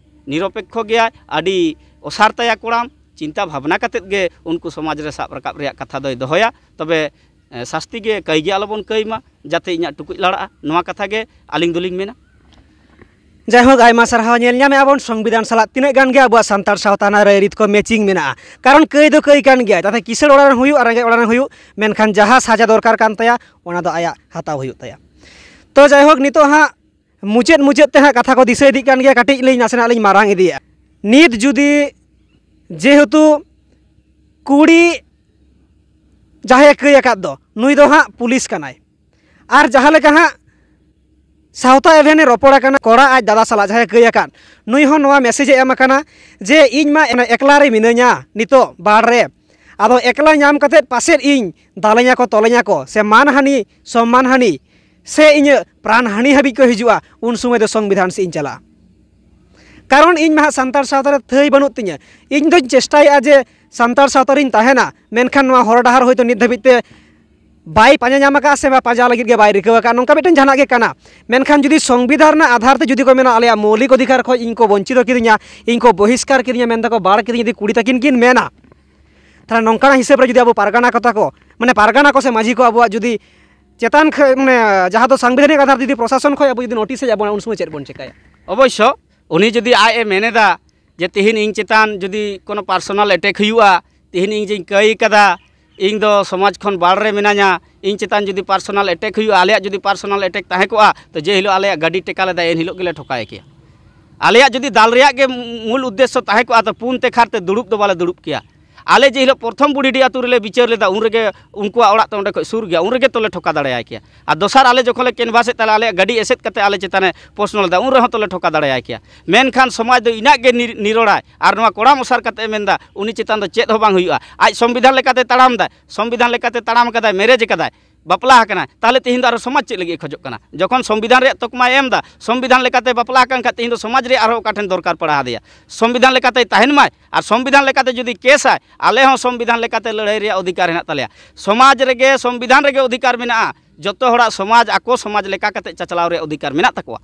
ᱱᱤᱨᱚᱯᱮᱠᱠᱷᱚ ᱜᱮᱭᱟᱭ, ᱟᱹᱰᱤ ᱚᱥᱟᱨ ᱛᱟᱭᱟ ᱠᱚᱲᱟᱢ᱾ ᱪᱤᱱᱛᱟ ᱵᱷᱟᱵᱽᱱᱟ ᱠᱟᱛᱮᱫ ᱜᱮ ᱩᱱᱠᱩ ᱥᱚᱢᱟᱡᱽ ᱨᱮ ᱥᱟᱵ ᱨᱟᱠᱟᱵ ᱨᱮᱭᱟᱜ ᱠᱟᱛᱷᱟ ᱫᱚᱭ ᱫᱚᱦᱚᱭᱟ᱾ ᱛᱚᱵᱮ ᱮ, ᱥᱟᱥᱛᱤ ᱜᱮ ᱠᱟᱹᱭ ᱜᱮ ᱟᱞᱚᱵᱚᱱ ᱠᱟᱹᱭ ᱢᱟ, ᱡᱟᱛᱮ ᱤᱧᱟᱹᱜ ᱴᱩᱠᱩᱡ ᱞᱟᱲᱟᱜᱼᱟ, ᱱᱚᱣᱟ ᱠᱟᱛᱷᱟ ᱜᱮ ᱟᱹᱞᱤᱧ ᱫᱚᱞᱤᱧ ᱢᱮᱱᱟ᱾ ᱡᱟᱭᱦᱳᱠ, ᱟᱭᱢᱟ ᱥᱟᱨᱦᱟᱣ᱾ ᱧᱮᱞ ᱧᱟᱢᱮᱫᱼᱟ ᱵᱚᱱ ᱥᱚᱝᱵᱤᱫᱷᱟᱱ ᱥᱟᱞᱟᱜ ᱛᱤᱱᱟᱹᱜ ᱜᱟᱱ ᱜᱮ ᱟᱵᱚᱣᱟᱜ ᱥᱟᱱᱛᱟᱲ ᱥᱟᱶᱛᱟ ᱨᱮᱱᱟᱜ ᱨᱟᱹᱭᱨᱤᱛ ᱠᱚ ᱢᱮᱪᱤᱝ ᱢᱮᱱᱟᱜᱼᱟ᱾ ᱠᱟᱨᱚᱱ ᱠᱟᱹᱭ ᱫᱚ ᱠᱟᱹᱭ ᱠᱟᱱ ᱜᱮᱭᱟ, ᱡᱟᱛᱮ ᱠᱤᱥᱟᱹᱬ ᱚᱲᱟᱜ ᱨᱮᱱ ᱦᱩᱭᱩᱜ ᱟᱨ ᱨᱮᱸᱜᱮᱡ ᱚᱲᱟᱜ ᱨᱮᱱ ᱦᱩᱭᱩᱜ, ᱢᱮᱱᱠᱷᱟᱱ ᱡᱟᱦᱟᱸ ᱥᱟᱡᱟ ᱫᱚᱨᱠᱟᱨ ᱠᱟᱱ ᱛᱟᱭᱟ ᱚᱱᱟ ᱫᱚ ᱟᱭᱟᱜ ᱦᱟᱛᱟᱣ ᱦᱩᱭᱩᱜ ᱛᱟᱭᱟ᱾ ᱛᱚ ᱡᱟᱭᱦᱳᱠ, ᱱᱤᱛᱚᱜ ᱦᱟᱸᱜ ᱢᱩᱪᱟᱹᱫ ᱢᱩᱪᱟᱹᱫ ᱛᱮ ᱦᱟᱸᱜ ᱠᱟᱛᱷᱟ ᱠᱚ ᱫᱤᱥᱟᱹ ᱤᱫᱤᱜ ᱠᱟᱱ ᱜᱮᱭᱟ, ᱠᱟᱹᱴᱤᱡ ᱞᱤᱧ ᱱᱟᱥᱮᱱᱟᱜ ᱞᱤᱧ ᱢᱟᱨᱟᱝ ᱤᱫᱤᱭᱮᱫᱼᱟ᱾ ᱱᱤᱛ ᱡᱩᱫᱤ ᱡᱮᱦᱮᱛᱩ ᱠᱩᱲᱤ ᱡᱟᱦᱟᱸᱭᱮ ᱠᱟᱹᱭ ᱟᱠᱟᱫ ᱫᱚ, ᱱᱩᱭ ᱫᱚ ᱦᱟᱸᱜ ᱯᱩᱞᱤᱥ ᱠᱟᱱᱟᱭ᱾ ᱟᱨ ᱡᱟᱦᱟᱸ ᱞᱮᱠᱟ ᱦᱟᱸᱜ ᱥᱟᱶᱛᱟ ᱮᱵᱷᱮᱱᱮ ᱨᱚᱯᱚᱲ ᱟᱠᱟᱱᱟ ᱠᱚᱲᱟ ᱟᱡ ᱫᱟᱫᱟ ᱥᱟᱞᱟᱜ ᱡᱟᱦᱟᱸᱭᱮ ᱠᱟᱹᱭ ᱟᱠᱟᱫ, ᱱᱩᱭ ᱦᱚᱸ ᱱᱚᱣᱟ ᱢᱮᱥᱮᱡᱽ ᱮ ᱮᱢ ᱟᱠᱟᱱᱟ ᱡᱮ ᱤᱧ ᱢᱟ ᱮᱠᱞᱟ ᱨᱮ ᱢᱤᱱᱟᱹᱧᱟ ᱱᱤᱛᱚᱜ ᱵᱟᱨ ᱨᱮ, ᱟᱫᱚ ᱮᱠᱞᱟ ᱧᱟᱢ ᱠᱟᱛᱮᱫ ᱯᱟᱥᱮᱫ ᱤᱧ ᱫᱟᱞᱮᱧᱟ ᱠᱚ, ᱛᱚᱞᱮᱧᱟ ᱠᱚ, ᱥᱮ ᱢᱟᱱᱦᱟᱱᱤ, ᱥᱚᱢᱢᱟᱱᱦᱟᱱᱤ, ᱥᱮ ᱤᱧᱟᱹᱜ ᱯᱨᱟᱱ ᱦᱟᱹᱱᱤ ᱦᱟᱹᱵᱤᱡ ᱠᱚ ᱦᱤᱡᱩᱜᱼᱟ, ᱩᱱ ᱥᱚᱢᱚᱭ ᱫᱚ ᱥᱚᱝᱵᱤᱫᱷᱟᱱ ᱥᱮᱫ ᱤᱧ ᱪᱟᱞᱟᱜᱼᱟ᱾ ᱠᱟᱨᱚᱱ ᱤᱧ ᱢᱟ ᱦᱟᱸᱜ ᱥᱟᱱᱛᱟᱲ ᱥᱟᱶᱛᱟ ᱨᱮ ᱛᱷᱟᱹᱭ ᱵᱟᱹᱱᱩᱜ ᱛᱤᱧᱟᱹ᱾ ᱤᱧ ᱫᱚᱧ ᱪᱮᱥᱴᱟᱭᱮᱫᱼᱟ ᱡᱮ ᱥᱟᱱᱛᱟᱲ ᱥᱟᱶᱛᱟ ᱨᱤᱧ ᱛᱟᱦᱮᱱᱟ, ᱢᱮᱱᱠᱷᱟᱱ ᱱᱚᱣᱟ ᱦᱚᱨ ᱰᱟᱦᱟᱨ ᱦᱚᱭᱛᱳ ᱱᱤᱛ ᱫᱷᱟᱹᱵᱤᱡ ᱛᱮ ᱵᱟᱭ ᱯᱟᱸᱡᱟ ᱧᱟᱢ ᱟᱠᱟᱫᱼᱟ ᱥᱮ ᱵᱟ ᱯᱟᱸᱡᱟ ᱞᱟᱹᱜᱤᱫ ᱜᱮ ᱵᱟᱭ ᱨᱤᱠᱟᱹ ᱟᱠᱟᱫᱼᱟ, ᱱᱚᱝᱠᱟ ᱢᱤᱫᱴᱮᱱ ᱡᱟᱦᱟᱱᱟᱜ ᱜᱮ ᱠᱟᱱᱟ᱾ ᱢᱮᱱᱠᱷᱟᱱ ᱡᱩᱫᱤ ᱥᱚᱝᱵᱤᱫᱷᱟᱱ ᱨᱮᱱᱟᱜ ᱟᱫᱷᱟᱨ ᱛᱮ ᱡᱩᱫᱤ ᱠᱚ ᱢᱮᱱᱟ, ᱟᱞᱮᱭᱟᱜ ᱢᱳᱣᱞᱤᱠ ᱚᱫᱷᱤᱠᱟᱨ ᱠᱷᱚᱱ ᱤᱧ ᱠᱚ ᱵᱚᱧᱪᱤᱛ ᱠᱤᱫᱤᱧᱟ, ᱤᱧ ᱠᱚ ᱵᱚᱦᱤᱥᱠᱟᱨ ᱠᱤᱫᱤᱧᱟ ᱢᱮᱱ ᱫᱟᱠᱚ, ᱵᱟᱲ ᱠᱤᱫᱤᱧ ᱡᱩᱫᱤ ᱠᱩᱲᱤ ᱛᱟᱹᱠᱤᱱ ᱠᱤᱱ ᱢᱮᱱᱟ, ᱛᱟᱦᱚᱞᱮ ᱱᱚᱝᱠᱟᱱᱟᱜ ᱦᱤᱥᱟᱹᱵ ᱨᱮ ᱡᱩᱫᱤ ᱟᱵᱚ ᱯᱟᱨᱜᱟᱱᱟ ᱠᱚ ᱛᱟᱠᱚ, ᱢᱟᱱᱮ ᱯᱟᱨᱜᱟᱱᱟ ᱠᱚ ᱥᱮ ᱢᱟᱹᱡᱷᱤ ᱠᱚ ᱟᱵᱚᱣᱟᱜ ᱡᱩᱫᱤ ᱪᱮᱛᱟᱱ ᱠᱷᱚᱱ, ᱢᱟᱱᱮ ᱡᱟᱦᱟᱸ ᱫᱚ ᱥᱟᱝᱵᱤᱫᱷᱟᱱᱤᱠ ᱟᱫᱷᱟᱨ ᱡᱩᱫᱤ ᱯᱨᱚᱥᱟᱥᱚᱱ ᱠᱷᱚᱱ ᱟᱵᱚ ᱡᱩᱫᱤ ᱱᱳᱴᱤᱥ ᱦᱮᱡ ᱟᱵᱚᱱᱟ, ᱩᱱ ᱥᱚᱢᱚᱭ ᱪᱮᱫ ᱵᱚᱱ ᱪᱮᱠᱟᱭᱟ? ᱚᱵᱚᱥᱥᱚ, ᱩᱱᱤ ᱡᱩᱫᱤ ᱟᱡ ᱮ ᱢᱮᱱ ᱮᱫᱟ ᱡᱮ ᱛᱤᱦᱤᱧ ᱤᱧ ᱪᱮᱛᱟᱱ ᱡᱩᱫᱤ ᱠᱳᱱᱳ ᱯᱟᱨᱥᱚᱱᱟᱞ ᱮᱴᱮᱠ ᱦᱩᱭᱩᱜᱼᱟ, ᱛᱤᱦᱤᱧ ᱤᱧ ᱡᱮᱧ ᱠᱟᱹᱭ ᱠᱟᱫᱟ, ᱤᱧ ᱫᱚ ᱥᱚᱢᱟᱡᱽ ᱠᱷᱚᱱ ᱵᱟᱲ ᱨᱮ ᱢᱮᱱᱟᱹᱧᱟ, ᱤᱧ ᱪᱮᱛᱟᱱ ᱡᱩᱫᱤ ᱯᱟᱨᱥᱚᱱᱟᱞ ᱮᱴᱮᱠ ᱦᱩᱭᱩᱜᱼᱟ, ᱟᱞᱮᱭᱟᱜ ᱡᱩᱫᱤ ᱯᱟᱨᱥᱚᱱᱟᱞ ᱮᱴᱮᱠ ᱛᱟᱦᱮᱸ ᱠᱚᱜᱼᱟ, ᱛᱚ ᱡᱮ ᱦᱤᱞᱳᱜ ᱟᱞᱮᱭᱟᱜ ᱜᱟᱹᱰᱤ ᱴᱮᱠᱟ ᱞᱮᱫᱟᱭ, ᱮᱱ ᱦᱤᱞᱳᱜ ᱜᱮᱞᱮ ᱴᱷᱚᱠᱟᱭ ᱠᱮᱭᱟ᱾ ᱟᱞᱮᱭᱟᱜ ᱡᱩᱫᱤ ᱫᱟᱞ ᱨᱮᱭᱟᱜ ᱜᱮ ᱢᱩᱞ ᱩᱫᱽᱫᱮᱥᱥᱚ ᱛᱟᱦᱮᱸ ᱠᱚᱜᱼᱟ, ᱛᱚ ᱯᱩᱱ ᱛᱮᱠᱷᱟᱨ ᱛᱮ ᱫᱩᱲᱩᱵ ᱫᱚ ᱵᱟᱞᱮ ᱫᱩᱲᱩᱵ ᱠᱮᱭᱟ᱾ ᱟᱞᱮ ᱡᱮ ᱦᱤᱞᱳᱜ ᱯᱨᱚᱛᱷᱚᱢ ᱵᱩᱰᱷᱤᱰᱤ ᱟᱹᱛᱩ ᱨᱮᱞᱮ ᱵᱤᱪᱟᱹᱨ ᱞᱮᱫᱟ, ᱩᱱ ᱨᱮᱜᱮ ᱩᱱᱠᱩᱣᱟᱜ ᱚᱲᱟᱜ ᱛᱚ ᱚᱸᱰᱮ ᱠᱷᱚᱱ ᱥᱩᱨ ᱜᱮᱭᱟ, ᱩᱱ ᱨᱮᱜᱮ ᱛᱚᱞᱮ ᱴᱷᱚᱠᱟ ᱫᱟᱲᱮᱭᱟᱭ ᱠᱮᱭᱟ᱾ ᱟᱨ ᱫᱚᱥᱟᱨ ᱟᱞᱮ ᱡᱚᱠᱷᱚᱱ ᱞᱮ ᱠᱮᱱᱵᱷᱟᱥ ᱮᱫ ᱛᱟᱦᱞᱮ ᱟᱞᱮᱭᱟᱜ ᱜᱟᱹᱰᱤ ᱮᱥᱮᱫ ᱠᱟᱛᱮ ᱟᱞᱮ ᱪᱮᱛᱟᱱᱮ ᱯᱨᱚᱥᱱᱚ ᱞᱮᱫᱟ, ᱩᱱ ᱨᱮᱦᱚᱸ ᱛᱚᱞᱮ ᱴᱷᱚᱠᱟ ᱫᱟᱲᱮᱭᱟᱭ ᱠᱮᱭᱟ᱾ ᱢᱮᱱᱠᱷᱟᱱ ᱥᱚᱢᱟᱡᱽ ᱫᱚ ᱤᱱᱟᱹᱜ ᱜᱮ ᱱᱤᱨ-, ᱱᱤᱨᱚᱲᱟᱭ ᱟᱨ ᱱᱚᱣᱟ ᱠᱚᱲᱟᱢ ᱚᱥᱟᱨ ᱠᱟᱛᱮ ᱢᱮᱱᱫᱟ ᱩᱱᱤ ᱪᱮᱛᱟᱱ ᱫᱚ ᱪᱮᱫ ᱦᱚᱸ ᱵᱟᱝ ᱦᱩᱭᱩᱜᱼᱟ᱾ ᱟᱡ ᱥᱚᱝᱵᱤᱫᱷᱟᱱ ᱞᱮᱠᱟᱛᱮ ᱛᱟᱲᱟᱢ ᱫᱟᱭ, ᱥᱚᱝᱵᱤᱫᱷᱟᱱ ᱞᱮᱠᱟᱛᱮ ᱛᱟᱲᱟᱢ ᱠᱟᱫᱟᱭ, ᱢᱮᱨᱮᱡᱽ ᱠᱟᱫᱟᱭ, ᱵᱟᱯᱞᱟ ᱟᱠᱟᱱᱟᱭ, ᱛᱟᱦᱞᱮ ᱛᱮᱦᱮᱧ ᱫᱚ ᱟᱨᱚ ᱥᱚᱢᱟᱡᱽ ᱪᱮᱫ ᱞᱟᱹᱜᱤᱫ ᱮ ᱠᱷᱚᱡᱚᱜ ᱠᱟᱱᱟ? ᱡᱚᱠᱷᱚᱱ ᱥᱚᱝᱵᱤᱫᱷᱟᱱ ᱨᱮᱭᱟᱜ ᱛᱚᱠᱢᱟᱭ ᱮᱢ ᱮᱫᱟ, ᱥᱚᱝᱵᱤᱫᱷᱟᱱ ᱞᱮᱠᱟᱛᱮ ᱵᱟᱯᱞᱟ ᱟᱠᱟᱱ ᱠᱷᱟᱱ ᱛᱮᱦᱮᱧ ᱫᱚ ᱥᱚᱢᱟᱡᱽ ᱨᱮᱭᱟᱜ ᱟᱨᱦᱚᱸ ᱚᱠᱟ ᱴᱷᱮᱱ ᱫᱚᱨᱠᱟᱨ ᱯᱟᱲᱟᱣ ᱟᱫᱮᱭᱟ? ᱥᱚᱝᱵᱤᱫᱷᱟᱱ ᱞᱮᱠᱟᱛᱮ ᱛᱟᱦᱮᱱ ᱢᱟᱭ ᱟᱨ ᱥᱚᱝᱵᱤᱫᱷᱟᱱ ᱞᱮᱠᱟᱛᱮ ᱡᱩᱫᱤ ᱠᱮᱥᱟᱭ, ᱟᱞᱮ ᱦᱚᱸ ᱥᱚᱝᱵᱤᱫᱷᱟᱱ ᱞᱮᱠᱟᱛᱮ ᱞᱟᱹᱲᱦᱟᱹᱭ ᱨᱮᱭᱟᱜ ᱚᱫᱷᱤᱠᱟᱨ ᱦᱮᱱᱟᱜ ᱛᱟᱞᱮᱭᱟ᱾ ᱥᱚᱢᱟᱡᱽ ᱨᱮᱜᱮ, ᱥᱚᱝᱵᱤᱫᱷᱟᱱ ᱨᱮᱜᱮ ᱚᱫᱷᱤᱠᱟᱨ ᱢᱮᱱᱟᱜᱼᱟ, ᱡᱚᱛᱚ ᱦᱚᱲᱟᱜ ᱥᱚᱢᱟᱡᱽ ᱟᱠᱚ ᱥᱚᱢᱟᱡᱽ ᱞᱮᱠᱟ ᱠᱟᱛᱮ ᱪᱟᱪᱞᱟᱣ ᱨᱮᱭᱟᱜ ᱚᱫᱷᱤᱠᱟᱨ ᱢᱮᱱᱟᱜ ᱛᱟᱠᱚᱣᱟ᱾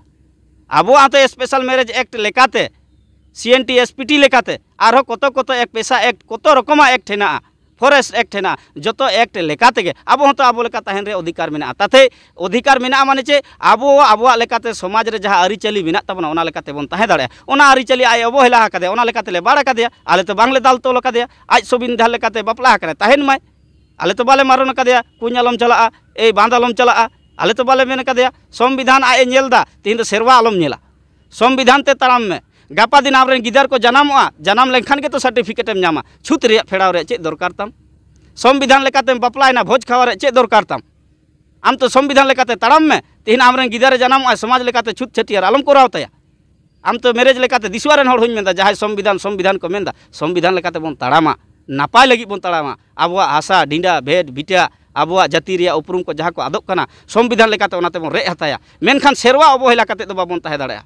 ᱟᱵᱚᱣᱟᱜ ᱦᱚᱸᱛᱚ ᱥᱯᱮᱥᱟᱞ ᱢᱮᱨᱮᱡᱽ ᱮᱠᱴ ᱞᱮᱠᱟᱛᱮ, ᱥᱤ N T S P T ᱞᱮᱠᱟᱛᱮ, ᱟᱨᱦᱚᱸ ᱠᱚᱛᱚ ᱠᱚᱛᱚ ᱮᱠ ᱯᱮᱥᱟ ᱮᱠᱴ, ᱠᱚᱛᱚ ᱨᱚᱠᱚᱢᱟᱜ ᱮᱠᱴ ᱦᱮᱱᱟᱜᱼᱟ, ᱯᱷᱚᱨᱮᱥᱴ ᱮᱠᱴ ᱦᱮᱱᱟᱜᱼᱟ, ᱡᱚᱛᱚ ᱮᱠᱴ ᱞᱮᱠᱟ ᱛᱮᱜᱮ ᱟᱵᱚ ᱦᱚᱸᱛᱚ ᱟᱵᱚ ᱞᱮᱠᱟ ᱛᱟᱦᱮᱱ ᱨᱮ ᱚᱫᱷᱤᱠᱟᱨ ᱢᱮᱱᱟᱜᱼᱟ᱾ ᱛᱟᱛᱮ ᱚᱫᱷᱤᱠᱟᱨ ᱢᱮᱱᱟᱜᱼᱟ ᱢᱟᱱᱮ ᱪᱮᱫ? ᱟᱵᱚ ᱟᱵᱚᱣᱟᱜ ᱞᱮᱠᱟᱛᱮ ᱥᱚᱢᱟᱡᱽ ᱨᱮ ᱡᱟᱦᱟᱸ ᱟᱹᱨᱤᱪᱟᱹᱞᱤ ᱢᱮᱱᱟᱜ ᱛᱟᱵᱚᱱᱟ, ᱚᱱᱟ ᱞᱮᱠᱟᱛᱮ ᱵᱚᱱ ᱛᱟᱦᱮᱸ ᱫᱟᱲᱮᱭᱟᱜᱼᱟ᱾ ᱚᱱᱟ ᱟᱹᱨᱤᱪᱟᱹᱞᱤ ᱟᱡ ᱚᱵᱚᱦᱮᱞᱟ ᱟᱠᱟᱫᱮᱭᱟ, ᱚᱱᱟ ᱞᱮᱠᱟᱛᱮ ᱞᱮ ᱵᱟᱲ ᱟᱠᱟᱫᱮᱭᱟ, ᱟᱞᱮ ᱛᱚ ᱵᱟᱝᱞᱮ ᱫᱟᱞ ᱛᱚᱞ ᱟᱠᱟᱫᱮᱭᱟ, ᱟᱡ ᱥᱚᱝᱵᱤᱫᱷᱟᱱ ᱞᱮᱠᱟᱛᱮ ᱵᱟᱯᱞᱟ ᱟᱠᱟᱱᱟᱭ, ᱛᱟᱦᱮᱱ ᱢᱟᱭ᱾ ᱟᱞᱮ ᱛᱚ ᱵᱟᱞᱮ ᱢᱟᱨᱚᱱ ᱟᱠᱟᱫᱮᱭᱟ, ᱠᱩᱧ ᱟᱞᱚᱢ ᱪᱟᱞᱟᱜᱼᱟ, ᱮᱭ ᱵᱟᱸᱫ ᱟᱞᱚᱢ ᱪᱟᱞᱟᱜᱼᱟ, ᱟᱞᱮ ᱛᱚ ᱵᱟᱞᱮ ᱢᱮᱱ ᱟᱠᱟᱫᱮᱭᱟ᱾ ᱥᱚᱝᱵᱤᱫᱷᱟᱱ ᱟᱡ ᱮ ᱧᱮᱞ ᱮᱫᱟ, ᱛᱮᱦᱮᱧ ᱫᱚ ᱥᱮᱨᱣᱟ ᱟᱞᱚᱢ ᱧᱮᱞᱟ, ᱥᱚᱝᱵᱤᱫᱷᱟᱱ ᱛᱮ ᱛᱟᱲᱟᱢ ᱢᱮ᱾ ᱜᱟᱯᱟ ᱫᱤᱱ ᱟᱢᱨᱮᱱ ᱜᱤᱫᱟᱹᱨ ᱠᱚ ᱡᱟᱱᱟᱢᱚᱜᱼᱟ, ᱡᱟᱱᱟᱢ ᱞᱮᱱᱠᱷᱟᱱ ᱜᱮᱛᱚ ᱥᱟᱨᱴᱤᱯᱷᱤᱠᱮᱴ ᱮᱢ ᱧᱟᱢᱟ᱾ ᱪᱷᱩᱛ ᱨᱮᱭᱟᱜ ᱯᱷᱮᱲᱟᱣ ᱨᱮᱭᱟᱜ ᱪᱮᱫ ᱫᱚᱨᱠᱟᱨ ᱛᱟᱢ? ᱥᱚᱝᱵᱤᱫᱷᱟᱱ ᱞᱮᱠᱟᱛᱮᱢ ᱵᱟᱯᱞᱟᱭᱮᱱᱟ, ᱵᱷᱚᱡᱽ ᱠᱷᱟᱣᱟ ᱨᱮᱭᱟᱜ ᱪᱮᱫ ᱫᱚᱨᱠᱟᱨ ᱛᱟᱢ? ᱟᱢ ᱛᱚ ᱥᱚᱝᱵᱤᱫᱷᱟᱱ ᱞᱮᱠᱟᱛᱮ ᱛᱟᱲᱟᱢ ᱢᱮ᱾ ᱛᱮᱦᱮᱧ ᱟᱢᱨᱮᱱ ᱜᱤᱫᱟᱹᱨᱮ ᱡᱟᱱᱟᱢᱚᱜᱼᱟ, ᱥᱚᱢᱟᱡᱽ ᱞᱮᱠᱟᱛᱮ ᱪᱷᱩᱛ ᱪᱷᱟᱹᱴᱭᱟᱹᱨ ᱟᱞᱚᱢ ᱠᱚᱨᱟᱣ ᱛᱟᱭᱟ᱾ ᱟᱢ ᱛᱚ ᱢᱮᱨᱮᱡᱽ ᱞᱮᱠᱟᱛᱮ ᱫᱤᱥᱩᱣᱟ ᱨᱮᱱ ᱦᱚᱲ ᱦᱚᱧ ᱢᱮᱱᱫᱟ, ᱡᱟᱦᱟᱸᱭ ᱥᱚᱝᱵᱤᱫᱷᱟᱱ, ᱥᱚᱝᱵᱤᱫᱷᱟᱱ ᱠᱚ ᱢᱮᱱᱫᱟ, ᱥᱚᱝᱵᱤᱫᱷᱟᱱ ᱞᱮᱠᱟᱛᱮ ᱵᱚᱱ ᱛᱟᱲᱟᱢᱟ, ᱱᱟᱯᱟᱭ ᱞᱟᱹᱜᱤᱫ ᱵᱚᱱ ᱛᱟᱲᱟᱢᱟ᱾ ᱟᱵᱚᱣᱟᱜ ᱦᱟᱥᱟ, ᱰᱤᱸᱰᱟ, ᱵᱷᱮᱫ, ᱵᱷᱤᱴᱟ, ᱟᱵᱚᱣᱟᱜ ᱡᱟᱹᱛᱤ ᱨᱮᱭᱟᱜ ᱩᱯᱨᱩᱢ ᱠᱚ ᱡᱟᱦᱟᱸ ᱠᱚ ᱟᱫᱚᱜ ᱠᱟᱱᱟ, ᱥᱚᱝᱵᱤᱫᱷᱟᱱ ᱞᱮᱠᱟᱛᱮ ᱚᱱᱟ ᱛᱮᱵᱚᱱ ᱨᱮᱡ ᱦᱟᱛᱟᱭᱟ᱾ ᱢᱮᱱᱠᱷᱟᱱ ᱥᱮᱨᱣᱟ ᱚᱵᱚᱦᱮᱞᱟ ᱠᱟᱛᱮ ᱫᱚ ᱵᱟᱵᱚᱱ ᱛᱟᱦᱮᱸ ᱫᱟᱲᱮᱭᱟᱜᱼᱟ᱾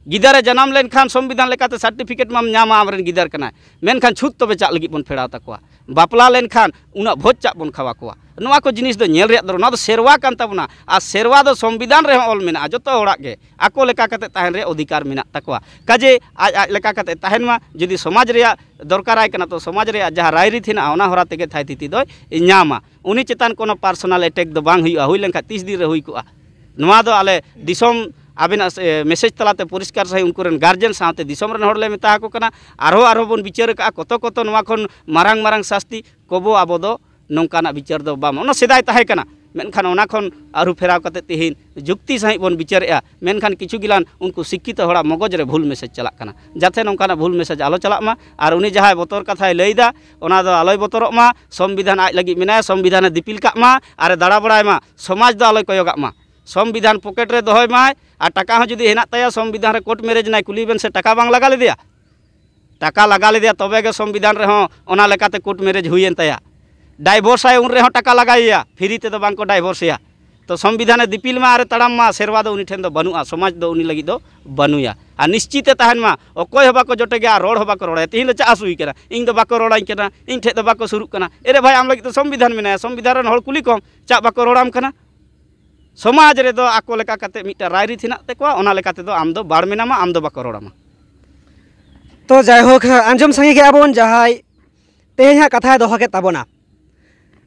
ᱜᱤᱫᱟᱹᱨᱮ ᱡᱟᱱᱟᱢ ᱞᱮᱱᱠᱷᱟᱱ ᱥᱚᱝᱵᱤᱫᱷᱟᱱ ᱞᱮᱠᱟᱛᱮ ᱥᱟᱨᱴᱤᱯᱷᱤᱠᱮᱴ ᱢᱟᱢ ᱧᱟᱢᱟ, ᱟᱢᱨᱮᱱ ᱜᱤᱫᱟᱹᱨ ᱠᱟᱱᱟᱭ, ᱢᱮᱱᱠᱷᱟᱱ ᱪᱷᱩᱛ ᱛᱚᱵᱮ ᱪᱟᱜ ᱞᱟᱹᱜᱤᱫ ᱵᱚᱱ ᱯᱷᱮᱲᱟᱣ ᱛᱟᱠᱚᱣᱟ᱾ ᱵᱟᱯᱞᱟ ᱞᱮᱱᱠᱷᱟᱱ ᱩᱱᱟᱹᱜ ᱵᱷᱚᱡᱽ ᱪᱟᱜ ᱵᱚᱱ ᱠᱷᱟᱣᱟ ᱠᱚᱣᱟ᱾ ᱱᱚᱣᱟ ᱠᱚ ᱡᱤᱱᱤᱥ ᱫᱚ ᱧᱮᱞ ᱨᱮᱭᱟᱜ ᱫᱚᱨ-, ᱱᱚᱣᱟ ᱫᱚ ᱥᱮᱨᱣᱟ ᱠᱟᱱ ᱛᱟᱵᱚᱱᱟ᱾ ᱟᱨ ᱥᱮᱨᱣᱟ ᱫᱚ ᱥᱚᱝᱵᱤᱫᱷᱟᱱ ᱨᱮᱦᱚᱸ ᱚᱞ ᱢᱮᱱᱟᱜᱼᱟ, ᱡᱚᱛᱚ ᱦᱚᱲᱟᱜ ᱜᱮ ᱟᱠᱚ ᱞᱮᱠᱟ ᱠᱟᱛᱮ ᱛᱟᱦᱮᱱ ᱨᱮᱭᱟᱜ ᱚᱫᱷᱤᱠᱟᱨ ᱢᱮᱱᱟᱜ ᱛᱟᱠᱚᱣᱟ᱾ ᱠᱟᱡᱮ ᱟᱡ ᱟᱡ ᱞᱮᱠᱟ ᱠᱟᱛᱮ ᱛᱟᱦᱮᱱ ᱢᱟ, ᱡᱩᱫᱤ ᱥᱚᱢᱟᱡᱽ ᱨᱮᱭᱟᱜ ᱫᱚᱨᱠᱟᱨᱟᱭ ᱠᱟᱱᱟ ᱛᱚ ᱥᱚᱢᱟᱡᱽ ᱨᱮᱭᱟᱜ ᱡᱟᱦᱟᱸ ᱨᱟᱭᱨᱤᱛ ᱦᱮᱱᱟᱜᱼᱟ ᱚᱱᱟ ᱦᱚᱨᱟ ᱛᱮᱜᱮ ᱛᱷᱟᱭ ᱛᱷᱤᱛᱤ ᱫᱚᱭ ᱧᱟᱢᱟ᱾ ᱩᱱᱤ ᱪᱮᱛᱟᱱ ᱠᱳᱱᱳ ᱯᱟᱨᱥᱚᱱᱟᱞ ᱮᱴᱮᱠ ᱫᱚ ᱵᱟᱝ ᱦᱩᱭᱩᱜᱼᱟ, ᱦᱩᱭ ᱞᱮᱱᱠᱷᱟᱱ ᱛᱤᱥ ᱫᱤᱱ ᱨᱮ ᱦᱩᱭ ᱠᱚᱜᱼᱟ᱾ ᱱᱚᱣᱟ ᱫᱚ ᱟᱞᱮ ᱫᱤᱥᱚᱢ ᱟᱵᱮᱱᱟᱜ ᱢᱮᱥᱮᱡᱽ ᱛᱟᱞᱟᱛᱮ ᱯᱚᱨᱤᱥᱠᱟᱨ ᱥᱟᱺᱦᱤᱡ ᱩᱱᱠᱩ ᱨᱮᱱ ᱜᱟᱨᱡᱮᱱ ᱥᱟᱶᱛᱮ ᱫᱤᱥᱚᱢ ᱨᱮᱱ ᱦᱚᱲ ᱞᱮ ᱢᱮᱛᱟ ᱟᱠᱚ ᱠᱟᱱᱟ᱾ ᱟᱨᱦᱚᱸ ᱟᱨᱦᱚᱸ ᱵᱚᱱ ᱵᱤᱪᱟᱹᱨ ᱟᱠᱟᱫᱼᱟ, ᱠᱚᱛᱚ ᱠᱚᱛᱚ ᱱᱚᱣᱟ ᱠᱷᱚᱱ ᱢᱟᱨᱟᱝ ᱢᱟᱨᱟᱝ ᱥᱟᱥᱛᱤ ᱠᱚᱵᱚ ᱟᱵᱚ ᱫᱚ ᱱᱚᱝᱠᱟᱱᱟᱜ ᱵᱤᱪᱟᱹᱨ ᱫᱚ ᱵᱟᱝ, ᱚᱱᱟ ᱥᱮᱫᱟᱭ ᱛᱟᱦᱮᱸ ᱠᱟᱱᱟ᱾ ᱢᱮᱱᱠᱷᱟᱱ ᱚᱱᱟ ᱠᱷᱚᱱ ᱟᱹᱨᱩ ᱯᱷᱮᱨᱟᱣ ᱠᱟᱛᱮ ᱛᱤᱦᱤᱧ ᱡᱩᱠᱛᱤ ᱥᱟᱺᱦᱤᱡ ᱵᱚᱱ ᱵᱤᱪᱟᱹᱨᱮᱜᱼᱟ᱾ ᱢᱮᱱᱠᱷᱟᱱ ᱠᱤᱪᱷᱩ ᱜᱤᱞᱟᱱ ᱩᱱᱠᱩ ᱥᱤᱠᱠᱷᱤᱛᱚ ᱦᱚᱲᱟᱜ ᱢᱚᱜᱚᱡᱽ ᱨᱮ ᱵᱷᱩᱞ ᱢᱮᱥᱮᱡᱽ ᱪᱟᱞᱟᱜ ᱠᱟᱱᱟ, ᱡᱟᱛᱮ ᱱᱚᱝᱠᱟᱱᱟᱜ ᱵᱷᱩᱞ ᱢᱮᱥᱮᱡᱽ ᱟᱞᱚ ᱪᱟᱞᱟᱜ ᱢᱟ᱾ ᱟᱨ ᱩᱱᱤ ᱡᱟᱦᱟᱸᱭ ᱵᱚᱛᱚᱨ ᱠᱟᱛᱷᱟᱭ ᱞᱟᱹᱭᱫᱟ, ᱚᱱᱟ ᱫᱚ ᱟᱞᱚᱭ ᱵᱚᱛᱚᱨᱚᱜ ᱢᱟ᱾ ᱥᱚᱝᱵᱤᱫᱷᱟᱱ ᱟᱡ ᱞᱟᱹᱜᱤᱫ ᱢᱮᱱᱟᱭᱟ, ᱥᱚᱝᱵᱤᱫᱷᱟᱱᱮ ᱫᱤᱯᱤᱞ ᱠᱟᱜ ᱢᱟ ᱟᱨᱮ ᱫᱟᱬᱟ ᱵᱟᱲᱟᱭ ᱢᱟ, ᱥᱚᱢᱟᱡᱽ ᱫᱚ ᱟᱞᱚᱭ ᱠᱚᱭᱚᱜᱟᱜ ᱢᱟ᱾ ᱥᱚᱝᱵᱤᱫᱷᱟᱱ ᱯᱚᱠᱮᱴ ᱨᱮ ᱫᱚᱦᱚᱭ ᱢᱟᱭ, ᱟᱨ ᱴᱟᱠᱟ ᱦᱚᱸ ᱡᱩᱫᱤ ᱦᱮᱱᱟᱜ ᱛᱟᱭᱟ, ᱥᱚᱝᱵᱤᱫᱷᱟᱱ ᱨᱮ ᱠᱳᱨᱴ ᱢᱮᱨᱮᱡᱽ ᱱᱟᱭ, ᱠᱩᱞᱤ ᱵᱮᱱ ᱥᱮ, ᱴᱟᱠᱟ ᱵᱟᱝ ᱞᱟᱜᱟ ᱞᱮᱫᱮᱭᱟ? ᱴᱟᱠᱟ ᱞᱟᱜᱟ ᱞᱮᱫᱮᱭᱟ, ᱛᱚᱵᱮ ᱜᱮ ᱥᱚᱝᱵᱤᱫᱷᱟᱱ ᱨᱮᱦᱚᱸ ᱚᱱᱟ ᱞᱮᱠᱟᱛᱮ ᱠᱳᱨᱴ ᱢᱮᱨᱮᱡᱽ ᱦᱩᱭᱮᱱ ᱛᱟᱭᱟ᱾ ᱰᱟᱭᱵᱷᱳᱨᱥ ᱟᱭ, ᱩᱱ ᱨᱮᱦᱚᱸ ᱴᱟᱠᱟ ᱞᱟᱜᱟᱭᱮᱭᱟ, ᱯᱷᱤᱨᱤ ᱛᱮᱫᱚ ᱵᱟᱝ ᱠᱚ ᱰᱟᱭᱵᱷᱳᱨᱥᱮᱭᱟ᱾ ᱛᱚ ᱥᱚᱝᱵᱤᱫᱷᱟᱱᱮ ᱫᱤᱯᱤᱞ ᱢᱟ ᱟᱨᱮ ᱛᱟᱲᱟᱢ ᱢᱟ, ᱥᱮᱨᱣᱟ ᱫᱚ ᱩᱱᱤ ᱴᱷᱮᱱ ᱫᱚ ᱵᱟᱹᱱᱩᱜᱼᱟ, ᱥᱚᱢᱟᱡᱽ ᱫᱚ ᱩᱱᱤ ᱞᱟᱹᱜᱤᱫ ᱫᱚ ᱵᱟᱹᱱᱩᱭᱟ᱾ ᱟᱨ ᱱᱤᱥᱪᱤᱛᱮ ᱛᱟᱦᱮᱱ ᱢᱟ, ᱚᱠᱚᱭ ᱦᱚᱸ ᱵᱟᱠᱚ ᱡᱚᱴᱮᱜᱮᱭᱟ, ᱨᱚᱲ ᱦᱚᱸ ᱵᱟᱠᱚ ᱨᱚᱲᱟᱭᱟ᱾ ᱛᱤᱦᱤᱧ ᱫᱚ ᱪᱟᱥ ᱦᱩᱭ ᱠᱟᱱᱟ, ᱤᱧ ᱫᱚ ᱵᱟᱠᱚ ᱨᱚᱲᱟᱹᱧ ᱠᱟᱱᱟ, ᱤᱧ ᱴᱷᱮᱱ ᱫᱚ ᱵᱟᱠᱚ ᱥᱩᱨᱩᱜ ᱠᱟᱱᱟ᱾ ᱮᱨᱮ ᱵᱷᱟᱭ, ᱟᱢ ᱞᱟᱹᱜᱤᱫ ᱫᱚ ᱥᱚᱝᱵᱤᱫᱷᱟᱱ ᱢᱮᱱᱟᱭᱟ, ᱥᱚᱝᱵᱤᱫᱷᱟᱱ ᱨᱮᱱ ᱦᱚᱲ ᱠᱩᱞᱤ ᱠᱚᱢ, ᱪᱟᱜ ᱵᱟᱠᱚ ᱨᱚᱲᱟᱢ ᱠᱟᱱᱟ᱾ ᱥᱚᱢᱟᱡᱽ ᱨᱮᱫᱚ ᱟᱠᱚ ᱞᱮᱠᱟ ᱠᱟᱛᱮ ᱢᱤᱫᱴᱟᱝ ᱨᱟᱭᱨᱤᱛ ᱦᱮᱱᱟᱜ ᱛᱟᱠᱚᱣᱟ, ᱚᱱᱟ ᱞᱮᱠᱟ ᱛᱮᱫᱚ ᱟᱢ ᱫᱚ ᱵᱟᱲ ᱢᱮᱱᱟᱢᱟ, ᱟᱢ ᱫᱚ ᱵᱟᱠᱚ ᱨᱚᱲᱟᱢᱟ᱾ ᱛᱚ ᱡᱟᱭᱦᱳᱠ, ᱟᱸᱡᱚᱢ ᱥᱟᱸᱜᱮ ᱠᱮᱜᱼᱟ ᱵᱚᱱ ᱡᱟᱦᱟᱸᱭ ᱛᱮᱦᱮᱧ ᱦᱟᱸᱜ ᱠᱟᱛᱷᱟᱭ ᱫᱚᱦᱚ ᱠᱮᱫ ᱛᱟᱵᱚᱱᱟ,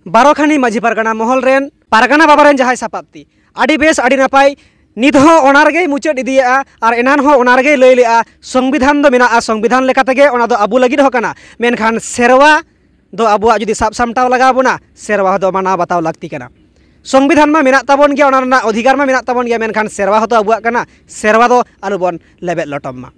ᱵᱟᱨᱚ ᱠᱷᱟᱱᱤ ᱢᱟᱹᱡᱷᱤ ᱯᱟᱨᱜᱟᱱᱟ ᱢᱚᱦᱚᱞ ᱨᱮᱱ ᱯᱟᱨᱜᱟᱱᱟ ᱵᱟᱵᱟ ᱨᱮᱱ ᱡᱟᱦᱟᱸᱭ ᱥᱟᱯᱟᱵ ᱛᱤ, ᱟᱹᱰᱤ ᱵᱮᱥ, ᱟᱹᱰᱤ ᱱᱟᱯᱟᱭ᱾ ᱱᱤᱛ ᱦᱚᱸ ᱚᱱᱟ ᱨᱮᱜᱮᱭ ᱢᱩᱪᱟᱹᱫ ᱤᱫᱤᱭᱮᱫᱼᱟ ᱟᱨ ᱮᱱᱟᱱ ᱦᱚᱸ ᱚᱱᱟ ᱨᱮᱜᱮᱭ ᱞᱟᱹᱭ ᱞᱮᱫᱼᱟ, ᱥᱚᱝᱵᱤᱫᱷᱟᱱ ᱫᱚ ᱢᱮᱱᱟᱜᱼᱟ, ᱥᱚᱝᱵᱤᱫᱷᱟᱱ ᱞᱮᱠᱟ ᱛᱮᱜᱮ ᱚᱱᱟ ᱫᱚ ᱟᱵᱚ ᱞᱟᱹᱜᱤᱫ ᱦᱚᱸ ᱠᱟᱱᱟ, ᱢᱮᱱᱠᱷᱟᱱ ᱥᱮᱨᱣᱟ ᱫᱚ ᱟᱵᱚᱣᱟᱜ ᱡᱩᱫᱤ ᱥᱟᱵ ᱥᱟᱢᱴᱟᱣ ᱞᱟᱜᱟᱣ ᱵᱚᱱᱟ, ᱥᱮᱨᱣᱟ ᱫᱚ ᱢᱟᱱᱟᱣ ᱵᱟᱛᱟᱣ ᱞᱟᱹᱠᱛᱤ ᱠᱟᱱᱟ᱾ ᱥᱚᱝᱵᱤᱫᱷᱟᱱ ᱢᱟ ᱢᱮᱱᱟᱜ ᱛᱟᱵᱚᱱ ᱜᱮᱭᱟ, ᱚᱱᱟ ᱨᱮᱱᱟᱜ ᱚᱫᱷᱤᱠᱟᱨ ᱢᱟ ᱢᱮᱱᱟᱜ ᱛᱟᱵᱚᱱ ᱜᱮᱭᱟ, ᱢᱮᱱᱠᱷᱟᱱ ᱥᱮᱨᱣᱟ ᱦᱚᱸᱛᱚ ᱟᱵᱚᱣᱟᱜ ᱠᱟᱱᱟ, ᱥᱮᱨᱣᱟ ᱫᱚ ᱟᱞᱚᱵᱚᱱ ᱞᱮᱵᱮᱫ ᱞᱚᱴᱚᱢ ᱢᱟ᱾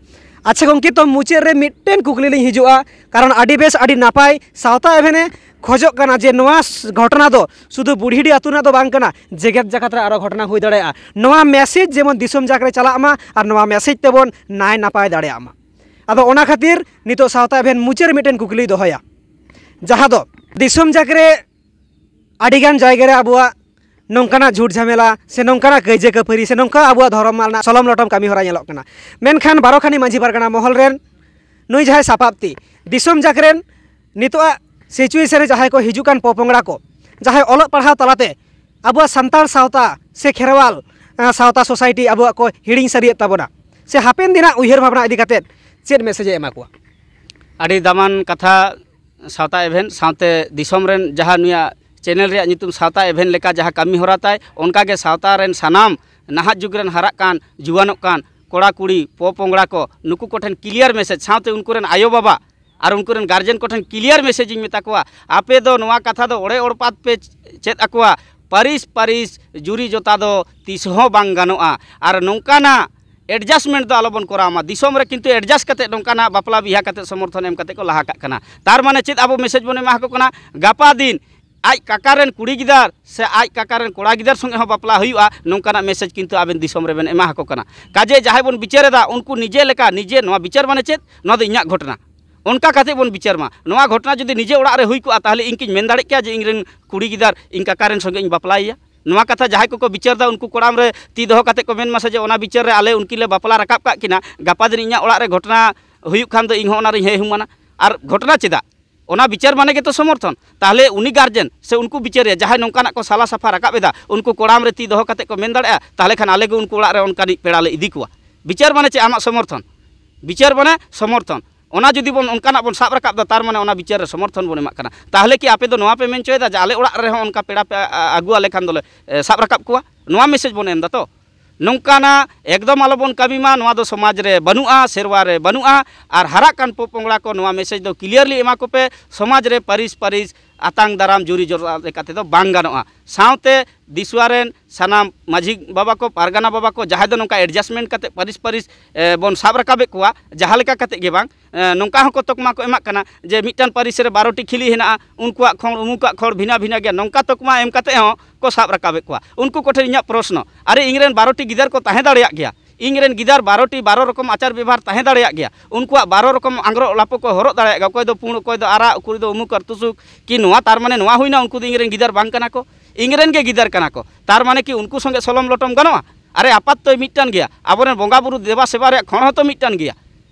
ᱟᱪᱪᱷᱟ ᱜᱚᱢᱠᱮ, ᱛᱚ ᱢᱩᱪᱟᱹᱫ ᱨᱮ ᱢᱤᱫᱴᱮᱱ ᱠᱩᱠᱞᱤ ᱞᱤᱧ ᱦᱤᱡᱩᱜᱼᱟ, ᱠᱟᱨᱚᱱ ᱟᱹᱰᱤ ᱵᱮᱥ, ᱟᱹᱰᱤ ᱱᱟᱯᱟᱭ ᱥᱟᱶᱛᱟ ᱮᱵᱷᱮᱱᱮ ᱠᱷᱚᱡᱚᱜ ᱠᱟᱱᱟ ᱡᱮ ᱱᱚᱣᱟ ᱜᱷᱚᱴᱚᱱᱟ ᱫᱚ ᱥᱩᱫᱷᱩ ᱵᱩᱲᱦᱤᱰᱤ ᱟᱹᱛᱩ ᱨᱮᱱᱟᱜ ᱫᱚ ᱵᱟᱝ ᱠᱟᱱᱟ, ᱡᱮᱜᱮᱛ ᱡᱟᱠᱟᱛ ᱨᱮ ᱟᱨᱚ ᱜᱷᱚᱴᱚᱱᱟ ᱦᱩᱭ ᱫᱟᱲᱮᱭᱟᱜᱼᱟ᱾ ᱱᱚᱣᱟ ᱢᱮᱥᱮᱡᱽ ᱡᱮᱢᱚᱱ ᱫᱤᱥᱚᱢ ᱡᱟᱠ ᱨᱮ ᱪᱟᱞᱟᱜ ᱢᱟ ᱟᱨ ᱱᱚᱣᱟ ᱢᱮᱥᱮᱡᱽ ᱛᱮᱵᱚᱱ ᱱᱟᱭ ᱱᱟᱯᱟᱭ ᱫᱟᱲᱮᱭᱟᱜ ᱢᱟ᱾ ᱟᱫᱚ ᱚᱱᱟ ᱠᱷᱟᱹᱛᱤᱨ ᱱᱤᱛᱚᱜ ᱥᱟᱶᱛᱟ ᱮᱵᱷᱮᱱ ᱢᱩᱪᱟᱹᱫ ᱨᱮ ᱢᱤᱫᱴᱮᱱ ᱠᱩᱠᱞᱤᱭ ᱫᱚᱦᱚᱭᱟ, ᱡᱟᱦᱟᱸ ᱫᱚ ᱫᱤᱥᱚᱢ ᱡᱟᱠ ᱨᱮ ᱟᱹᱰᱤᱜᱟᱱ ᱡᱟᱭᱜᱟ ᱨᱮ ᱟᱵᱚᱣᱟᱜ ᱱᱚᱝᱠᱟᱱᱟᱜ ᱡᱷᱩᱴ ᱡᱷᱟᱢᱮᱞᱟ ᱥᱮ ᱱᱚᱝᱠᱟᱱᱟᱜ ᱠᱟᱹᱭᱡᱟᱹ ᱠᱷᱟᱹᱯᱟᱹᱨᱤ ᱥᱮ ᱱᱚᱝᱠᱟ ᱟᱵᱚᱣᱟᱜ ᱫᱷᱚᱨᱚᱢ ᱨᱮᱱᱟᱜ ᱥᱚᱞᱚᱢ ᱞᱚᱴᱚᱢ ᱠᱟᱹᱢᱤ ᱦᱚᱨᱟ ᱧᱮᱞᱚᱜ ᱠᱟᱱᱟ᱾ ᱢᱮᱱᱠᱷᱟᱱ ᱵᱟᱨᱚ ᱠᱷᱟᱱᱤ ᱢᱟᱹᱡᱷᱤ ᱯᱟᱨᱜᱟᱱᱟ ᱢᱚᱦᱚᱞ ᱨᱮᱱ ᱱᱩᱭ ᱡᱟᱦᱟᱸᱭ ᱥᱟᱯᱟᱵ ᱛᱤ, ᱫᱤᱥᱚᱢ ᱡᱟᱠ ᱨᱮᱱ ᱱᱤᱛᱚᱜᱟᱜ situation ᱨᱮ ᱡᱟᱦᱟᱸᱭ ᱠᱚ ᱦᱤᱡᱩᱜ ᱠᱟᱱ ᱯᱚᱯᱚᱝᱲᱟ ᱠᱚ, ᱡᱟᱦᱟᱸᱭ ᱚᱞᱚᱜ ᱯᱟᱲᱦᱟᱣ ᱛᱟᱞᱟᱛᱮ ᱟᱵᱚᱣᱟᱜ ᱥᱟᱱᱛᱟᱲ ᱥᱟᱶᱛᱟ ᱥᱮ ᱠᱷᱮᱨᱣᱟᱞ, ᱟᱸ, ᱥᱟᱶᱛᱟ society ᱟᱵᱚᱣᱟᱜ ᱠᱚ ᱦᱤᱲᱤᱧ ᱥᱟᱹᱨᱤᱭᱮᱫ ᱛᱟᱵᱚᱱᱟ ᱥᱮ ᱦᱟᱯᱮᱱ ᱫᱤᱱᱟᱜ ᱩᱭᱦᱟᱹᱨ ᱵᱷᱟᱵᱽᱱᱟ ᱤᱫᱤ ᱠᱟᱛᱮᱫ ᱪᱮᱫ message ᱮ ᱮᱢᱟ ᱠᱚᱣᱟ? ᱟᱹᱰᱤ ᱫᱟᱢᱟᱱ ᱠᱟᱛᱷᱟ᱾ ᱥᱟᱶᱛᱟ ᱮᱵᱷᱮᱱ ᱥᱟᱶᱛᱮ ᱫᱤᱥᱚᱢ ᱨᱮᱱ ᱡᱟᱦᱟᱸ ᱱᱩᱭᱟᱜ channel ᱨᱮᱭᱟᱜ ᱧᱩᱛᱩᱢ ᱥᱟᱶᱛᱟ ᱮᱵᱷᱮᱱ ᱞᱮᱠᱟ ᱡᱟᱦᱟᱸ ᱠᱟᱹᱢᱤ ᱦᱚᱨᱟ ᱛᱟᱭ, ᱚᱱᱠᱟᱜᱮ ᱥᱟᱶᱛᱟ ᱨᱮᱱ ᱥᱟᱱᱟᱢ ᱱᱟᱦᱟᱜ ᱡᱩᱜᱽ ᱨᱮᱱ ᱦᱟᱨᱟᱜ ᱠᱟᱱ ᱡᱩᱣᱟᱹᱱᱚᱜ ᱠᱟᱱ ᱠᱚᱲᱟ ᱠᱩᱲᱤ ᱯᱚᱯᱚᱝᱲᱟ ᱠᱚ, ᱱᱩᱠᱩ ᱠᱚᱴᱷᱮᱱ clear message ᱥᱟᱶᱛᱮ ᱩᱱᱠᱩ ᱨᱮᱱ ᱟᱭᱳᱼᱵᱟᱵᱟ ᱟᱨ ᱩᱱᱠᱩ ᱨᱮᱱ guardian ᱠᱚᱴᱷᱮᱱ clear message ᱤᱧ ᱢᱮᱛᱟ ᱠᱚᱣᱟ, ᱟᱯᱮ ᱫᱚ ᱱᱚᱣᱟ ᱠᱟᱛᱷᱟ ᱫᱚ ᱚᱲᱮ ᱚᱲᱯᱟᱛ ᱯᱮ ᱪᱮᱫ ᱟᱠᱚᱣᱟ, ᱯᱟᱹᱨᱤᱥ ᱯᱟᱹᱨᱤᱥ ᱡᱩᱨᱤ ᱡᱚᱛᱟ ᱫᱚ ᱛᱤᱥ ᱦᱚᱸ ᱵᱟᱝ ᱜᱟᱱᱚᱜᱼᱟ᱾ ᱟᱨ ᱱᱚᱝᱠᱟᱱᱟᱜ adjustment ᱫᱚ ᱟᱞᱚᱵᱚᱱ ᱠᱚᱨᱟᱣ ᱢᱟ᱾ ᱫᱤᱥᱚᱢ ᱨᱮ ᱠᱤᱱᱛᱩ adjust ᱠᱟᱛᱮ ᱱᱚᱝᱠᱟᱱᱟᱜ ᱵᱟᱯᱞᱟ ᱵᱤᱦᱟ ᱠᱟᱛᱮ ᱥᱚᱢᱚᱨᱛᱷᱚᱱ ᱮᱢ ᱠᱟᱛᱮ ᱠᱚ ᱞᱟᱦᱟ ᱠᱟᱜ ᱠᱟᱱᱟ᱾ ᱛᱟᱨ ᱢᱟᱱᱮ ᱪᱮᱫ ᱟᱵᱚ message ᱵᱚᱱ ᱮᱢᱟ ᱟᱠᱚ ᱠᱟᱱᱟ? ᱜᱟᱯᱟ ᱫᱤᱱ ᱟᱡ ᱠᱟᱠᱟ ᱨᱮᱱ ᱠᱩᱲᱤ ᱜᱤᱫᱟᱹᱨ ᱥᱮ ᱟᱡ ᱠᱟᱠᱟ ᱨᱮᱱ ᱠᱚᱲᱟ ᱜᱤᱫᱟᱹᱨ ᱥᱚᱸᱜᱮ ᱦᱚᱸ ᱵᱟᱯᱞᱟ ᱦᱩᱭᱩᱜᱼᱟ, ᱱᱚᱝᱠᱟᱱᱟᱜ message ᱠᱤᱱᱛᱩ ᱟᱵᱮᱱ ᱫᱤᱥᱚᱢ ᱨᱮᱵᱮᱱ ᱮᱢᱟ ᱟᱠᱚ ᱠᱟᱱᱟ᱾ ᱠᱟᱡᱮ ᱡᱟᱦᱟᱸᱭ ᱵᱚᱱ ᱵᱤᱪᱟᱹᱨ ᱮᱫᱟ, ᱩᱱᱠᱩ ᱱᱤᱡᱮ ᱞᱮᱠᱟ ᱱᱤᱡᱮ, ᱱᱚᱣᱟ ᱵᱤᱪᱟᱹᱨ ᱢᱟᱱᱮ ᱪᱮᱫ? ᱱᱚᱣᱟ ᱫᱚ ᱤᱧᱟᱹᱜ ᱜᱷᱚᱴᱚᱱᱟ, ᱚᱱᱠᱟ ᱠᱟᱛᱮ ᱵᱚᱱ ᱵᱤᱪᱟᱹᱨ ᱢᱟ᱾ ᱱᱚᱣᱟ ᱜᱷᱚᱴᱚᱱᱟ ᱡᱩᱫᱤ ᱱᱤᱡᱮ ᱚᱲᱟᱜ ᱨᱮ ᱦᱩᱭ ᱠᱚᱜᱼᱟ, ᱛᱟᱦᱚᱞᱮ ᱤᱧ ᱠᱤᱧ ᱢᱮᱱ ᱫᱟᱲᱮ ᱠᱮᱭᱟ ᱡᱮ ᱤᱧ ᱨᱮᱱ ᱠᱩᱲᱤ ᱜᱤᱫᱟᱹᱨ ᱤᱧ ᱠᱟᱠᱟ ᱨᱮᱱ ᱥᱚᱸᱜᱮ ᱤᱧ ᱵᱟᱯᱞᱟᱭᱮᱭᱟ? ᱱᱚᱣᱟ ᱠᱟᱛᱷᱟ ᱡᱟᱦᱟᱸᱭ ᱠᱚᱠᱚ ᱵᱤᱪᱟᱹᱨ ᱮᱫᱟ, ᱩᱱᱠᱩ ᱠᱚᱲᱟᱢ ᱨᱮ ᱛᱤ ᱫᱚᱦᱚ ᱠᱟᱛᱮ ᱠᱚ ᱢᱮᱱ ᱢᱟᱥᱮ ᱡᱮ ᱚᱱᱟ ᱵᱤᱪᱟᱹᱨ ᱨᱮ ᱟᱞᱮ ᱩᱱᱠᱤᱱ ᱞᱮ ᱵᱟᱯᱞᱟ ᱨᱟᱠᱟᱵ ᱠᱟᱜ ᱠᱤᱱᱟ, ᱜᱟᱯᱟ ᱫᱤᱱ ᱤᱧᱟᱹᱜ ᱚᱲᱟᱜ ᱨᱮ ᱜᱷᱚᱴᱚᱱᱟ ᱦᱩᱭᱩᱜ ᱠᱷᱟᱱ ᱫᱚ ᱤᱧ ᱦᱚᱸ ᱚᱱᱟ ᱨᱤᱧ ᱦᱮᱡ ᱦᱩᱢᱟᱱᱟ᱾ ᱟᱨ ᱜᱷᱚᱴᱚᱱᱟ ᱪᱮᱫᱟᱜ? ᱚᱱᱟ ᱵᱤᱪᱟᱹᱨ ᱢᱟᱱᱮ ᱜᱮᱛᱚ ᱥᱚᱢᱚᱨᱛᱷᱚᱱ᱾ ᱛᱟᱦᱚᱞᱮ ᱩᱱᱤ guardian ᱥᱮ ᱩᱱᱠᱩ ᱵᱤᱪᱟᱹᱨᱤᱭᱟᱹ ᱡᱟᱦᱟᱸᱭ ᱱᱚᱝᱠᱟᱱᱟᱜ ᱠᱚ ᱥᱟᱞᱟ ᱥᱟᱯᱷᱟ ᱨᱟᱠᱟᱵ ᱮᱫᱟ, ᱩᱱᱠᱩ ᱠᱚᱲᱟᱢ ᱨᱮ ᱛᱤ ᱫᱚᱦᱚ ᱠᱟᱛᱮ ᱠᱚ ᱢᱮᱱ ᱫᱟᱲᱮᱭᱟᱜᱼᱟ, ᱛᱟᱦᱚᱞᱮ ᱠᱷᱟᱱ ᱟᱞᱮ ᱜᱮ ᱩᱱᱠᱩ ᱚᱲᱟᱜ ᱨᱮ ᱚᱱᱠᱟᱱᱤᱡ ᱯᱮᱲᱟ ᱞᱮ ᱤᱫᱤ ᱠᱚᱣᱟ᱾ ᱵᱤᱪᱟᱹᱨ ᱢᱟᱱᱮ ᱪᱮᱫ? ᱟᱢᱟᱜ ᱥᱚᱢᱚᱨᱛᱷᱚᱱ᱾ ᱵᱤᱪᱟᱹᱨ ᱢᱟᱱᱮ ᱥᱚᱢᱚᱨᱛᱷᱚᱱ᱾ ᱚᱱᱟ ᱡᱩᱫᱤ ᱵᱚᱱ ᱚᱱᱠᱟᱱᱟᱜ ᱵᱚᱱ ᱥᱟᱵ ᱨᱟᱠᱟᱵ ᱮᱫᱟ, ᱛᱟᱨ ᱢᱟᱱᱮ ᱚᱱᱟ ᱵᱤᱪᱟᱹᱨ ᱨᱮ ᱥᱚᱢᱚᱨᱛᱷᱚᱱ ᱵᱚᱱ ᱮᱢᱟᱜ ᱠᱟᱱᱟ᱾ ᱛᱟᱦᱚᱞᱮ ᱠᱤ ᱟᱯᱮ ᱫᱚ ᱱᱚᱣᱟ ᱯᱮ ᱢᱮᱱ ᱦᱚᱪᱚᱭᱮᱫᱟ ᱡᱮ ᱟᱞᱮ ᱚᱲᱟᱜ ᱨᱮᱦᱚᱸ ᱚᱱᱠᱟ ᱯᱮᱲᱟ ᱯᱮ, ᱟ, ᱟᱹᱜᱩ ᱟᱞᱮ ᱠᱷᱟᱱ ᱫᱚᱞᱮ, ᱮ, ᱥᱟᱵ ᱨᱟᱠᱟᱵ ᱠᱚᱣᱟ? ᱱᱚᱣᱟ message ᱵᱚᱱ ᱮᱢ ᱮᱫᱟ ᱛᱚ? ᱱᱚᱝᱠᱟᱱᱟᱜ ᱮᱠᱫᱚᱢ ᱟᱞᱚᱵᱚᱱ ᱠᱟᱹᱢᱤ ᱢᱟ, ᱱᱚᱣᱟ ᱫᱚ ᱥᱚᱢᱟᱡᱽ ᱨᱮ ᱵᱟᱹᱱᱩᱜᱼᱟ, ᱥᱮᱨᱣᱟ ᱨᱮ ᱵᱟᱹᱱᱩᱜᱼᱟ᱾ ᱟᱨ ᱦᱟᱨᱟᱜ ᱠᱟᱱ ᱯᱚᱯᱚᱝᱲᱟ ᱠᱚ ᱱᱚᱣᱟ message ᱫᱚ clearly ᱮᱢᱟ ᱠᱚᱯᱮ, ᱥᱚᱢᱟᱡᱽ ᱨᱮ ᱯᱟᱹᱨᱤᱥ ᱯᱟᱹᱨᱤᱥ ᱟᱛᱟᱝ ᱫᱟᱨᱟᱢ ᱡᱩᱨᱤ ᱡᱚᱛᱟ ᱞᱮᱠᱟ ᱛᱮᱫᱚ ᱵᱟᱝ ᱜᱟᱱᱚᱜᱼᱟ᱾ ᱥᱟᱶᱛᱮ ᱫᱤᱥᱩᱣᱟ ᱨᱮᱱ ᱥᱟᱱᱟᱢ ᱢᱟᱹᱡᱷᱤ ᱵᱟᱵᱟ ᱠᱚ, ᱯᱟᱨᱜᱟᱱᱟ ᱵᱟᱵᱟ ᱠᱚ, ᱡᱟᱦᱟᱸᱭ ᱫᱚ ᱱᱚᱝᱠᱟ adjustment ᱠᱟᱛᱮ ᱯᱟᱹᱨᱤᱥ ᱯᱟᱹᱨᱤᱥ, ᱮ, ᱵᱚᱱ ᱥᱟᱵ ᱨᱟᱠᱟᱵᱮᱫ ᱠᱚᱣᱟ, ᱡᱟᱦᱟᱸ ᱞᱮᱠᱟ ᱠᱟᱛᱮ ᱜᱮ ᱵᱟᱝ, ᱮ, ᱱᱚᱝᱠᱟ ᱦᱚᱸᱠᱚ ᱛᱚᱠᱢᱟ ᱠᱚ ᱮᱢᱟᱜ ᱠᱟᱱᱟ ᱡᱮ ᱢᱤᱫᱴᱟᱝ ᱯᱟᱹᱨᱤᱥ ᱨᱮ ᱵᱟᱨᱚ ᱴᱤ ᱠᱷᱤᱞᱤ ᱦᱮᱱᱟᱜᱼᱟ, ᱩᱱᱠᱩᱣᱟᱜ ᱠᱷᱚᱲ ᱩᱢᱩᱠᱟᱜ ᱠᱷᱚᱲ ᱵᱷᱤᱱᱟ ᱵᱷᱤᱱᱟ ᱜᱮᱭᱟ, ᱱᱚᱝᱠᱟ ᱛᱚᱠᱢᱟ ᱮᱢ ᱠᱟᱛᱮ ᱦᱚᱸ ᱠᱚ ᱥᱟᱵ ᱨᱟᱠᱟᱵᱮᱫ ᱠᱚᱣᱟ᱾ ᱩᱱᱠᱩ ᱠᱚᱴᱷᱮᱱ ᱤᱧᱟᱹᱜ ᱯᱨᱚᱥᱱᱚ, ᱟᱨᱮ, ᱤᱧ ᱨᱮᱱ ᱵᱟᱨᱚ ᱴᱤ ᱜᱤᱫᱟᱹᱨ ᱠᱚ ᱛᱟᱦᱮᱸ ᱫᱟᱲᱮᱭᱟᱜ ᱜᱮᱭᱟ, ᱤᱧ ᱨᱮᱱ ᱜᱤᱫᱟᱹᱨ ᱵᱟᱨᱚ ᱴᱤ ᱵᱟᱨᱚ ᱨᱚᱠᱚᱢ ᱟᱪᱟᱨ ᱵᱮᱵᱷᱟᱨ ᱛᱟᱦᱮᱸ ᱫᱟᱲᱮᱭᱟᱜ ᱜᱮᱭᱟ, ᱩᱱᱠᱩᱣᱟᱜ ᱵᱟᱨᱚ ᱨᱚᱠᱚᱢ ᱟᱝᱜᱽᱨᱚᱵ ᱞᱟᱯᱚ ᱠᱚ ᱦᱚᱨᱚᱜ ᱫᱟᱲᱮᱭᱟᱜ ᱜᱮᱭᱟ, ᱚᱠᱚᱭ ᱫᱚ ᱯᱩᱸᱰ, ᱚᱠᱚᱭ ᱫᱚ ᱟᱨᱟᱜ, ᱚᱠᱚᱭ ᱫᱚ ᱩᱢᱩᱠ ᱟᱨ ᱛᱩᱥᱩᱠ᱾ ᱠᱤ ᱱᱚᱣᱟ ᱛᱟᱨ ᱢᱟᱱᱮ ᱱᱚᱣᱟ ᱦᱩᱭᱱᱟ ᱩᱱᱠᱩ ᱫᱚ ᱤᱧ ᱨᱮᱱ ᱜᱤᱫᱟᱹᱨ ᱵᱟᱝ ᱠᱟᱱᱟ ᱠᱚ? ᱤᱧ ᱨᱮᱱ ᱜᱮ ᱜᱤᱫᱟᱹᱨ ᱠᱟᱱᱟ ᱠᱚ, ᱛᱟᱨ ᱢᱟᱱᱮ ᱠᱤ ᱩᱱᱠᱩ ᱥᱚᱸᱜᱮ ᱥᱚᱞᱚᱢ ᱞᱚᱴᱚᱢ ᱜᱟᱱᱚᱜᱼᱟ? ᱟᱨᱮ, ᱟᱯᱟᱛ ᱛᱚᱭ ᱢᱤᱫᱴᱟᱝ ᱜᱮᱭᱟ, ᱟᱵᱚᱨᱮᱱ ᱵᱚᱸᱜᱟ ᱵᱩᱨᱩ ᱫᱮᱵᱟ ᱥᱮᱵᱟ ᱨᱮᱭᱟᱜ ᱠᱷᱚᱸᱰ ᱦᱚᱸᱛᱚ ᱢᱤᱫᱴᱟᱝ ᱜᱮᱭᱟ,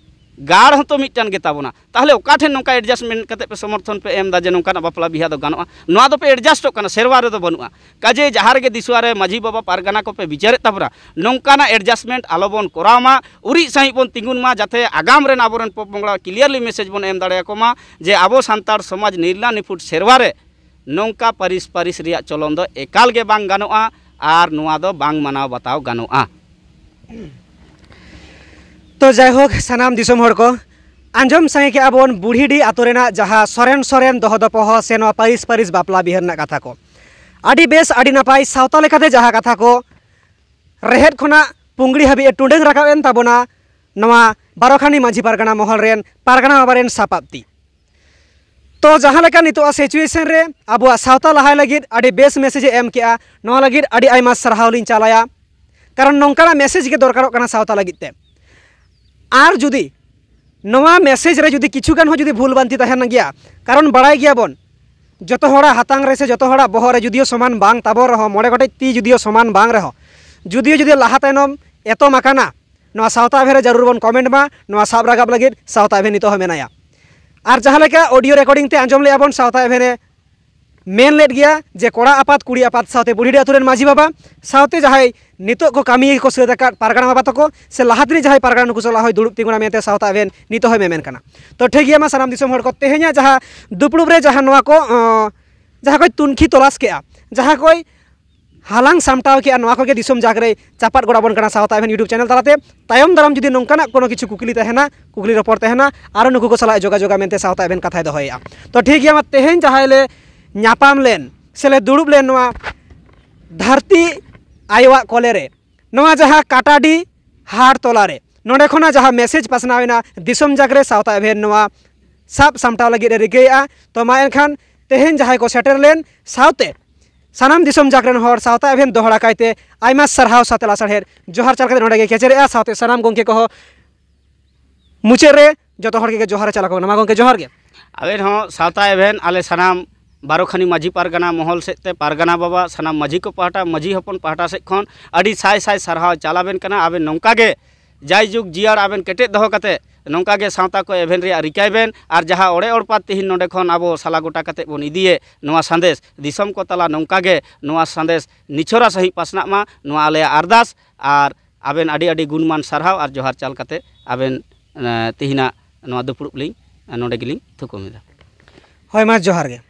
ᱜᱟᱲ ᱦᱚᱸᱛᱚ ᱢᱤᱫᱴᱟᱝ ᱜᱮ ᱛᱟᱵᱚᱱᱟ᱾ ᱛᱟᱦᱚᱞᱮ ᱚᱠᱟ ᱴᱷᱮᱱ ᱱᱚᱝᱠᱟ adjustment ᱠᱟᱛᱮ ᱯᱮ ᱥᱚᱢᱚᱨᱛᱷᱚᱱ ᱯᱮ ᱮᱢ ᱮᱫᱟ ᱡᱮ ᱱᱚᱝᱠᱟᱱᱟᱜ ᱵᱟᱯᱞᱟ ᱵᱤᱦᱟ ᱫᱚ ᱜᱟᱱᱚᱜᱼᱟ? ᱱᱚᱣᱟ ᱫᱚᱯᱮ adjustᱚᱜ ᱠᱟᱱᱟ, ᱥᱮᱨᱣᱟ ᱨᱮᱫᱚ ᱵᱟᱹᱱᱩᱜᱼᱟ᱾ ᱠᱟᱡᱮ ᱡᱟᱦᱟᱸ ᱨᱮᱜᱮ ᱫᱤᱥᱩᱣᱟ ᱨᱮ ᱢᱟᱹᱡᱷᱤ ᱵᱟᱵᱟ ᱯᱟᱨᱜᱟᱱᱟ ᱠᱚᱯᱮ ᱵᱤᱪᱟᱹᱨᱮᱫ ᱛᱟᱵᱚᱱᱟ, ᱱᱚᱝᱠᱟᱱᱟᱜ adjustment ᱟᱞᱚᱵᱚᱱ ᱠᱚᱨᱟᱣ ᱢᱟ, ᱩᱨᱤᱡ ᱥᱟᱺᱦᱤᱡ ᱵᱚᱱ ᱛᱤᱸᱜᱩᱱ ᱢᱟ, ᱡᱟᱛᱮ ᱟᱜᱟᱢ ᱨᱮᱱ ᱟᱵᱚᱨᱮᱱ ᱯᱚᱯᱚᱝᱲᱟ clearly message ᱵᱚᱱ ᱮᱢ ᱫᱟᱲᱮᱭᱟᱠᱚ ᱢᱟ ᱡᱮ ᱟᱵᱚ ᱥᱟᱱᱛᱟᱲ ᱥᱚᱢᱟᱡᱽ ᱱᱤᱨᱞᱟ ᱱᱤᱯᱷᱩᱴ ᱥᱮᱨᱣᱟ ᱨᱮ ᱱᱚᱝᱠᱟ ᱯᱟᱹᱨᱤᱥ ᱯᱟᱹᱨᱤᱥ ᱨᱮᱭᱟᱜ ᱪᱚᱞᱚᱱ ᱫᱚ ᱮᱠᱟᱞ ᱜᱮ ᱵᱟᱝ ᱜᱟᱱᱚᱜᱼᱟ ᱟᱨ ᱱᱚᱣᱟ ᱫᱚ ᱵᱟᱝ ᱢᱟᱱᱟᱣ ᱵᱟᱛᱟᱣ ᱜᱟᱱᱚᱜᱼᱟ᱾ ᱛᱚ ᱡᱟᱭᱦᱳᱠ, ᱥᱟᱱᱟᱢ ᱫᱤᱥᱚᱢ ᱦᱚᱲ ᱠᱚ, ᱟᱸᱡᱚᱢ ᱥᱟᱸᱜᱮ ᱠᱮᱜᱼᱟ ᱵᱚᱱ ᱵᱩᱲᱦᱤᱰᱤ ᱟᱛᱳ ᱨᱮᱱᱟᱜ ᱡᱟᱦᱟᱸ ᱥᱚᱨᱮᱱ ᱥᱚᱨᱮᱱ ᱫᱚᱦᱚ ᱫᱚᱯᱚᱦᱚ ᱥᱮ ᱱᱚᱣᱟ ᱯᱟᱹᱨᱤᱥ ᱯᱟᱹᱨᱤᱥ ᱵᱟᱯᱞᱟ ᱵᱤᱦᱟᱹ ᱨᱮᱱᱟᱜ ᱠᱟᱛᱷᱟ ᱠᱚ᱾ ᱟᱹᱰᱤ ᱵᱮᱥ, ᱟᱹᱰᱤ ᱱᱟᱯᱟᱭ, ᱥᱟᱶᱛᱟ ᱞᱮᱠᱟᱛᱮ ᱡᱟᱦᱟᱸ ᱠᱟᱛᱷᱟ ᱠᱚ ᱨᱮᱦᱮᱫ ᱠᱷᱚᱱᱟᱜ ᱯᱩᱝᱜᱲᱤ ᱦᱟᱹᱵᱤᱡ ᱮ ᱴᱩᱰᱟᱹᱝ ᱨᱟᱠᱟᱵ ᱮᱱ ᱛᱟᱵᱚᱱᱟ ᱱᱚᱣᱟ ᱵᱟᱨᱚᱠᱷᱟᱱᱤ ᱢᱟᱹᱡᱷᱤ ᱯᱟᱨᱜᱟᱱᱟ ᱢᱚᱦᱚᱞ ᱨᱮᱱ ᱯᱟᱨᱜᱟᱱᱟ ᱵᱟᱵᱟ ᱨᱮᱱ ᱥᱟᱯᱟᱵ ᱛᱤ᱾ ᱛᱚ ᱡᱟᱦᱟᱸ ᱞᱮᱠᱟ ᱱᱤᱛᱚᱜ situation ᱨᱮ ᱟᱵᱚᱣᱟᱜ ᱥᱟᱶᱛᱟ ᱞᱟᱦᱟᱭ ᱞᱟᱹᱜᱤᱫ ᱟᱹᱰᱤ ᱵᱮᱥ message ᱮ ᱮᱢ ᱠᱮᱜᱼᱟ, ᱱᱚᱣᱟ ᱞᱟᱹᱜᱤᱫ ᱟᱹᱰᱤ ᱟᱭᱢᱟ ᱥᱟᱨᱦᱟᱣ ᱞᱤᱧ ᱪᱟᱞᱟᱭᱟ᱾ ᱠᱟᱨᱚᱱ ᱱᱚᱝᱠᱟᱱᱟᱜ message ᱜᱮ ᱫᱚᱨᱠᱟᱨᱚᱜ ᱠᱟᱱᱟ ᱥᱟᱶᱛᱟ ᱞᱟᱹᱜᱤᱫ ᱛᱮ᱾ ᱟᱨ ᱡᱩᱫᱤ ᱱᱚᱣᱟ message ᱨᱮ ᱡᱩᱫᱤ ᱠᱤᱪᱷᱩ ᱜᱟᱱ ᱦᱚᱸ ᱡᱩᱫᱤ ᱵᱷᱩᱞ ᱵᱷᱟᱱᱛᱤ ᱛᱟᱦᱮᱱ ᱜᱮᱭᱟ, ᱠᱟᱨᱚᱱ ᱵᱟᱲᱟᱭ ᱜᱮᱭᱟᱵᱚᱱ ᱡᱚᱛᱚ ᱦᱚᱲᱟᱜ ᱦᱟᱛᱟᱝ ᱨᱮ ᱥᱮ ᱡᱚᱛᱚ ᱦᱚᱲᱟᱜ ᱵᱚᱦᱚᱜ ᱨᱮ ᱡᱩᱫᱤᱭᱳ ᱥᱚᱢᱟᱱ ᱵᱟᱝ ᱛᱟᱵᱚᱱ ᱨᱮᱦᱚᱸ, ᱢᱚᱬᱮ ᱜᱚᱴᱮᱡ ᱛᱤ ᱡᱩᱫᱤᱭᱳ ᱥᱚᱢᱟᱱ ᱵᱟᱝ ᱨᱮᱦᱚᱸ, ᱡᱩᱫᱤᱭᱳ ᱡᱩᱫᱤ ᱞᱟᱦᱟ ᱛᱟᱭᱱᱚᱢ ᱮᱛᱚᱢ ᱟᱠᱟᱱᱟ, ᱱᱚᱣᱟ ᱥᱟᱶᱛᱟ ᱮᱵᱷᱮᱱ ᱨᱮ ᱡᱟᱹᱨᱩᱲ ᱵᱚᱱ comment ᱢᱟ᱾ ᱱᱚᱣᱟ ᱥᱟᱵ ᱨᱟᱠᱟᱵ ᱞᱟᱹᱜᱤᱫ ᱥᱟᱶᱛᱟ ᱮᱵᱷᱮᱱ ᱱᱤᱛᱚᱜ ᱦᱚᱸ ᱢᱮᱱᱟᱭᱟ᱾ ᱟᱨ ᱡᱟᱦᱟᱸ ᱞᱮᱠᱟ audio recording ᱛᱮ ᱟᱸᱡᱚᱢ ᱞᱮᱜᱼᱟ ᱵᱚᱱ, ᱥᱟᱶᱛᱟ ᱮᱵᱷᱮᱱ ᱮ ᱢᱮᱱ ᱞᱮᱫ ᱜᱮᱭᱟ ᱡᱮ ᱠᱚᱲᱟ ᱟᱯᱟᱛ ᱠᱩᱲᱤ ᱟᱯᱟᱛ ᱥᱟᱶᱛᱮ ᱵᱩᱲᱦᱤᱰᱤ ᱟᱹᱛᱩ ᱨᱮᱱ ᱢᱟᱹᱡᱷᱤ ᱵᱟᱵᱟ ᱥᱟᱶᱛᱮ ᱡᱟᱦᱟᱸᱭ ᱱᱤᱛᱚᱜ ᱠᱚ ᱠᱟᱹᱢᱤ ᱠᱚ ᱥᱟᱹᱛ ᱟᱠᱟᱫ ᱯᱟᱨᱜᱟᱱᱟ ᱵᱟᱵᱟ ᱛᱟᱠᱚ ᱥᱮ ᱞᱟᱦᱟ ᱛᱮᱱᱤᱡ ᱡᱟᱦᱟᱸᱭ ᱯᱟᱨᱜᱟᱱᱟ, ᱱᱩᱠᱩ ᱥᱟᱞᱟᱜ ᱦᱚᱸᱭ ᱫᱩᱲᱩᱵ ᱛᱤᱸᱜᱩᱱᱟ ᱢᱮᱱᱛᱮ ᱥᱟᱶᱛᱟ ᱮᱵᱷᱮᱱ ᱱᱤᱛᱚᱜ ᱦᱚᱸᱭ ᱢᱮᱢᱮᱱ ᱠᱟᱱᱟ᱾ ᱛᱚ ᱴᱷᱤᱠ ᱜᱮᱭᱟ, ᱢᱟ ᱥᱟᱱᱟᱢ ᱫᱤᱥᱚᱢ ᱦᱚᱲ ᱠᱚ, ᱛᱮᱦᱮᱧᱟᱜ ᱡᱟᱦᱟᱸ ᱫᱩᱯᱲᱩᱵ ᱨᱮ ᱡᱟᱦᱟᱸ ᱱᱚᱣᱟ ᱠᱚ, ᱚᱸ, ᱡᱟᱦᱟᱸ ᱠᱚᱭ ᱛᱩᱱᱠᱷᱤ ᱛᱚᱞᱟᱥ ᱠᱮᱜᱼᱟ, ᱡᱟᱦᱟᱸ ᱠᱚᱭ ᱦᱟᱞᱟᱝ ᱥᱟᱢᱴᱟᱣ ᱠᱮᱜᱼᱟ, ᱱᱚᱣᱟ ᱠᱚᱜᱮ ᱫᱤᱥᱚᱢ ᱡᱟᱠ ᱨᱮᱭ ᱪᱟᱯᱟᱫ ᱜᱚᱲᱟ ᱵᱚᱱ ᱠᱟᱱᱟ ᱥᱟᱶᱛᱟ ᱮᱵᱷᱮᱱ YouTube channel ᱛᱟᱞᱟᱛᱮ᱾ ᱛᱟᱭᱚᱢ ᱫᱟᱨᱟᱢ ᱡᱩᱫᱤ ᱱᱚᱝᱠᱟᱱᱟᱜ ᱠᱳᱱᱳ ᱠᱤᱪᱷᱩ ᱠᱩᱠᱞᱤ ᱛᱟᱦᱮᱱᱟ, ᱠᱩᱠᱞᱤ ᱨᱚᱯᱚᱲ ᱛᱟᱦᱮᱱᱟ, ᱟᱨᱚ ᱱᱩᱠᱩ ᱠᱚ ᱥᱟᱞᱟᱜ ᱡᱳᱜᱟᱡᱳᱜᱟ ᱢᱮᱱᱛᱮ ᱥᱟᱶᱛᱟ ᱮᱵᱷᱮᱱ ᱠᱟᱛᱷᱟᱭ ᱫᱚᱦᱚᱭᱮᱜᱼᱟ᱾ ᱛᱚ ᱴᱷᱤᱠ ᱜᱮᱭᱟ, ᱢᱟ ᱛᱮᱦᱮᱧ ᱡᱟᱦᱟᱸᱭ ᱞᱮ ᱧᱟᱯᱟᱢ ᱞᱮᱱ ᱥᱮ ᱞᱮ ᱫᱩᱲᱩᱵ ᱞᱮᱱ ᱱᱚᱣᱟ ᱫᱷᱟᱹᱨᱛᱤ ᱟᱭᱳᱣᱟᱜ ᱠᱚᱞᱮ ᱨᱮ, ᱱᱚᱣᱟ ᱡᱟᱦᱟᱸ ᱠᱟᱴᱟᱰᱤ ᱦᱟᱴ ᱛᱚᱞᱟ ᱨᱮ, ᱱᱚᱰᱮ ᱠᱷᱚᱱᱟᱜ ᱡᱟᱦᱟᱸ message ᱯᱟᱥᱱᱟᱣ ᱮᱱᱟ ᱫᱤᱥᱚᱢ ᱡᱟᱠ ᱨᱮ ᱥᱟᱶᱛᱟ ᱮᱵᱷᱮᱱ ᱱᱚᱣᱟ ᱥᱟᱵ ᱥᱟᱢᱴᱟᱣ ᱞᱟᱹᱜᱤᱫ ᱮ ᱨᱤᱠᱟᱹᱭᱮᱫᱼᱟ᱾ ᱛᱚ ᱢᱟ ᱮᱱᱠᱷᱟᱱ ᱛᱮᱦᱮᱧ ᱡᱟᱦᱟᱸᱭ ᱠᱚ ᱥᱮᱴᱮᱨ ᱞᱮᱱ ᱥᱟᱶᱛᱮ ᱥᱟᱱᱟᱢ ᱫᱤᱥᱚᱢ ᱡᱟᱠ ᱨᱮᱱ ᱦᱚᱲ ᱥᱟᱶᱛᱟ ᱮᱵᱷᱮᱱ ᱫᱚᱦᱲᱟ ᱠᱟᱭᱛᱮ ᱟᱭᱢᱟ ᱥᱟᱨᱦᱟᱣ ᱥᱟᱛᱮ ᱞᱟᱥᱟᱲᱦᱮᱫ ᱡᱚᱦᱟᱨ ᱪᱟᱞ ᱠᱟᱛᱮ ᱱᱚᱰᱮ ᱜᱮ ᱠᱮᱪᱮᱨᱮᱜᱼᱟ᱾ ᱥᱟᱶᱛᱮ ᱥᱟᱱᱟᱢ ᱜᱚᱢᱠᱮ ᱠᱚᱦᱚᱸ ᱢᱩᱪᱟᱹᱫ ᱨᱮ ᱡᱚᱛᱚ ᱦᱚᱲ ᱜᱮ ᱡᱚᱦᱟᱨ ᱮ ᱪᱟᱞ ᱟᱠᱚ ᱠᱟᱱᱟ᱾ ᱢᱟ ᱜᱚᱢᱠᱮ ᱡᱚᱦᱟᱨ ᱜᱮ᱾ ᱟᱵᱮᱱ ᱦᱚᱸ ᱥᱟᱶᱛᱟ ᱮᱵᱷᱮᱱ ᱟᱞᱮ ᱥᱟᱱᱟᱢ ᱵᱟᱨᱚᱠᱷᱟᱱᱤ ᱢᱟᱹᱡᱷᱤ ᱯᱟᱨᱜᱟᱱᱟ ᱢᱚᱦᱚᱞ ᱥᱮᱫ ᱛᱮ, ᱯᱟᱨᱜᱟᱱᱟ ᱵᱟᱵᱟ, ᱥᱟᱱᱟᱢ ᱢᱟᱹᱡᱷᱤ ᱠᱚ ᱯᱟᱦᱴᱟ, ᱢᱟᱹᱡᱷᱤ ᱦᱚᱯᱚᱱ ᱯᱟᱦᱴᱟ ᱥᱮᱫ ᱠᱷᱚᱱ ᱟᱹᱰᱤ ᱥᱟᱭ ᱥᱟᱭ ᱥᱟᱨᱦᱟᱣ ᱪᱟᱞ ᱟᱵᱮᱱ ᱠᱟᱱᱟ᱾ ᱟᱵᱮᱱ ᱱᱚᱝᱠᱟ ᱜᱮ ᱡᱟᱭᱡᱩᱜᱽ ᱡᱤᱭᱟᱹᱲ ᱟᱵᱮᱱ ᱠᱮᱴᱮᱡ ᱫᱚᱦᱚ ᱠᱟᱛᱮ ᱱᱚᱝᱠᱟ ᱜᱮ ᱥᱟᱶᱛᱟ ᱠᱚ ᱮᱵᱷᱮᱱ ᱨᱮᱭᱟᱜ ᱨᱤᱠᱟᱹᱭ ᱵᱮᱱ᱾ ᱟᱨ ᱡᱟᱦᱟᱸ ᱚᱲᱮ ᱚᱲᱯᱟᱛ ᱛᱮᱦᱮᱧ ᱱᱚᱰᱮ ᱠᱷᱚᱱ ᱟᱵᱚ ᱥᱟᱞᱟ ᱜᱚᱴᱟ ᱠᱟᱛᱮ ᱵᱚᱱ ᱤᱫᱤᱭᱮ ᱱᱚᱣᱟ ᱥᱟᱸᱫᱮᱥ, ᱫᱤᱥᱚᱢ ᱠᱚ ᱛᱟᱞᱟ ᱱᱚᱝᱠᱟ ᱜᱮ ᱱᱚᱣᱟ ᱥᱟᱸᱫᱮᱥ ᱱᱤᱪᱷᱚᱨᱟ ᱥᱟᱺᱦᱤᱡ ᱯᱟᱥᱱᱟᱜ ᱢᱟ, ᱱᱚᱣᱟ ᱟᱞᱮᱭᱟᱜ ᱟᱨᱫᱟᱥ᱾ ᱟᱨ ᱟᱵᱮᱱ ᱟᱹᱰᱤ ᱟᱹᱰᱤ ᱜᱩᱱᱢᱟᱱ ᱥᱟᱨᱦᱟᱣ ᱟᱨ ᱡᱚᱦᱟᱨ ᱪᱟᱞ ᱠᱟᱛᱮ ᱟᱵᱮᱱ, ᱮ, ᱛᱮᱦᱮᱧᱟᱜ ᱱᱚᱣᱟ ᱫᱩᱯᱲᱩᱵ ᱞᱤᱧ, ᱮ, ᱱᱚᱰᱮ ᱜᱮᱞᱤᱧ ᱛᱷᱩᱠᱩᱢ ᱮᱫᱟ᱾ ᱦᱳᱭ, ᱢᱟ ᱡᱚᱦᱟᱨ ᱜᱮ᱾